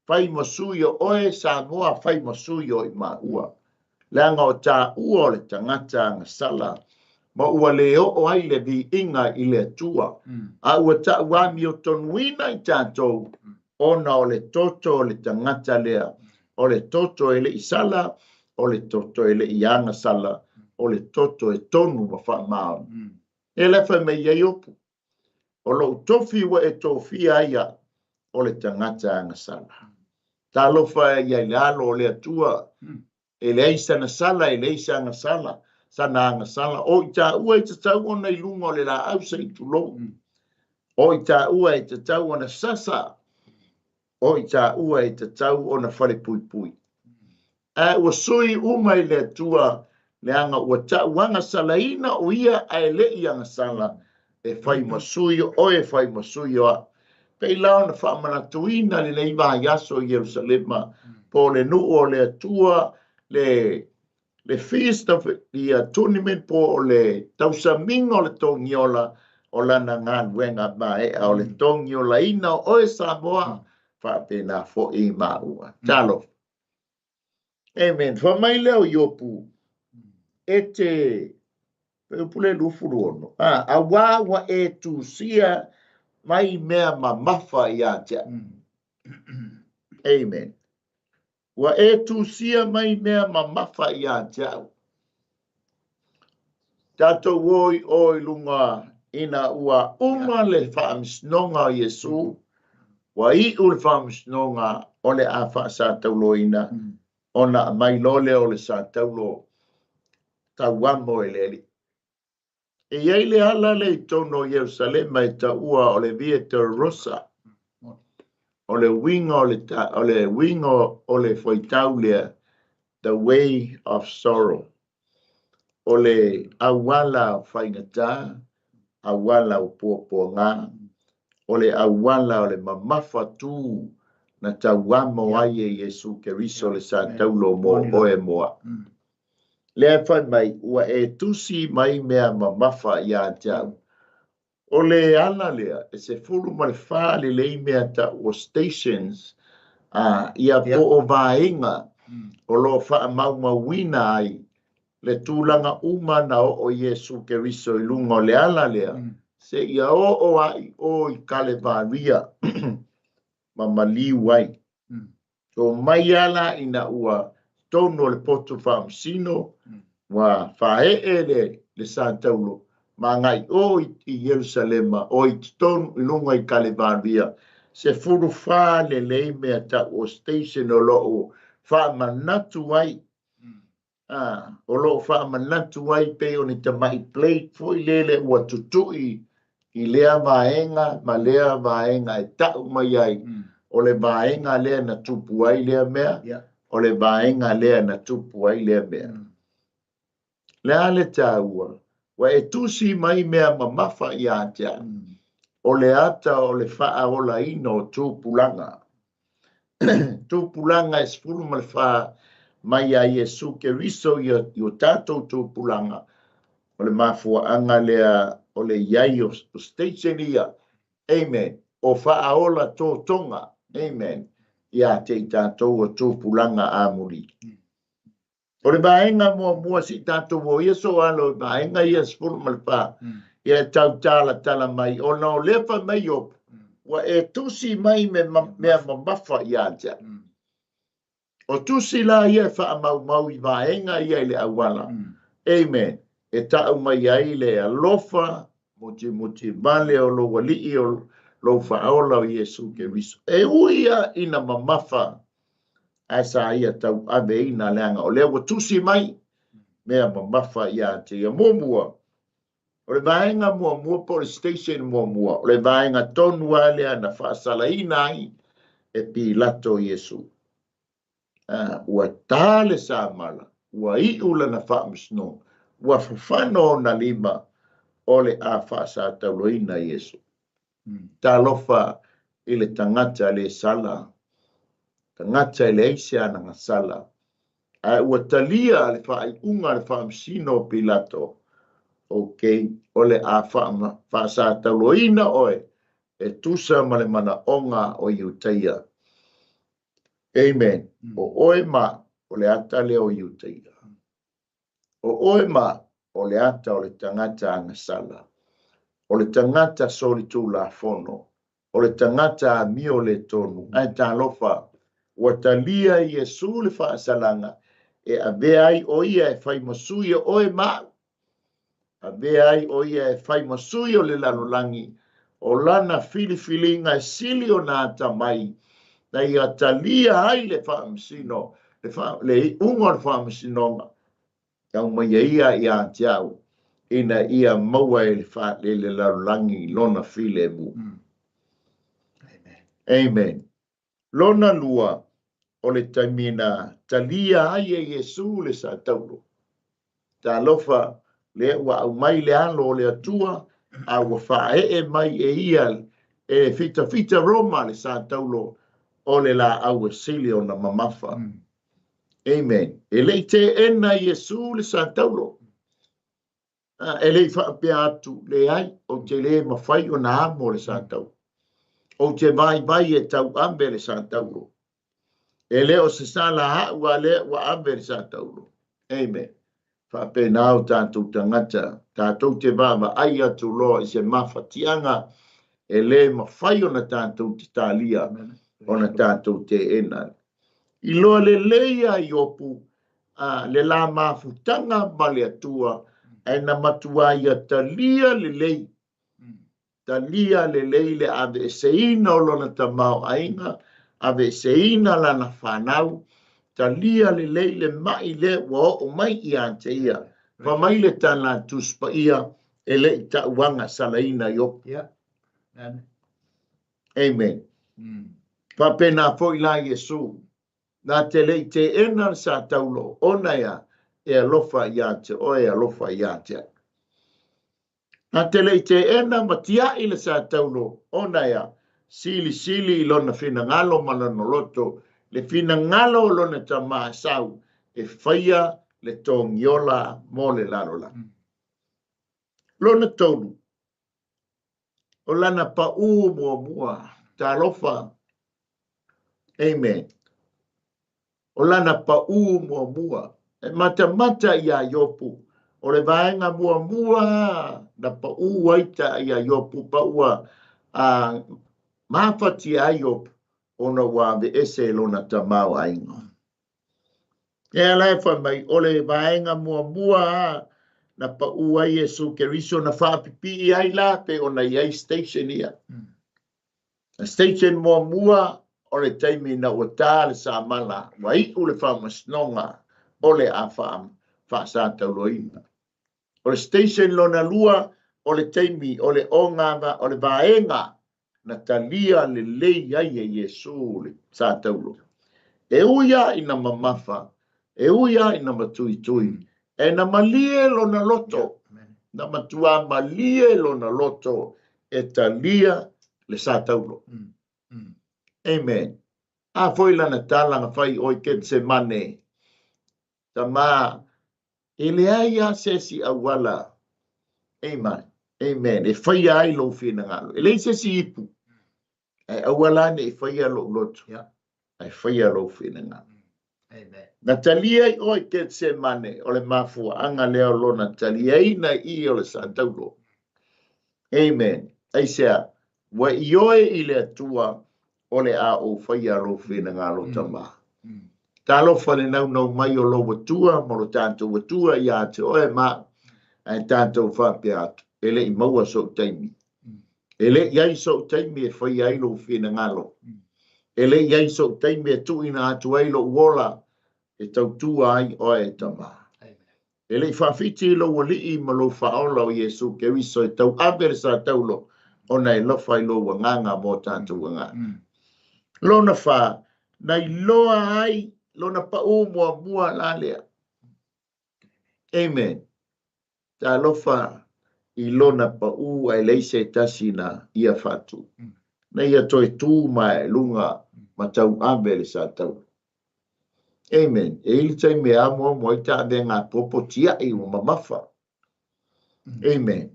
fai ma sui o oe, Samoa, fai ma sui o i maua. Leaga o taua o le tagata agasala, ma ua le oo ai le viiga i le Atua, a ua ta'u amiotonuina i tatou ona o le toto o le tagata lea, o le toto e le i sala, o le toto e le i agasala, o le toto e tonu ma faamaoni. E le fai mai ai Iopu, o lou tofi ua e tofia ai au, o le tagata agasala. Talofa ia i le alo o le Atua, e leai sana sala, e leai se agasala, sana agasala. O i taua e tatau ona i luga o le laau se i tulou. O i taua e tatau ona sasa. O i taua e tatau ona falepuipui. Ae ua sui uma i le Atua, leaga ua ta'u agasalaina o ia ae le i agasala, e fai ma sui o oe, e fai ma sui o a'u. Pei la ona faamanatuina lenei vaiaso i Ierusalema, po o le nuu o le Atua, le Feast of the Atonement, po o le tausamiga o le togiola o lana galuega mae'a o le togiolaina o oe Samoa, faapena fo'i maua. Talofa. Amen. Fai mai lea o Iopu, e te Upu le 26, auā ua e tusia mai mea mamafa ia te au. Amen. Ua e tusia mai mea mamafa ia te au. Tatou o i o i luga ina ua uma le faamasinoga o Iesu, ua iu le faamasinoga o le a faasatauloina, ona aumai loa lea o le sataulo tauamo e le Alii. E i ai le ala lea i totonu o Ierusalema e taua o le Via Dolorosa. O le uiga o le, o le uiga o le fuaitau lea, the way of sorrow. O le auala o faigata, auala o puapuaga, o le auala o le mamafa tu na tauamo ai e Iesu Keriso le sataulo mo oe mo a'u. Lea e fai mai, ua e tusi mai mea mamafa ia te au. O le ala lea, e 14 lelei mea ta'u o stations, ia po o vaega o lo o faamaumauina ai le tulaga uma na oo Iesu Keriso i luga o le ala lea, seia oo a i o i Kalevaria ma maliu ai. O mai ala ina ua tonu o le poto faamasino, ua faaee le sataulo, ma agai o i Ierusalema, o i totonu i luga i Kalevaria, 14 lelei mea ta'u o station o lo o faamanatu ai, o lo o faamanatu ai pei o ni tama'i plate foi lele ua tutu'i i lea vaega ma lea vaega e ta'u mai ai, o le vaega lea na tupu ai lea mea, o le vaega lea na tupu ai lea mea. Le a le taua, ua e tusi mai mea mamafa ia te au, o le ata o le faaolaina o tupulaga. Tupulaga e 14 mai a Iesu Keriso i o tatou tupulaga, o le mafuaaga lea o le i ai o station ia. Amen. O faaola totoga. Amen. Ia te i tatou o tupulaga amuli. O le vaega muamua si tatou o ia so alo i vaega ia 14, ia e tau talatala mai, ona o lea fai mai Iopu, ua e tusi mai me mea mamafa ia te au. O tusi la ia e faamaumau i vaega ia i le auala. Amen. E ta'u mai ai le alofa mutimutī vale o lou alii o lou faaola o Iesu Keriso. E ui ia ina mamafa, ae sa ia tauaveina leaga o lea ua tusi mai mea mamafa ia te ia. Muamua, o le vaega muamua po o le station muamua, o le vaega tonu lava lea na faasalaina ai e Pilato Iesu. Ua ta le samala, ua iu lana faamasinoga, ua fafano ona lima o le a faasatauloina Iesu. Talofa i le tagata le sala, tagata e leai se anagasala, ae ua talia le faaiuga a le faamasino o Pilato, okay, o le a faasatauloina oe e tusa ma le manaoga o Iutaia. Amen. O oe ma o le ata lea o Iutaia. O oe ma au, o le ata o le tagata agasala, o le tagata solitulafono, o le tagata amio le tonu. Ae talofa, ua talia e Iesu le faasalaga e avea ai o ia e fai ma sui o oe ma au. Avea ai o ia e fai ma sui o le lalolagi, o lana filifiliga e sili ona atamai, na ia talia ai le faamasino, le, fa, le iuga o le faamasinoga, e aumaia ia ia te au, ina ia maua e le, fa, e le lalolagi lona filemu. Amen. Amen. Lona lua, o le taimi na talia ai e Iesu le sa taulo. Talofa, lea ua aumai le alo o le Atua, a ua faaee mai e ia e fitafita Roma le sa taulo o le laau e sili ona mamafa. Amen. E le i teena Iesu le sa taulo. E le i faapea atu, leai, ou te le mafai ona amo le sa taulo. Ou te vaivai e tauave le sa taulo. E le o se sala a'u a lea ua ave le sa taulo. Amen. Faapena o tatou tagata, tatou te vaavaai atu loa i se mafatiaga e le mafai ona tatou te talia, ona tatou teena. Iloa lelei a Iopu a le la mafutaga ma le Atua, ae na matua ia talia lelei Talia lelei le aveeseina o lona tamaoaiga, aveeseina lana fanau, talia lelei le ma'i lea ua oo mai ia te ia. Fai mai le tala a Tusi Paia, e le i tauaga salaina Iopu. Amen. Faapena foi la Iesu, na te le i teena le sa taulo, ona ea, e alofa ia te oe, e alofa ia te au. Na te le i teena ma tiai le sa taulo, ona ea, silisili i lona finagalo ma lona loto, le finagalo o lona tama e sau e faia le togiola mo le lalolagi. Lona tolu, o lana paū muamua, talofa, amen, o lana paū muamua, e matamata iā Iopu, o le vaega muamua na paū ai ta iā Iopu, pa ua a, mafatia ai Iopu, ona ua aveese e lona tamaoaiga. E ala e fai mai, o le vaega muamua na paū ai Iesu Keriso na faapipii ai la pe ona i ai station ia. Station muamua o le taimi ina ua ta le samala, ua iu le faamasinoga o le a faasatauloina. O le station lona lua o le taimi o le ogava o le vaega na talia lelei ai e Iesu le sataulo. E ui lava ina mamafa, e ui lava ina matuitui, e na malie lona loto, na matua malie lona loto e talia le sa taulo. Amen. A foi lana tala na fai oi Ketsemane, tama, e leai a se isi auala. Amen. Amen. E faia ai lou finagalo. E leai se isi ipu. Ae aua la ne i faia lou loto. Ae faia lou finagalo. Amen. Na talia i oe Ketsemane, o le mafuaaga lea o lona taliaina i o le sa taulo. Amen. Aisea, ua ioe i le Atua o le a ou faia lou finagalo tama. Talofa le naunau mai o lou Atua ma lo tatou Atua ia te oe ma au, ae tatou faapea atu, e le i maua sou taimi. E le i ai sou taimi e faia ai lou finagalo. E le i ai sou taimi e tuuina atu ai lou ola e tautua ai oe e tama. E le i faafiti lou Alii ma lou Faaola o Iesu Keriso e tauave le sa taulo ona e lofa i lou agaga mo tatou agaga. Lona fa, na iloa ai lona paū muamua la lea. Amen. Talofa i lona paū ae leai se tasi na ia faatu. Na ia toe tu ma e luga ma tauave le sa taulo. Amen. E i le taimi e amoamo ai ta avega popo tiai ua mamafa. Amen.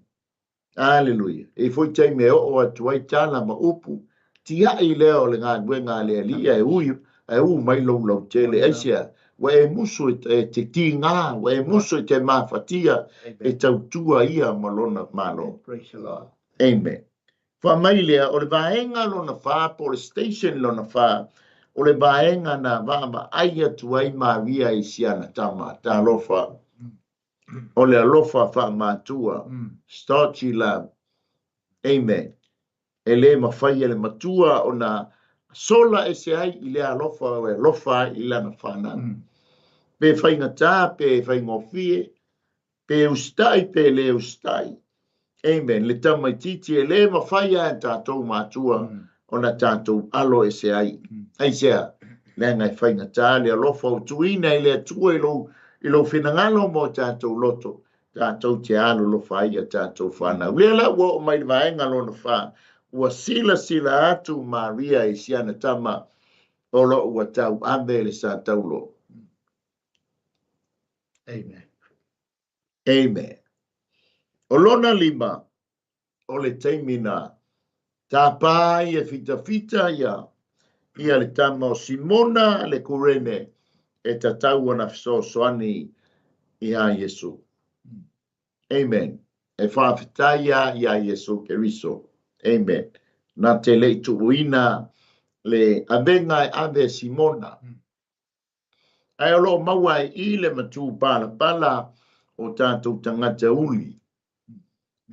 Aleluia. E i foi taimi e oo atu ai tala ma upu, tiai lea o le galuega a le Alii ae ui, ae u mai lou lautele. Aisea? Ua e musu e te tigā, ua e musu i te mafatia e tautua ia ma lona Malo. Praise the Lord. Amen. Fai mai lea, o le vaega lona fa, po o le station lona fa, o le vaega na vaavaai atu ai Maria i si ana tama. Talofa. O le alofa faamatua. Starchy love. Amen. E le mafai e le matua ona sola ese ai i lea alofa e alofa ai i lana fanau. Pe faigata, pe faigofie, pe usitai, pe le usitai. Amen. Le tamaitiiti e le mafai lava e tatou matua ona tatou alo ese ai. Aisea? Leaga e faigata le alofa ua tuuina e le Atua i lou finagalo ma o tatou loto, tatou te alolofa ai i a tatou fanau. Lea la ua oo mai i le vaega lona fa, ua silasila atu Maria i si ana tama o lo o ua tauave le sataulo. Amen. Amen. O lona lima, o le taimi na tapa ai e fitafita ia ia le tama o Simona le Kurene e tatau ona fesoasoani iā Iesu. Amen. E faafetai a iā Iesu Keriso. Amen. Na te le i tuuina le avega e ave e Simona. Ae o lo o maua ai i le matū palapala o tatou tagata uli.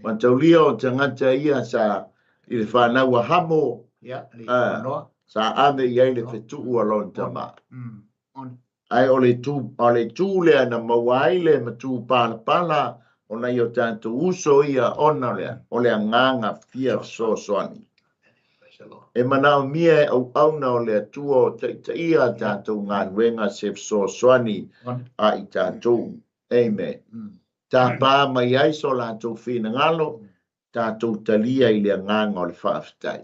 Mataulia o tagata ia sa i le fanau a Hamo, sa ave i ai le fetuu a lona tama. Ae o le itu, o le itu lea na maua ai le matū palapala o nai o tatou uso ia ona o le, o le agaga fia fesoasoani. E manaomia e auauna o le Atua o taitaia a tatou galuega se fesoasoani a i tatou. Amen. Tapa mai ai so latou finagalo, tatou talia i le agaga o le faafetai.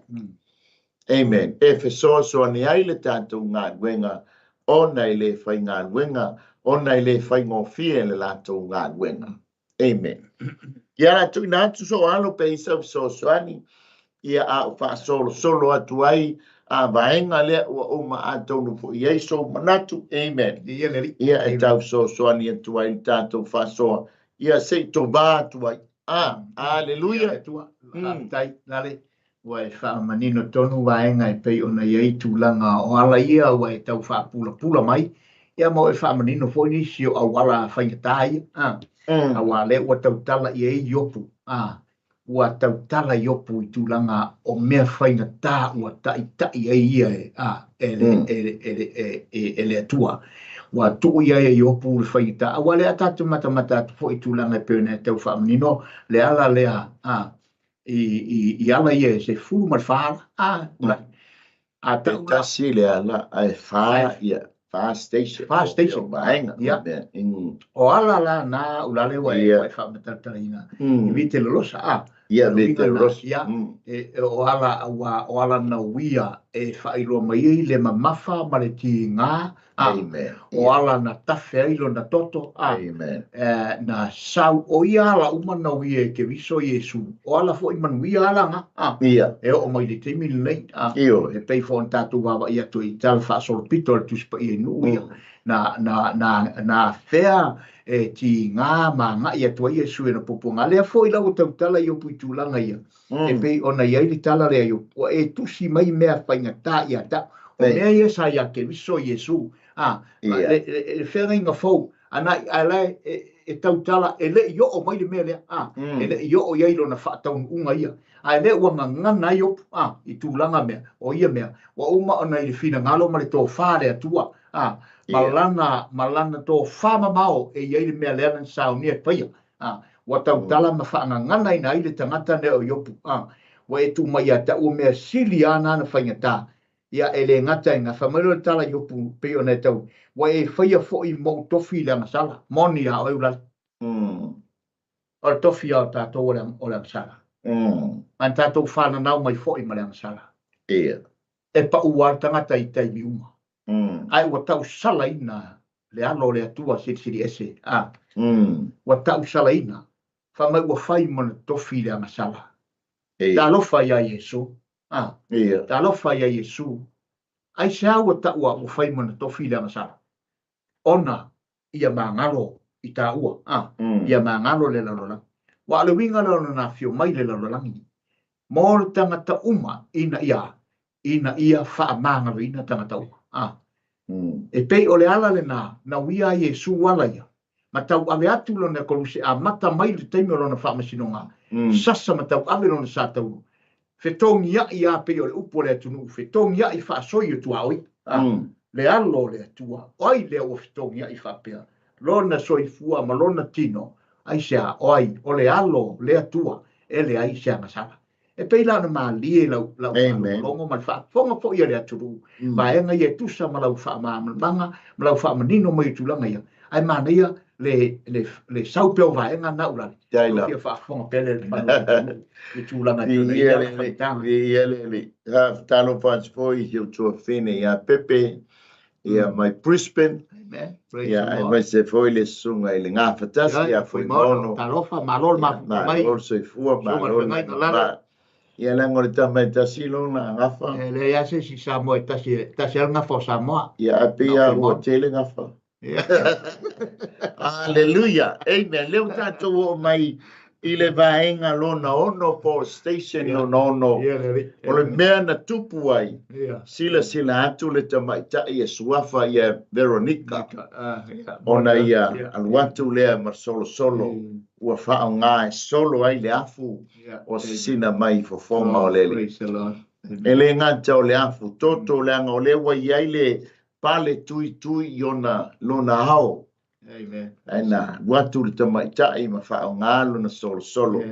Amen. E fesoasoani ai le tatou galuega ona e le faigaluega, ona e le faigofie le latou galuega. Amen. Ia la tuuina atu sou alo pe i ai sau fesoasoani, ia a o faasolosolo atu ai a vaega lea ua uma atonu foi i ai sou manatu. Amen. Ia le Alii. Ia e tau fesoasoani atu ai le tatou faasoa. Ia se i tovā atu ai. Ah, aleluia. Ia le Atua. Faafetai, Lale. Ua e faamanino tonu vaega e pei ona i ai tulaga o ala ia ua e tau faapulapula mai, ia ma ua e faamanino foi nisi o auala faigata ia, a, aua lea ua tautala i ai Iopu, a, ua tautala Iopu i tulaga o mea faigata ua taita'i ai ia e, a, e le, e le, e le, e, e, e le Atua. Ua tuu i ai e Iopu le faigata, aua lea tatou te matamata atu foi i tulaga e pei ona e tau faamanino le ala lea, a, i, i, i ala ia e 14 ala, a, ulai. A E tau la, tasi le ala, ae fa ae ia, fa station, fa o, station, o vaega. ia. O ala la na ulale ua e, ua e faamatalatalaina i vite lolosa, a. Ia, O le vite uiga na, lolosa. ia, e, e, o ala, ua, o ala na uia e faailoa mai ai le mamafa ma le tigā, a, Amen. o ala na tafe ai lona toto, a, Amen. na sau, o ia ala uma na uia e Keriso Iesu, o ala foi manuia ala na, a, e oo mai i le taimi lenei, a, Ioe. e pei foi ona tatou vaavaai atu i tala faasolopito a le Tusi Paia i nuu ia, na, na, na, na afea e tigā ma agai atu ai Iesu i ana puapuaga. A lea foi la ua tautala Iopu i tulaga ia, E pei ona i ai le tala lea, ua e tusi mai mea faigata ia te au. O mea ia sa iā Keriso Iesu, a, le, le, le feagaiga fou, a na, a la e, e tautala, e le i oo mai le mea lea, a, e le i oo i ai lona faataunuuga ia. A e lea ua gagana ai Iopu, a, i tulaga mea, o ia mea, ua uma ona i le finagalo ma le tofa a le Atua, a, ma lana, ma lana tofa mamao e i ai le mea lea na saunia e faia. A, ua tautala ma faagaganaina ai le tagata lea o Iopu, a, ua e tuu mai ia te au o mea sili lava na na faigata. Ia, e le gata i na, fai mai loa le tala i Iopu, pei ona e tau, ua e faia foi mou tofi i le agasala. Moni a oe ulale. O le tofi lava o tatou o le, o le agasala. A na tatou fananau mai foi ma le agasala. E pau lava le tagata i taimi uma. Ae ua tausalaina le alo o le Atua Silisili Ese, a, ua tausalaina, fai mai ua fai ma ona tofi le agasala. Talofa iā Iesu, a, talofa iā Iesu, aisea ua taua ua fai ma ona tofi le agasala? Ona ia magalo i taua, a, ia magalo le lalolagi. Aua o le uiga lea o lona afio mai i le lalolagi, mo le tagata uma ina ia, ina ia faamagaloina tagata uma. A. E pei o le ala lena na uia ai Iesu ala ia, ma tauave atu lona koluse amata mai le taimi o lona faamasinoga, sasa ma tauave lona sa taulu, fetogiai a pei o le upu a le atunuu, fetogiai faasoi o tuaoi, a, le Alo o le Atua, o ai lea ua fetogiai faapea lona soifua ma lona tino? Aisea? O ai? O le Alo o le Atua, e leai se agasala. E pei la ona malie lau lau faalogologo ma le faafofoga foi a le atunuu, vaega ia e tusa ma lau faamalamalamaga ma lau faamanino mai o tulaga ia, ae manaia le le le sau pea o vaega na Ualale. O fia faafofoga pea le atunuu i tulaga e pei ona i ai le faitaga. Viia le Alii. Talofa atu foi i si ou tuafafine ia Pepe, ia mai Brisbane. Amen. Praise the Lord. Aemaise foi le susuga i le Gafatasi ia Fuimaono. Talofa, malo le mafuta mai. Malo le soifua, malo le mafuta. Ia leaga o le tama e tasi lona gafa. E leai lava se isi Samoa e tasi, e tasi lava le gafa o Samoa. Ia, ae pei lava ua tele gafa. Hallelujah. Amen. Lea ua tatou oo mai i le vaega lona ono po o station lona ono. O le mea na tupu ai, silasila atu le tamaitai e suafa ia Veronica, ona ia alu atu lea ma solosolo ua faaaoga e solo ai le afu o sisina mai i fofoga o le Alii. E le gata o le afu toto, leaga o lea ua i ai le pale tuitui i ona lona ao. Amen. Ae na alu atu le tamaitai ma faaaoga lona solosolo,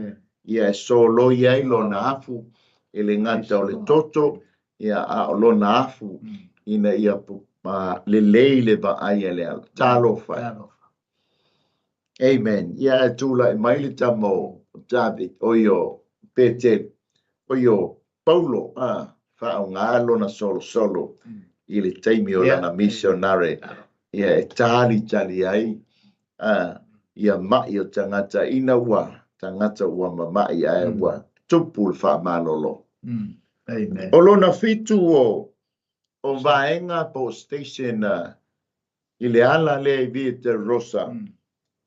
ia e soloi ai lona afu, e le gata o le toto, ia a o lona afu, ina ia lelei le vaai a le ala. Talofa e. Amen. Ia ae tulai mai le tama o David, oi o Petelu, oi o Paulo, a, faaaoga lona solosolo i le taimi o lana misionare, ia e talitali ai, a, ia ma'i o tagata ina ua tagata ua mama'i ae ua tupu le faamalolo. Amen. O lona fitu o o vaega po o station i le ala lea i Via Dolorosa,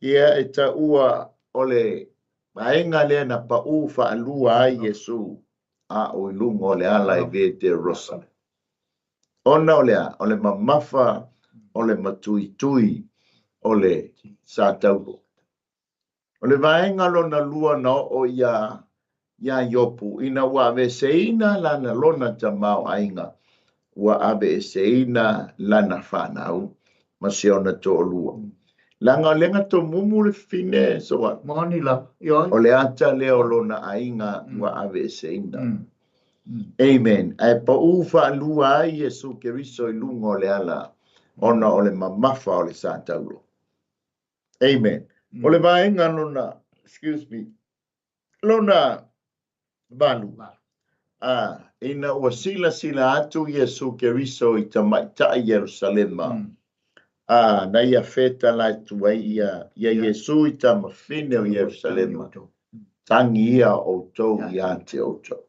ia e taua o le vaega lea na paʻū faalua ai Iesu a o i luga o le ala i Via Dolorosa. Ona o le a? O le mamafa o le matuitui o le sa taulo. O le vaega lona lua na oo iā iā Iopu, ina ua aveeseina lana lona tamaoaiga, ua aveeseina lana fanau ma si ona toalua. Leaga o lea na tomumu le fafine Soa. Moni lava, ioe. O le ata lea o lona aiga ua aveeseina. Amen. Ae paʻū faalua ai Iesu Keriso i luga o le ala ona o le mamafa o le sa taulo. Amen. O le vaega lona, excuse me, lona valu, a, ina ua silasila atu Iesu Keriso i tamaitai Ierusalema, a, na ia fetalai atu ai ia, ia Iesu i tamafine o Ierusalema, tagi ia outou ia te outou.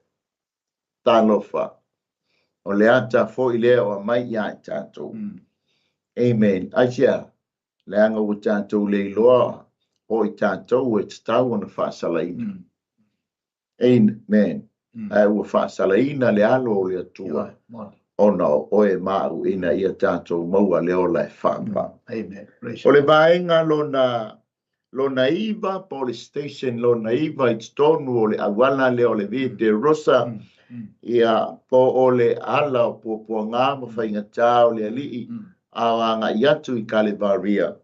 Talofa. O le ata foi lea o aumai ia i tatou. Amen. Aisea? Leaga ua tatou le iloa o i tatou e tatau ona faasalaina. Amen. Ae ua faasalaina le Alo o le Atua ona o oe ma au ina ia tatou maua le ola e faamama. O le vaega lona lona iva po o le station lona iva i totonu o le auala lea o le Via Dolorosa, ia, po o le ala o puapuaga ma faigata o le Alii a o agai atu i Kalevaria.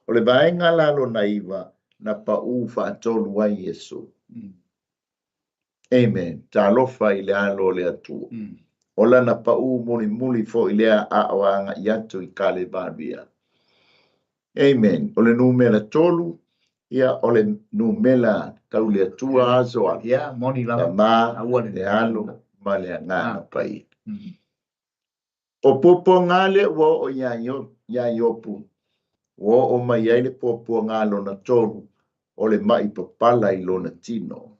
O le vaega la lona iva, na paʻū faatolu ai Iesu. Amen. Talofa i le Alo o le Atua. O lana paʻū mulimuli foi lea a o agai atu i Kalevaria. Amen. O le numera tolu, ia, o le numera tau le Atua aso a. Ia, moni lava. Tama, Aua le le Alo, ma le Agaga Paia. O puapuaga lea ua oo iā iā Iopu, ua oo mai ai le puapuaga lona tolu, o le maʻi papala i lona tino.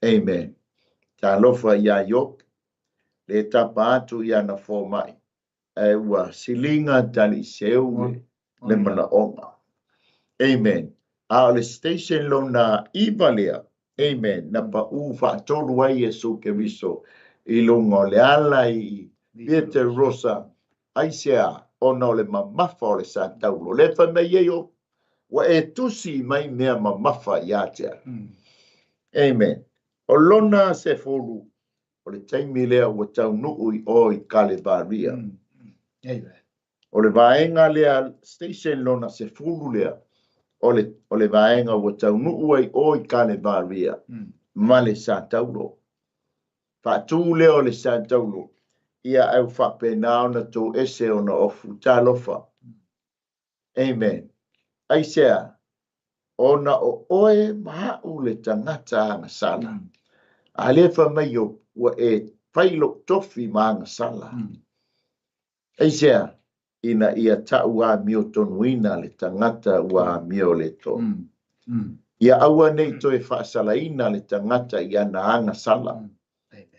Amen. Talofa iā Iopu, le tapa atu i ana fomai. Ae ua siliga taliiseu le manaoga. Amen. A o le station lona iva lea, amen, na paʻu faatolu ai Iesu Keriso i luga o le ala i Via Dolorosa, aisea? Ona o le mamafa o le Sataulo. Lea e fai mai ai, ua e tusi mai mea mamafa ia te au. Amen. O lona sefulu, o le taimi lea ua taunuu i o i Kalevaria. O le vaega lea, station lona sefulu lea, o le vaega ua taunuu ai o i Kalevaria ma le Sataulo. Faatu lea o le Sataulo, ia ae ua faapena ona toese ona ofu. Talofa. Amen. Aisea? Ona o oe ma a'u le tagata agasala. A lea fai mai ua e fai lou tofi ma agasala. Aisea? Ina ia ta'u amiotonuina le tagata ua amio le tonu. Ia aua ne i toe faasalaina le tagata i ana agasala.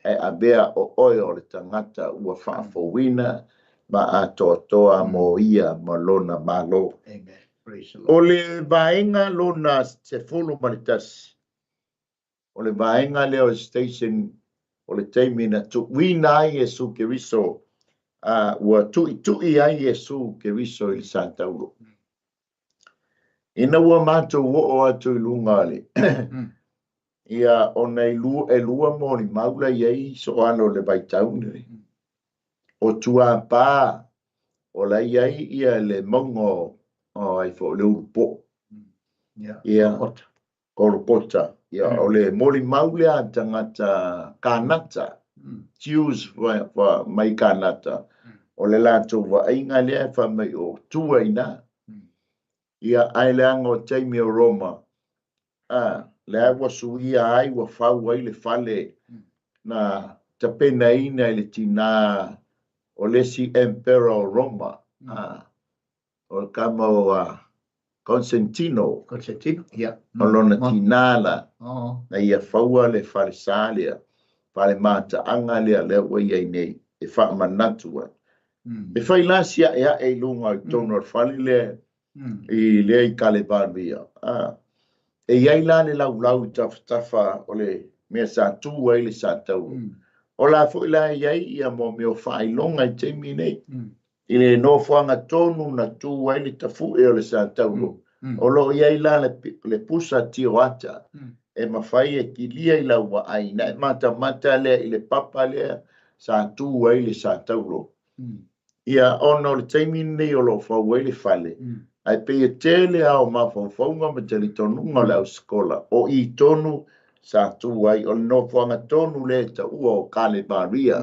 Ae avea o oe o le tagata ua faafouina ma atoatoa mo ia ma lona Malo. O le vaega lona 11, o le vaega lea o le station o le taimi na tuuina ai Iesu Keriso, ua tuitui ai Iesu Keriso i le Sataulo. Ina ua matou oo atu i luga le ia ona e lua molimau la i ai so alo o le vaitau lenei. O tuapā o la i ai ia le mauga o ai foi o le Ulupo'o. Ia Kolokota. Ia o le molimau lea a tagata Kanata, Jews mai Kanata, o le latou vaaiga lea e fai mai o tua i ina. Ia ae leaga o taimi o Roma, lea ua suia ai, ua fau ai le fale na tapenaina i le tinā o le isi emperor o Roma, o le tama o Constantino. Constantino, ia. O lona tinā la, na ia faua le falesa lea, fale mataaga lea lea ua i ai nei, e faamanatu ai. E fai la si a'ea'e i luga i totonu o le fale lea i lea i Kalevaria. E i ai la le laulau i tafatafa o le mea sa tu ai le Sataulo. O la foi la e i ai ia mo mea o faailoga i taimi nei. I le nofoaga tonu na tu ai le tafu'e o le Sataulo, o loo i ai la le pusa tioata e mafai e kilia i lau vaai na e matamata lea i le papa lea sa tu ai le Sataulo. Ia ona o le taimi lenei o loo fau ai le fale, ae pei e tele lava o mafaufauga ma talitonuga o le ausikola o i tonu sa tu ai, o le nofoaga tonu lea e taua o Kalevaria.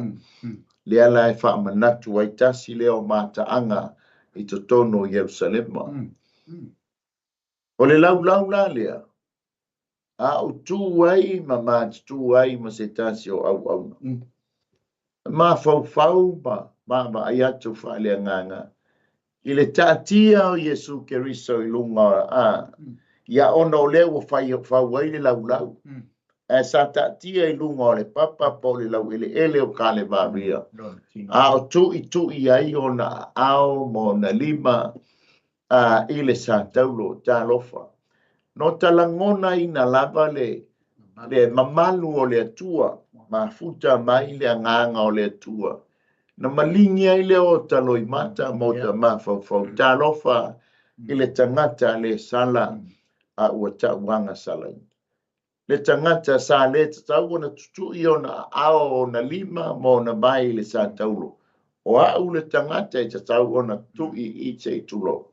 Lea la e faamanatu ai tasi lea o mataaga i totonu o Ierusalema. O le laulau la lea, a ou tu ai ma matutu ai ma se tasi o auauna. Mafaufau ma vaavaai atu faaleagaga i le taatia o Iesu Keriso i luga ia ona o lea ua fau ai le laulau. Ae sa taatia i luga o le papa po o le laueleele o Kalevaria. A o tuitui ai ona aao ma ona lima i le Sataulo. Talofa. No talagonaina lava le mamalu o le Atua, mafuta mai le agaga o le Atua. Na maligi ai lea o taloimata ma o ta mafaufau. Talofa i le tagata le sala a ua tauaga salaina. Le tagata sa le tatau ona tutui ona aao ona lima ma ona vae i le Sataulo. O a'u le tagata e tatau ona tui i se i tulou.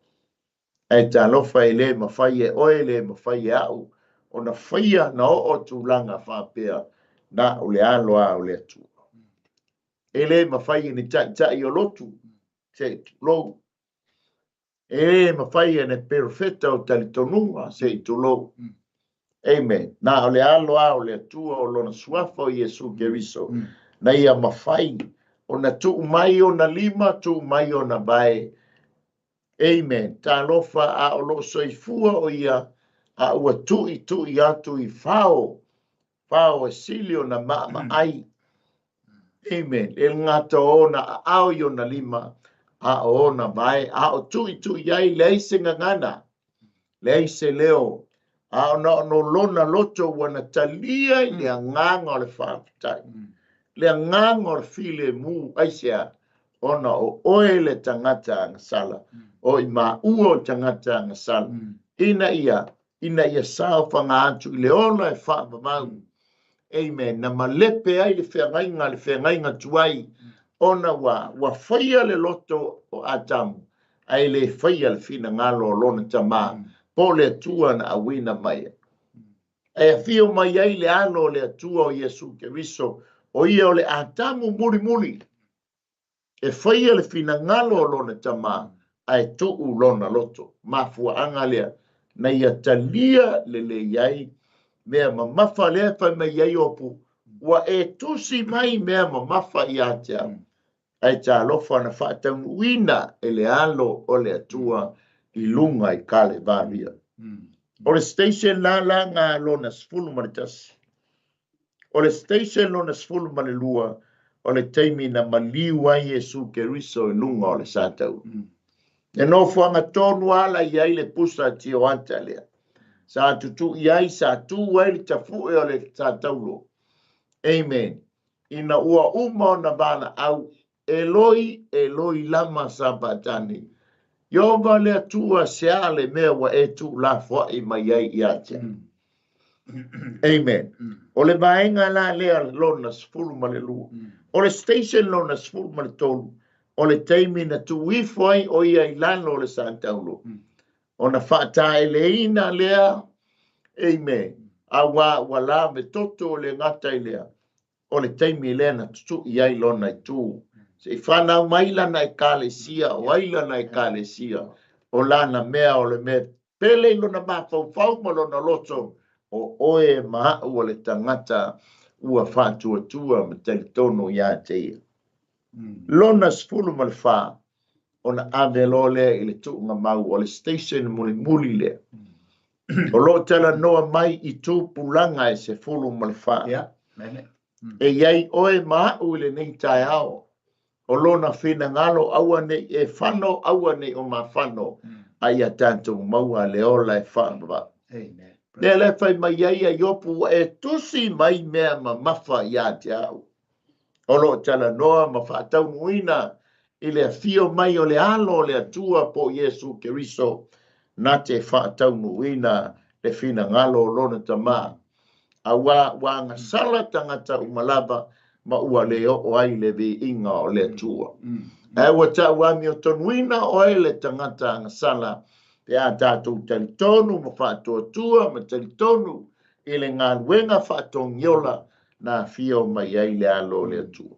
Ae talofa e le mafai e oe, le mafai e a'u ona faia na oo tulaga faapea na o le alo a o le Atua. E le mafai e ni ta'ita'i o lotu se i tulou. E le mafai e ni perofeta o talitonuga se i tulou. Amen. Na o le alo a o le Atua o lona suafa o Iesu Keriso. Na ia mafai ona tuu mai ona lima, tuu mai ona vae. Amen. Talofa a o loo soifua o ia a ua tuitui atu i fao, fao e sili ona maamaai. Amen. E le gata o ona aao i ona lima, a o ona vae, a o tuitui ai, leai se gagana, leai se leo, a ona o lona loto ua na talia i le agaga o le faafetai, le agaga o le filemu. Aisea? Ona o oe le tagata agasala, o i maua o tagata agasala, ina ia saofaga atu i le ola e faavavau. Amen. Na malepe ai le feagaiga, le feagaiga tuai, ona ua faia le loto o Atamu, ae le faia le finagalo o lona tamā, po o le Atua na auina mai. Ae afio mai ai le alo o le Atua o Iesu Keriso, o ia o le Atamu mulimuli, e faia le finagalo o lona tamā, ae tuu lona loto. Mafuaaga lea, na ia talia lelei ai mea mamafa lea fai mai ai Iopu, ua e tusi mai mea mamafa ia te au. Ae talofa na faataunuuina e le alo o le Atua i luga i Kalevaria. O le station la laga lona 11. O le station lona 12, o le taimi na maliu ai Iesu Keriso i luga o le satauro. E nofoaga tonu ala i ai le pusa tioata lea. Sa tutui ai, sa tu ai le tafue o le sataulo. Amen. Ina ua uma ona valaau, Eloi, Eloi lama sabatani. Ieova le Atua se a le mea ua e tuulafoai mai ai ia te au. Amen. O le vaega la lea lona 12. O le station lona 13, o le taimi na tuuifo ai o ia i lalo o le sataulo. Ona faataeleina lea, amen, auā ua la me toto o le gata i lea, o le taimi lea na tutui ai lona itu. Se i whanau mai lana ekalesia, o ai lana ekalesia, o lana mea o le mea pele i lona mafaufau ma lona loto, o oe ma au o le tagata ua faatuatua ma talitonu ia te ia. Lona 14, ona ave loa lea i le tuuga mau o le station mulimuli lea. O lo o talanoa mai i tupulaga e 14. E iai oe ma au i lenei taeao, o lona finagalo aua nei e fano, aua nei o mafano, a ia tatou maua le ola e faavavau. Amen. Lea le fai mai ai a Iopu, ua e tusi mai mea mamafa ia te au. O lo o talanoa ma faataunuuina i le afio mai o le alo o le Atua po o Iesu Keriso, na te faataunuuina le finagalo o lona tamā. Auā ua agasala tagata uma lava ma ua le oo ai le viiga o le Atua. Ae ua tau amiotonuina oe le tagata agasala, pe a tatou talitonu ma faatuatua ma talitonu i le galuega faatogiola na afio mai ai le alo o le Atua.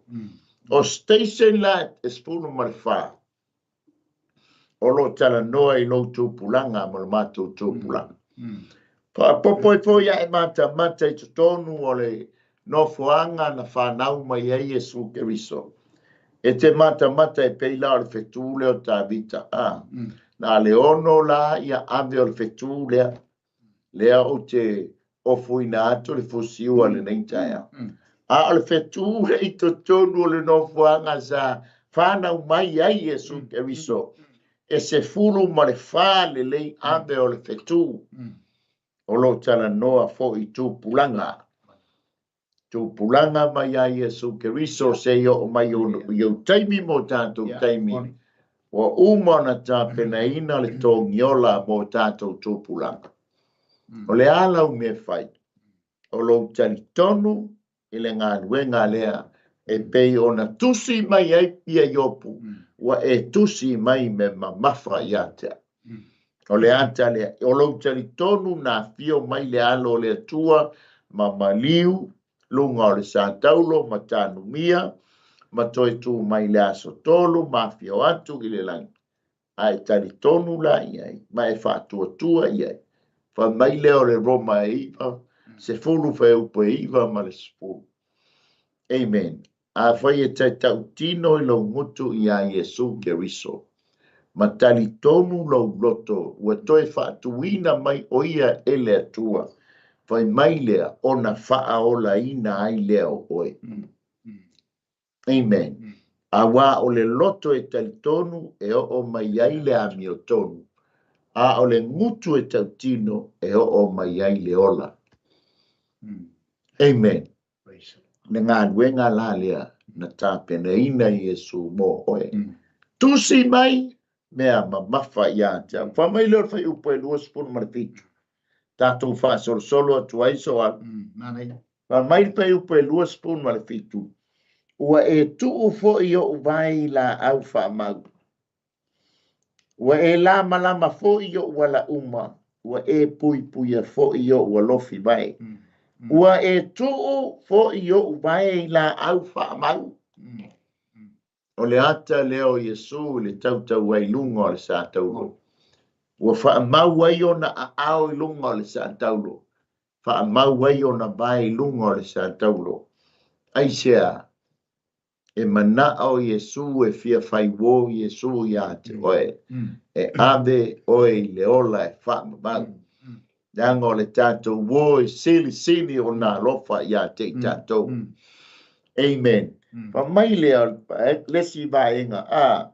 O station la e 14, o lo o talanoa i lou tupulaga ma le matou tupulaga. Faapopo ai foi ae matamata i totonu o le nofoaga na whanau mai ai Iesu Keriso. E te matamata e pei la o le fetu lea o Tavita. Na le ono la ia ave o le fetu lea. Lea o te ofuina atu le fusiua lenei taeao. A o le fetu le i totonu o le nofoaga sa whanau mai ai Iesu Keriso. E 14 lelei ave o le fetu. O lo talanoa foi tupulaga. Tupulaga mai ai Iesu Keriso se i oo mai i ou taimi mo tatou taimi. Ua uma ona tapenaina le togiola mo tatou tupulaga. O le a lau mea fai, o lou talitonu i le galuega lea e pei ona tusi mai ai ia Iopu, ua e tusi mai me mamafa ia te au. O le ata lea, o lou talitonu na afio mai le alo o le Atua ma maliu, luga o le sataulo ma tanumia, ma toe tu mai le aso tolu ma afio atu i le lagi. Ae talitonu la i ai, ma e faatuatua i ai. Fai mai lea o le Roma e 9, 10 fuaiupu e 9 ma le 10. Amen. A fai e taitautino i lou gutu ia Iesu Keriso, ma talitonu lou loto, ua toe faatuina mai o ia e le Atua. Fai mai lea, ona faaolaina ai lea o oe. Amen. Auā o le loto e talitonu e oo mai ai le amiotonu, a o le gutu e tautino e oo mai ai le ola. Amen. Le galuega la lea na tapenaina Iesu mo oe. Tusi mai mea mamafa ia te au. Fai mai lea o le fuaiupu e 27. Tatou faasolosolo atu ai Soala. Fai mai le fuaiupu e 27, Ua e tuu foi ou vae i laau faamau. Ua e lamalama foi i ou ala uma, ua e puipuia foi i ou alofi vae. Ua e tuu foi i ou vae i laau faamau. O le ata lea o Iesu i le tautau ai i luga o le satauro. Ua faamau ai ona aao i luga o le satauro, faamau ai ona vae i luga o le satauro. Aisea? E manao Iesu e fia faiuō Iesu iā te oe, e ave oe i le ola e faamamau. Leaga o le tatou uō e silisili ona alofa iā te i tatou. Amen. Fai mai lea o le isi vaega, a,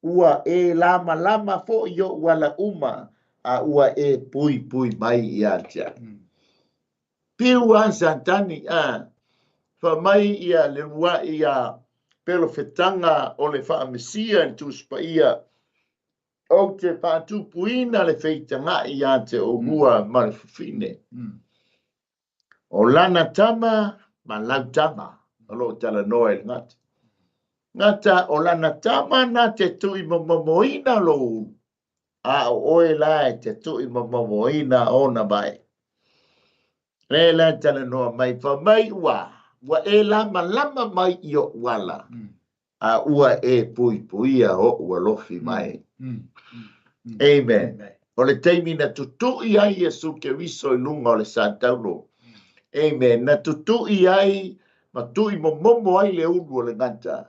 Ua e lamalama foi i ou ala uma, a ua e puipui mai iā te au. Piu a Satani, a, fai mai ia le uluai a pelofetaga o le faamesia i le Tusi Paia, Ou te faatupuina le feitagaʻi iā te oulua ma le fafine. O lana tama ma lau tama o lo o talanoa i le gata. Gata o lana tama na te tuʻimomomoina lou ulu, a o oe la e te tuʻimomomoina ona vae. Lea la e talanoa mai, fai mai ua, ua e lamalama mai i oʻu ala, a ua e puipuia oʻu alofi mai. Amen. O le taimi na tutui ai Iesu Keriso i luga o le satauro. Amen. Na tutui ai ma tui momomo ai le ulu o le gata.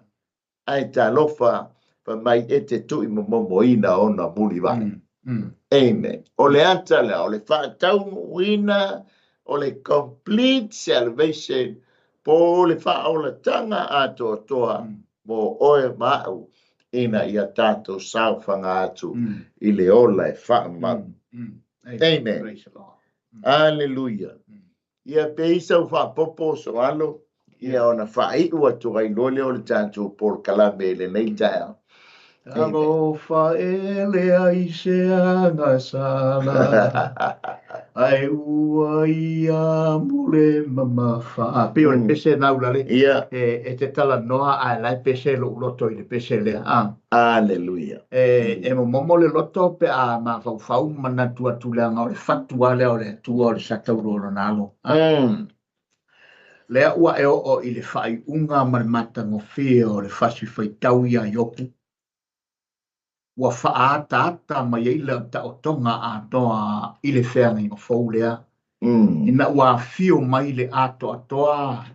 Ae talofa, fai mai e te tui momomoina ona mulivae. Amen. O le ata lea, o le faataunuuina o le complete salvation, po o le faaolataga atoatoa mo oe ma au, ina ia tatou saofaga atu i le ola e faamau. Amen. Aleluia. Ia pei sau faapopo Soalo, ia ona faaiu atu ai loa lea o le tatou polokalame i lenei taeao. Talofa e leai se agasala, ae ua ia mo le mamafa. A, pei o le pese na ulale, e te talanoa ae la e pese lou loto i le pese lea. A. Aleluia. E momomo le loto pe a mafaufau ma manatu atu leaga o le fatu lava lea o le Atua o le satauro o lona alo. Lea ua e oo i le faaiuga ma le matagofie o le fasi faitau iā Iopu, ua faaataata mai ai le taotoga atoa i le feagaiga fou lea, ina ua afio mai le atoatoa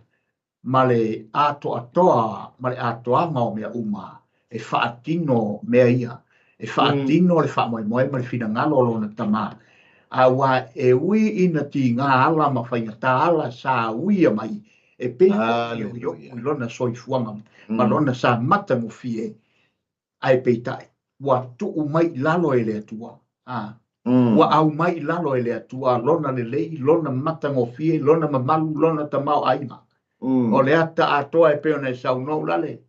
ma le atoatoa ma le atoaga o mea uma e faatino mea ia, e faatino le faamoemoe ma le finagalo o lona Tama. Aua e ui ina tiga ala ma faigata ala sa uia mai, e pei foi o Iopu i lona soifuaga ma lona sa matagofie, ae peitai, ua tuu mai i lalo e le Atua, a, ua aumai i lalo e le Atua lona lelei, lona matagofie, lona mamalu, lona tamaoaiga. O le ata atoa e pei ona e saunoa ulale,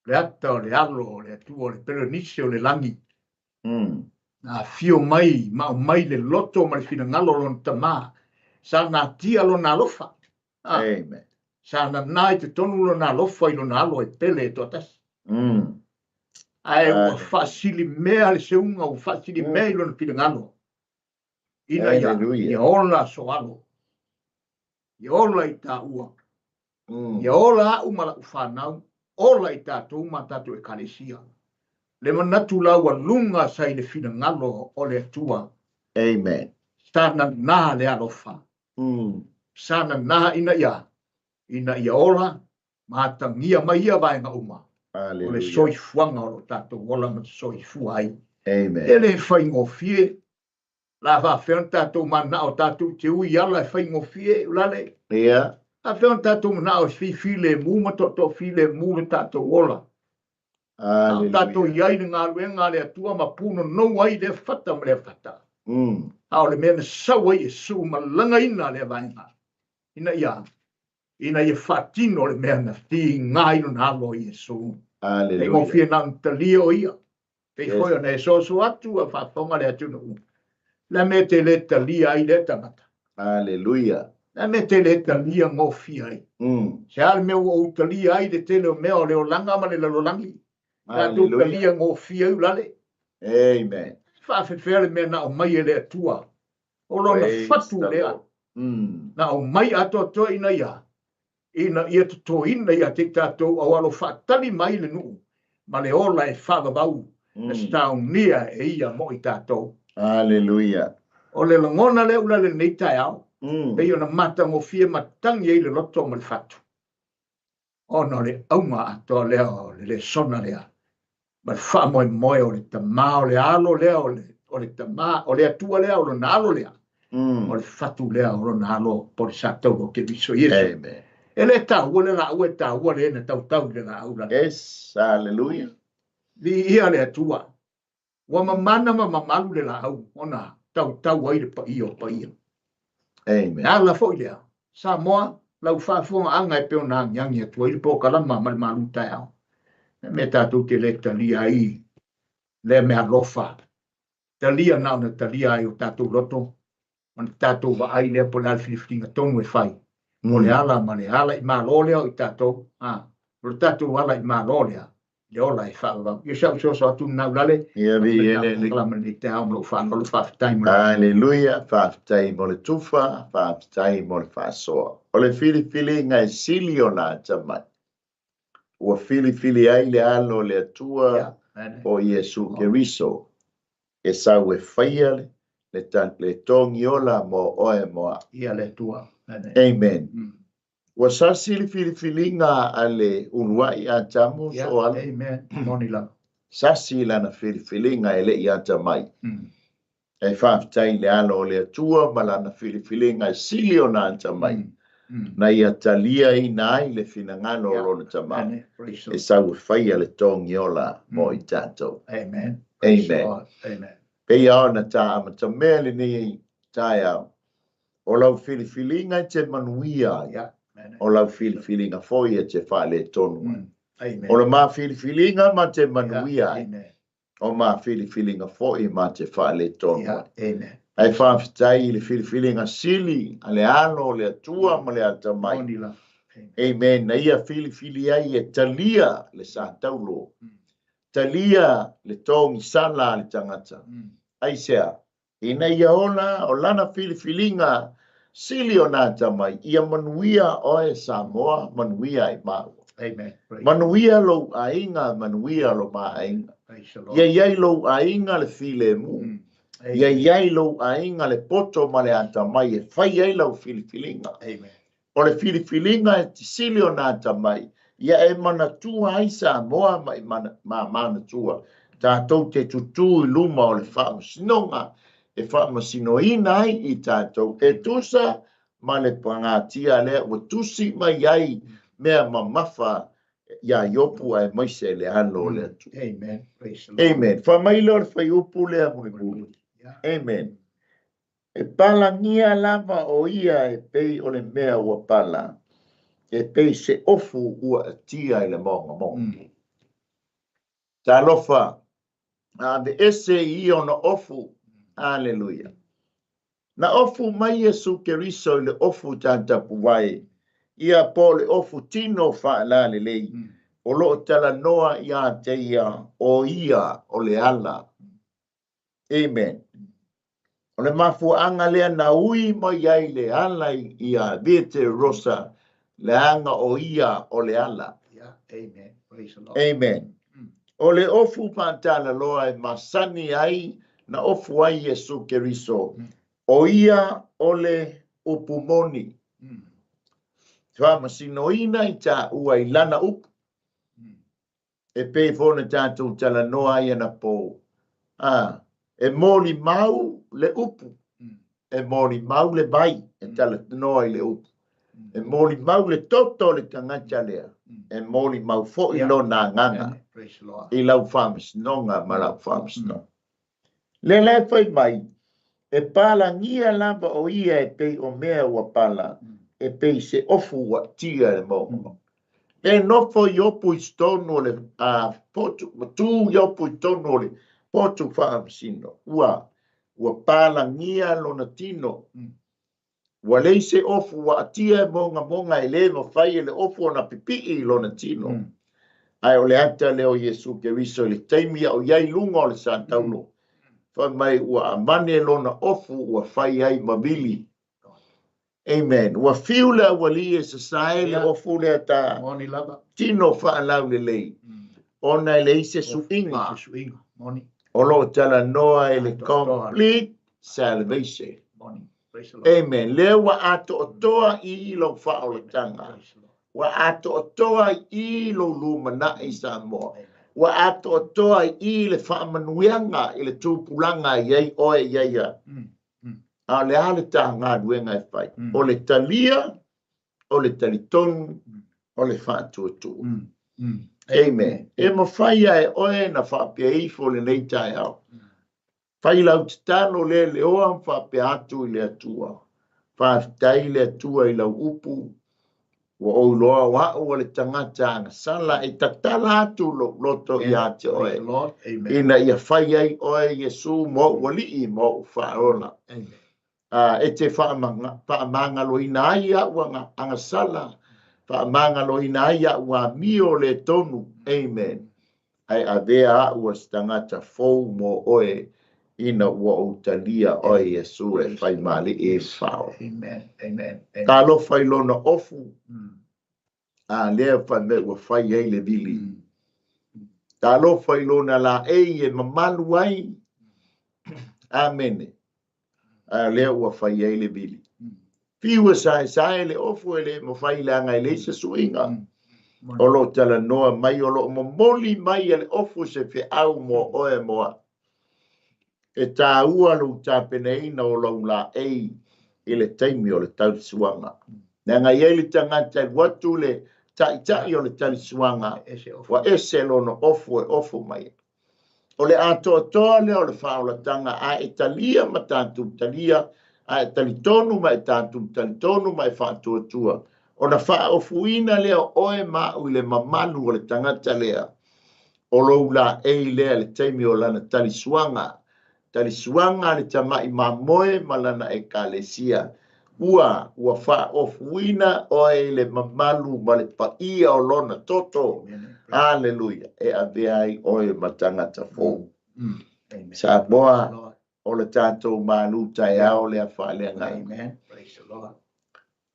le ata o le alo o le Atua, o le pelonisi o le lagi, na afio mai ma aumai le loto ma le finagalo o lona Tama, sa natia lona alofa. Amen. Sa nana i totonu lona alofa i lona alo e pele e toatasi. Ae ua faasilimea le seuga, ua faasilimea i lona finagalo, ina ia, ia ola soalo, ia ola i taua, ia ola au ma lau fanau, ola i tatou ma tatou Ekalesia. Le manatu laualuga sa i le finagalo o le Atua. Amen. Sa nana le alofa. Sa nana ina ia, ina ia ola ma atagia mai ia vaega uma o le soifuaga o lo tatou ola ma soifua ai. Amen. E le faigofie. La faafefea ona tatou mananao tatou te ui ala e faigofie ulale. Ia. Faapefea ona tatou manao e fifilemu ma toatoafilemu lo tatou ola. A o tatou i ai i le galuega a le Atua ma punonou ai lea fata ma lea fata. A o le mea na sau ai Iesu ma lagaina lea vaega, ina ia ina ia faatino le mea na tiga ai lona alo o Iesu. Faigofie na ona talia o ia. Pei foi ona e soso atu a faafofoga le atunuu. Le a mea te le talia ai lea tagata? Aleluia. Le a mea te le talia gofie ai? Se a le mea ua ou talia ai le tele o mea o le olaga ma le lalolagi? Tatou talia gofie ai ulale. Amen. Faafefea le mea na aumai e le Atua? O lona fatu lea. Na aumai atoatoa ina ia ina ia totoina ia te i tatou aua lo faatali mai le nuu ma le ola e faavavau na saonia e ia mo i tatou. Aleluia. O le lagona lea ulale lenei taeao, pei ona matagofie ma tagi ai le loto ma le fatu, ona o le auga atoa lea o le lesona lea ma le faamoemoe o le Tama, o le Alo lea, o le, o le Tama, o le Atua lea, o lona Alo lea, o le fatu lea o lona Alo, po o le satauro o Keriso Iesu. Amen. E le taua le laau, e taua le na tautau i le laau lale. Yes, hallelujah. Viia le Atua. Ua mamana ma mamalu le laau ona tautau ai le paia o paia. Amen. E ala foi lea, Samoa, lau faafofogaaga e pei ona agiagi atu ai le polokalama ma le malu taeao. Le mea tatou te le talia ai lea mea alofa. Talia na ona talia ai o tatou loto ma le tatou vaai lea po o le a le filifiliga tonu e fai. O le ala ma le ala i malo lea o i tatou, a, o le tatou ala i malo lea, le ola e faavavau. Ia sa ou soso atu lena ulale. Ia viia le Alii. Polokalama lenei taeao ma lou faaaloalo, faafetai mo le. Aleluia, faafetai mo le tufa, faafetai mo le faasoa. O le filifiliga e sili ona atamai, ua filifili ai le Alo o le Atua o Iesu Keriso e sau e faia le, le togi ola mo oe mo a'u. Ia le Atua. Amen. Ua sasi le filifiliga a le uluai Atamu soala. Amen. Moni lava. Sasi lana filifiliga e le i atamai. E faafetai i le Alo o le Atua ma lana filifiliga e sili ona atamai, na ia taliaina ai le finagalo o lona Tama, e sau e faia le togi ola mo i tatou. Amen. Amen. Amen. Pei lava ona ta amatamea lenei taeao, o lau filifiliga e te manuia ai, o lau filifiliga foi e te faaletonu ai. O le ma filifiliga ma te manuia ai, o ma filifiliga foi ma te faaletonu ai. Ae faafetai i le filifiliga sili a le Alo o le Atua ma le atamai. Amen. Na ia filifili ai e talia le sataulo, talia le togisala a le tagata. Aisea? Ina ia ola o lana filifiliga sili ona atamai, ia manuia oe Samoa, manuia i maua. Amen. Manuia lou aiga, manuia lo ma aiga. Ia i ai lou aiga le filemu. Ia i ai lou aiga le poto ma le atamai e fai ai lau filifiliga. Amen. O le filifiliga e sili ona atamai, ia e manatua ai Samoa ma i ma manatua tatou te tutū i luma o le faamasinoga e faamasinoina ai i tatou e tusa ma le pagatia lea ua tusi mai ai mea mamafa iā Iopu aemaise le Alo o le Atua. Amen. Praise the Lord. Amen. Fai mai lea o le fuaiupu lea mulimuli. Amen. E palagia lava o ia e pei o le mea ua pala, e pei se ofu ua atia i le mogamoga. Talofa, a aveese i ia ona ofu. Aleluia. Na ofu mai Iesu Keriso i le ofu tatapuvae, ia po o le ofu tino faalalelei, o lo o talanoa iā te ia, o ia o le ala. Amen. O le mafuaaga lea na ui mai ai le ala ia Via Rosa, leaga o ia o le ala. Yeah. Amen. Praise the Lord. Amen. O le ofu faatalaloa e masani ai na ofu ai Iesu Keriso, o ia o le upu moni. Faamasinoina i taua i lana upu. E pei foi ona tatou talanoa ai anapo, a, e molimau le upu, e molimau le vai e talanoa i le upu. E molimau le toto o le tagata lea, e molimau foi lona agaga i lau faamasinoga ma lau faamasinoga. Lea la e fai mai, e palagia lava o ia e pei o mea ua pala, e pei se ofu ua tia le momono. E nofo Iopu i totonu o le potu, ma tu Iopu i totonu o le potu faamasino, ua ua palagia lona tino. Ua leai se ofu ua atia e mogamoga e le mafai e le ofu ona pipii i lona tino. Ae o le ata lea o Iesu Keriso i le taimi a o i ai i luga o le sataulo, fai mai ua avane lona ofu ua fai ai ma vili. Amen. Ua fiu le aualii e sasae le ofu lea ta tino faalaulelei, ona e leai se suiga o lo o talanoa i le complete salvation. Amen. Lea ua atoatoa i lou faaolataga. Ua atoatoa i lou lumanai i Samoa. Ua atoatoa i le faamanuiaga i le tupulaga e i ai oe i ai au. A o le a le ta galuega e fai? O le talia, o le talitonu, o le faatuatua. Amen. E mafai lava e oe na faapea ifo lenei taeao. Fai lau tatalo lea leoa ma faapea atu i le Atua. Faafetai le Atua i lau upu, ua ou iloa o a'u o le tagata agasala e tatala atu lou loto ia te oe, ina ia fai ai oe Iesu ma o'u Alii ma o'u Faaola. E te faamagaloina ai a'u agasala, faamagaloina ai a'u amio le tonu. Amen. Ae avea a'u o se tagata fou mo oe ina ua ou talia oe Iesu e fai ma Alii e Faaola. Talofa i lona ofu, a lea fai mai ua fai ai le vili. Talofa i lona laei e mamalu ai. Amene. A lea ua fai ai le vili. Fiu e saesae le ofu e le mafai leaga e leai se suiga. O lo o talanoa mai, o lo o momoli mai e le ofu se feau mo oe mo a'u. E taua lou tapenaina o lou laei i le taimi o le tausuaga. Leaga e i ai le tagata e alu atu le taitai o le talisuaga, ua ese lona ofu e ofu mai ai. O le atoatoa lea o le faaolataga, a e talia ma tatou talia, a e talitonu ma e tatou talitonu ma e faatuatua, ona faaofuina lea o oe ma a'u i le mamalu o le tagata lea. O lou laei lea i le taimi o lana talisuaga, talisuaga a le tamai mamoe ma lana ekalesia, ua ua faaofuina oe i le mamalu ma le paia o lona toto. Aleluia! E avea ai oe ma tagata fou. Samoa, o le tatou malu taeao lea faaleagaga.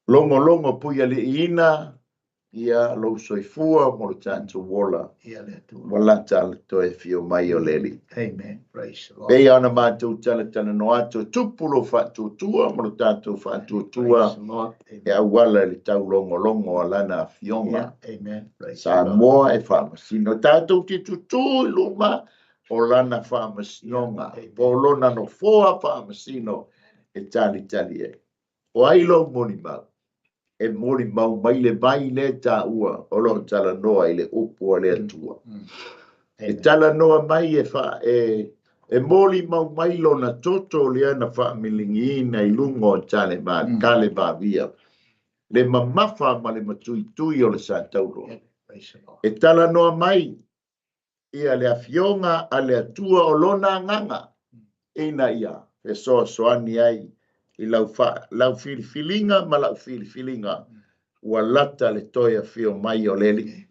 Logologo puialiiina ia lou soifua mo le tatou ola ua lata le toe afio mai o le Alii. Pei ona matou talatalanoa atu, e tupu lou faatuatua ma lo tatou faatuatua e auala i le taulogologo a Lana Afioga. Samoa e faamasino. Tatou te tutū i luma o Lana faamasinoga, po o Lona nofoa faamasino e talitali ai. O ai lou molimau? E molimau mai le vai lea e taua o lo o talanoa i le upu a le Atua. E talanoa mai e, fa, e, e molimau mai lona toto lea na faamiligiina i luga o tale, tale vavia, le mamafa ma le matuitui o le sataulo. E talanoa mai ia le Afioga a le Atua o Lona Agaga, ina ia fesoasoani ai i lau, fa, lau filifiliga ma lau filifiliga, ua lata le toe afio mai o le Alii.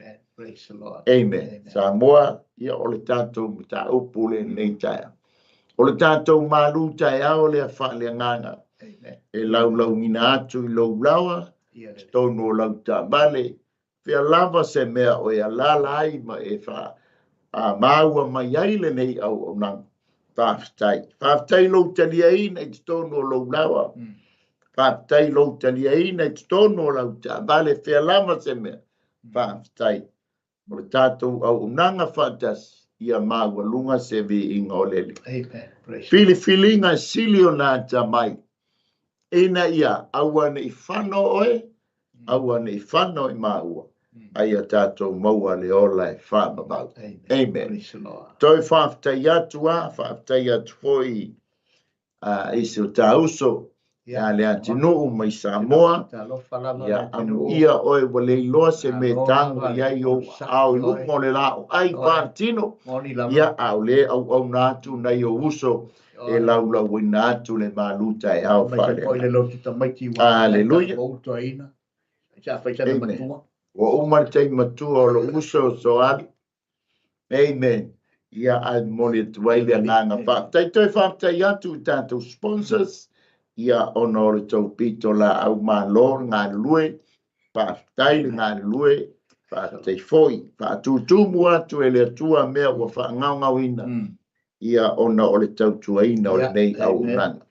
Amen. Samoa, ia o le tatou mataupu lenei taeao. O le tatou malu taeao lea faaleagaga e laulauina atu i lou laoa, totonu o lau taavale, Fea lava se mea o e alaala ai ma e faamaua mai ai lenei auaunaga. Faafetai. Faafetai lou taliaina i totonu o lou laoa. Faafetai lou taliaina i totonu o lau taavale, fea lava se mea. Faafetai. O le tatou auaunaga faatasi, ia maualuga se viiga o le Alii. Filifiliga e sili ona atamai, ina ia aua ne i fano oe, Aua ne i fana o i maua, a ia tatou maua le ola e faavavau. Amen. Toe faafetai atu a, faafetai atu foi i si o ta uso ia Leatinuu mai Samoa. Ia amuia oe ua le iloa se mea e tago i ai ou aao i luga o le laoai faatino. Ia, a o lea e auauna atu nai ou uso e laulauina atu le malu taeao faaleagaga. Aleluia. Amen. Ua uma le taimi matua o lou uso Soali. Amen. Ia, ae momoli atu ai le agaga faafetai. Toe faafetai atu i tatou sponsors, ia, ona o le tou pito laau malo le galulue. Faafetai le galulue, faafetai foi. Faatutumu atu e le Atua mea ua faagaogaoina. Ia ona o le tautuaina o lenei auaunaga.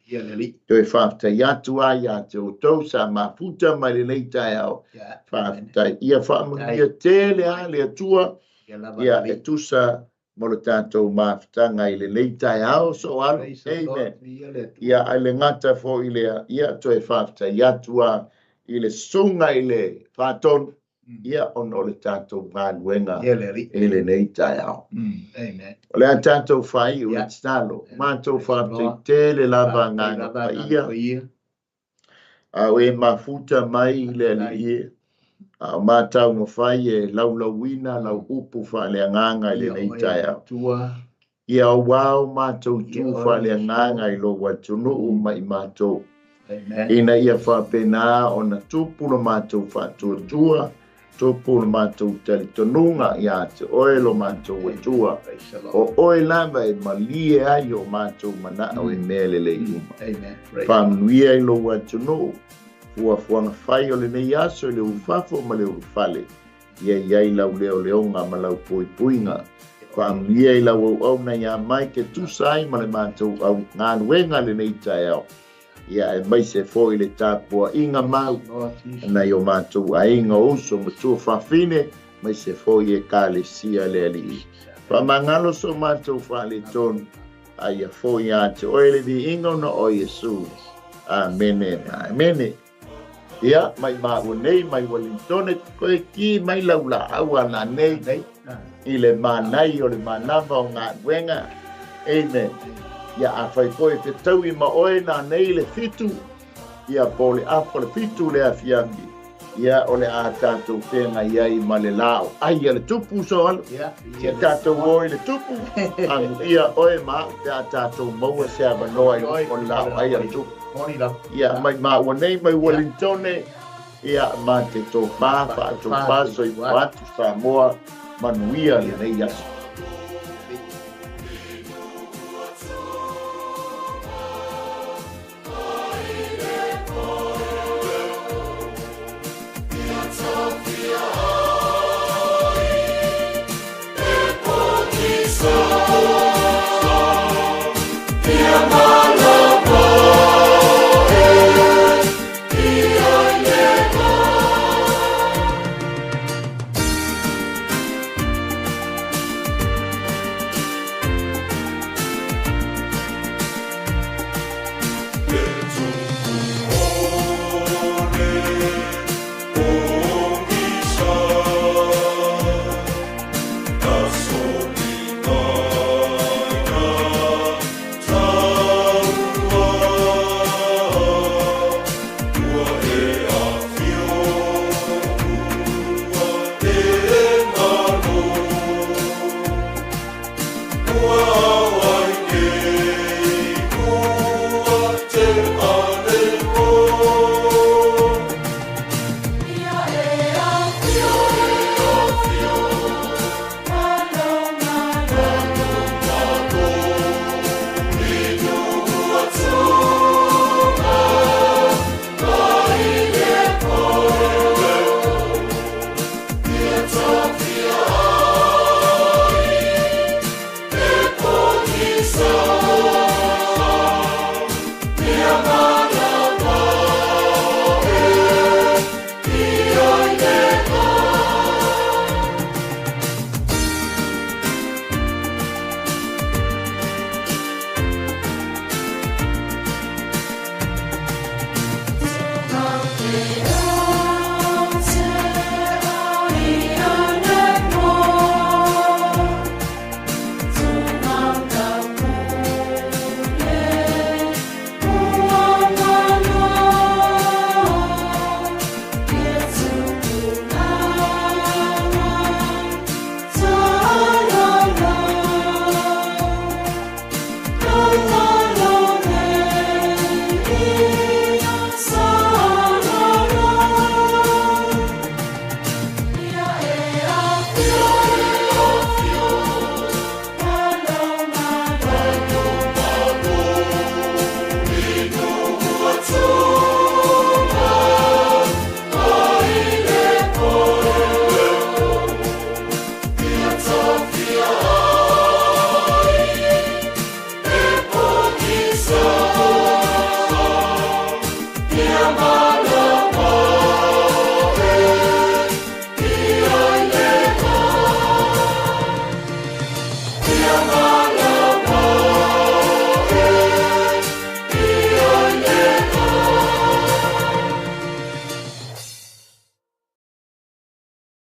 Toe faafetai atu lava ia te outou sa mafuta mai lenei taeao. Faafetai. Ia faamanuia tele lava le Atua ia e tusa mo le tatou mafutaga i lenei taeao Soalu. Amen. Ia ae le gata foi i lea, ia toe faafetai atu lava i le susuga i le Faatonu ia ona o le tatou galuega i lenei taeao. O le a tatou faaiu i le tatalo. Matou faafetai tele lava Agaga Paia, a o e mafuta mai i le Alii e, a o mataumafai e laulauina lau upu faaleagaga i lenei taeao. Ia auā o matou tu faaleagaga i lou atunuu ma i matou, ina ia faapena ona tupu lo matou faatuatua, tupu lo matou talitonuga iā te oe lo matou Atua, o oe lava e malie ai o matou manaʻo i mea lelei uma. Faamanuia i lou atunuu, fuafuaga fai o lenei aso i le ulufafo ma le ulufale. Ia i ai lau leoleoga ma lau puipuiga. Faamanuia i lau auauna iā Mike e tusa ai ma le matou au galuega lenei taeao, ia aemaise foi le tapuaiga mau a nai o matou aiga o uso ma tuafafine, aemaise foi Ekalesia le Alii. Faamagalo so matou faaletonu, a ia foi iā te oe le viiga ona o Iesu. Amene. Amene. Ia, mai māua nei, mai Wellingtone, koe kī mai lau laau a nanei i le mānai o le manava o galuega. Amen. Ia, afai foi e fetaui ma oe nanei i le 7, ia po o le afa o le 7 le afiafi, ia o le a tatou feagai ai ma le la o ai a le tupu Soalo. Sia tatou o i le tupu, amuia oe ma au pe a tatou maua se avanoa i luma o le la o ai a le tupu. Ia, mai māua nei, mai Wellingtone, ia, ma te tōpā, whaatōpā, soifua atu Samoa, manuia lenei aso.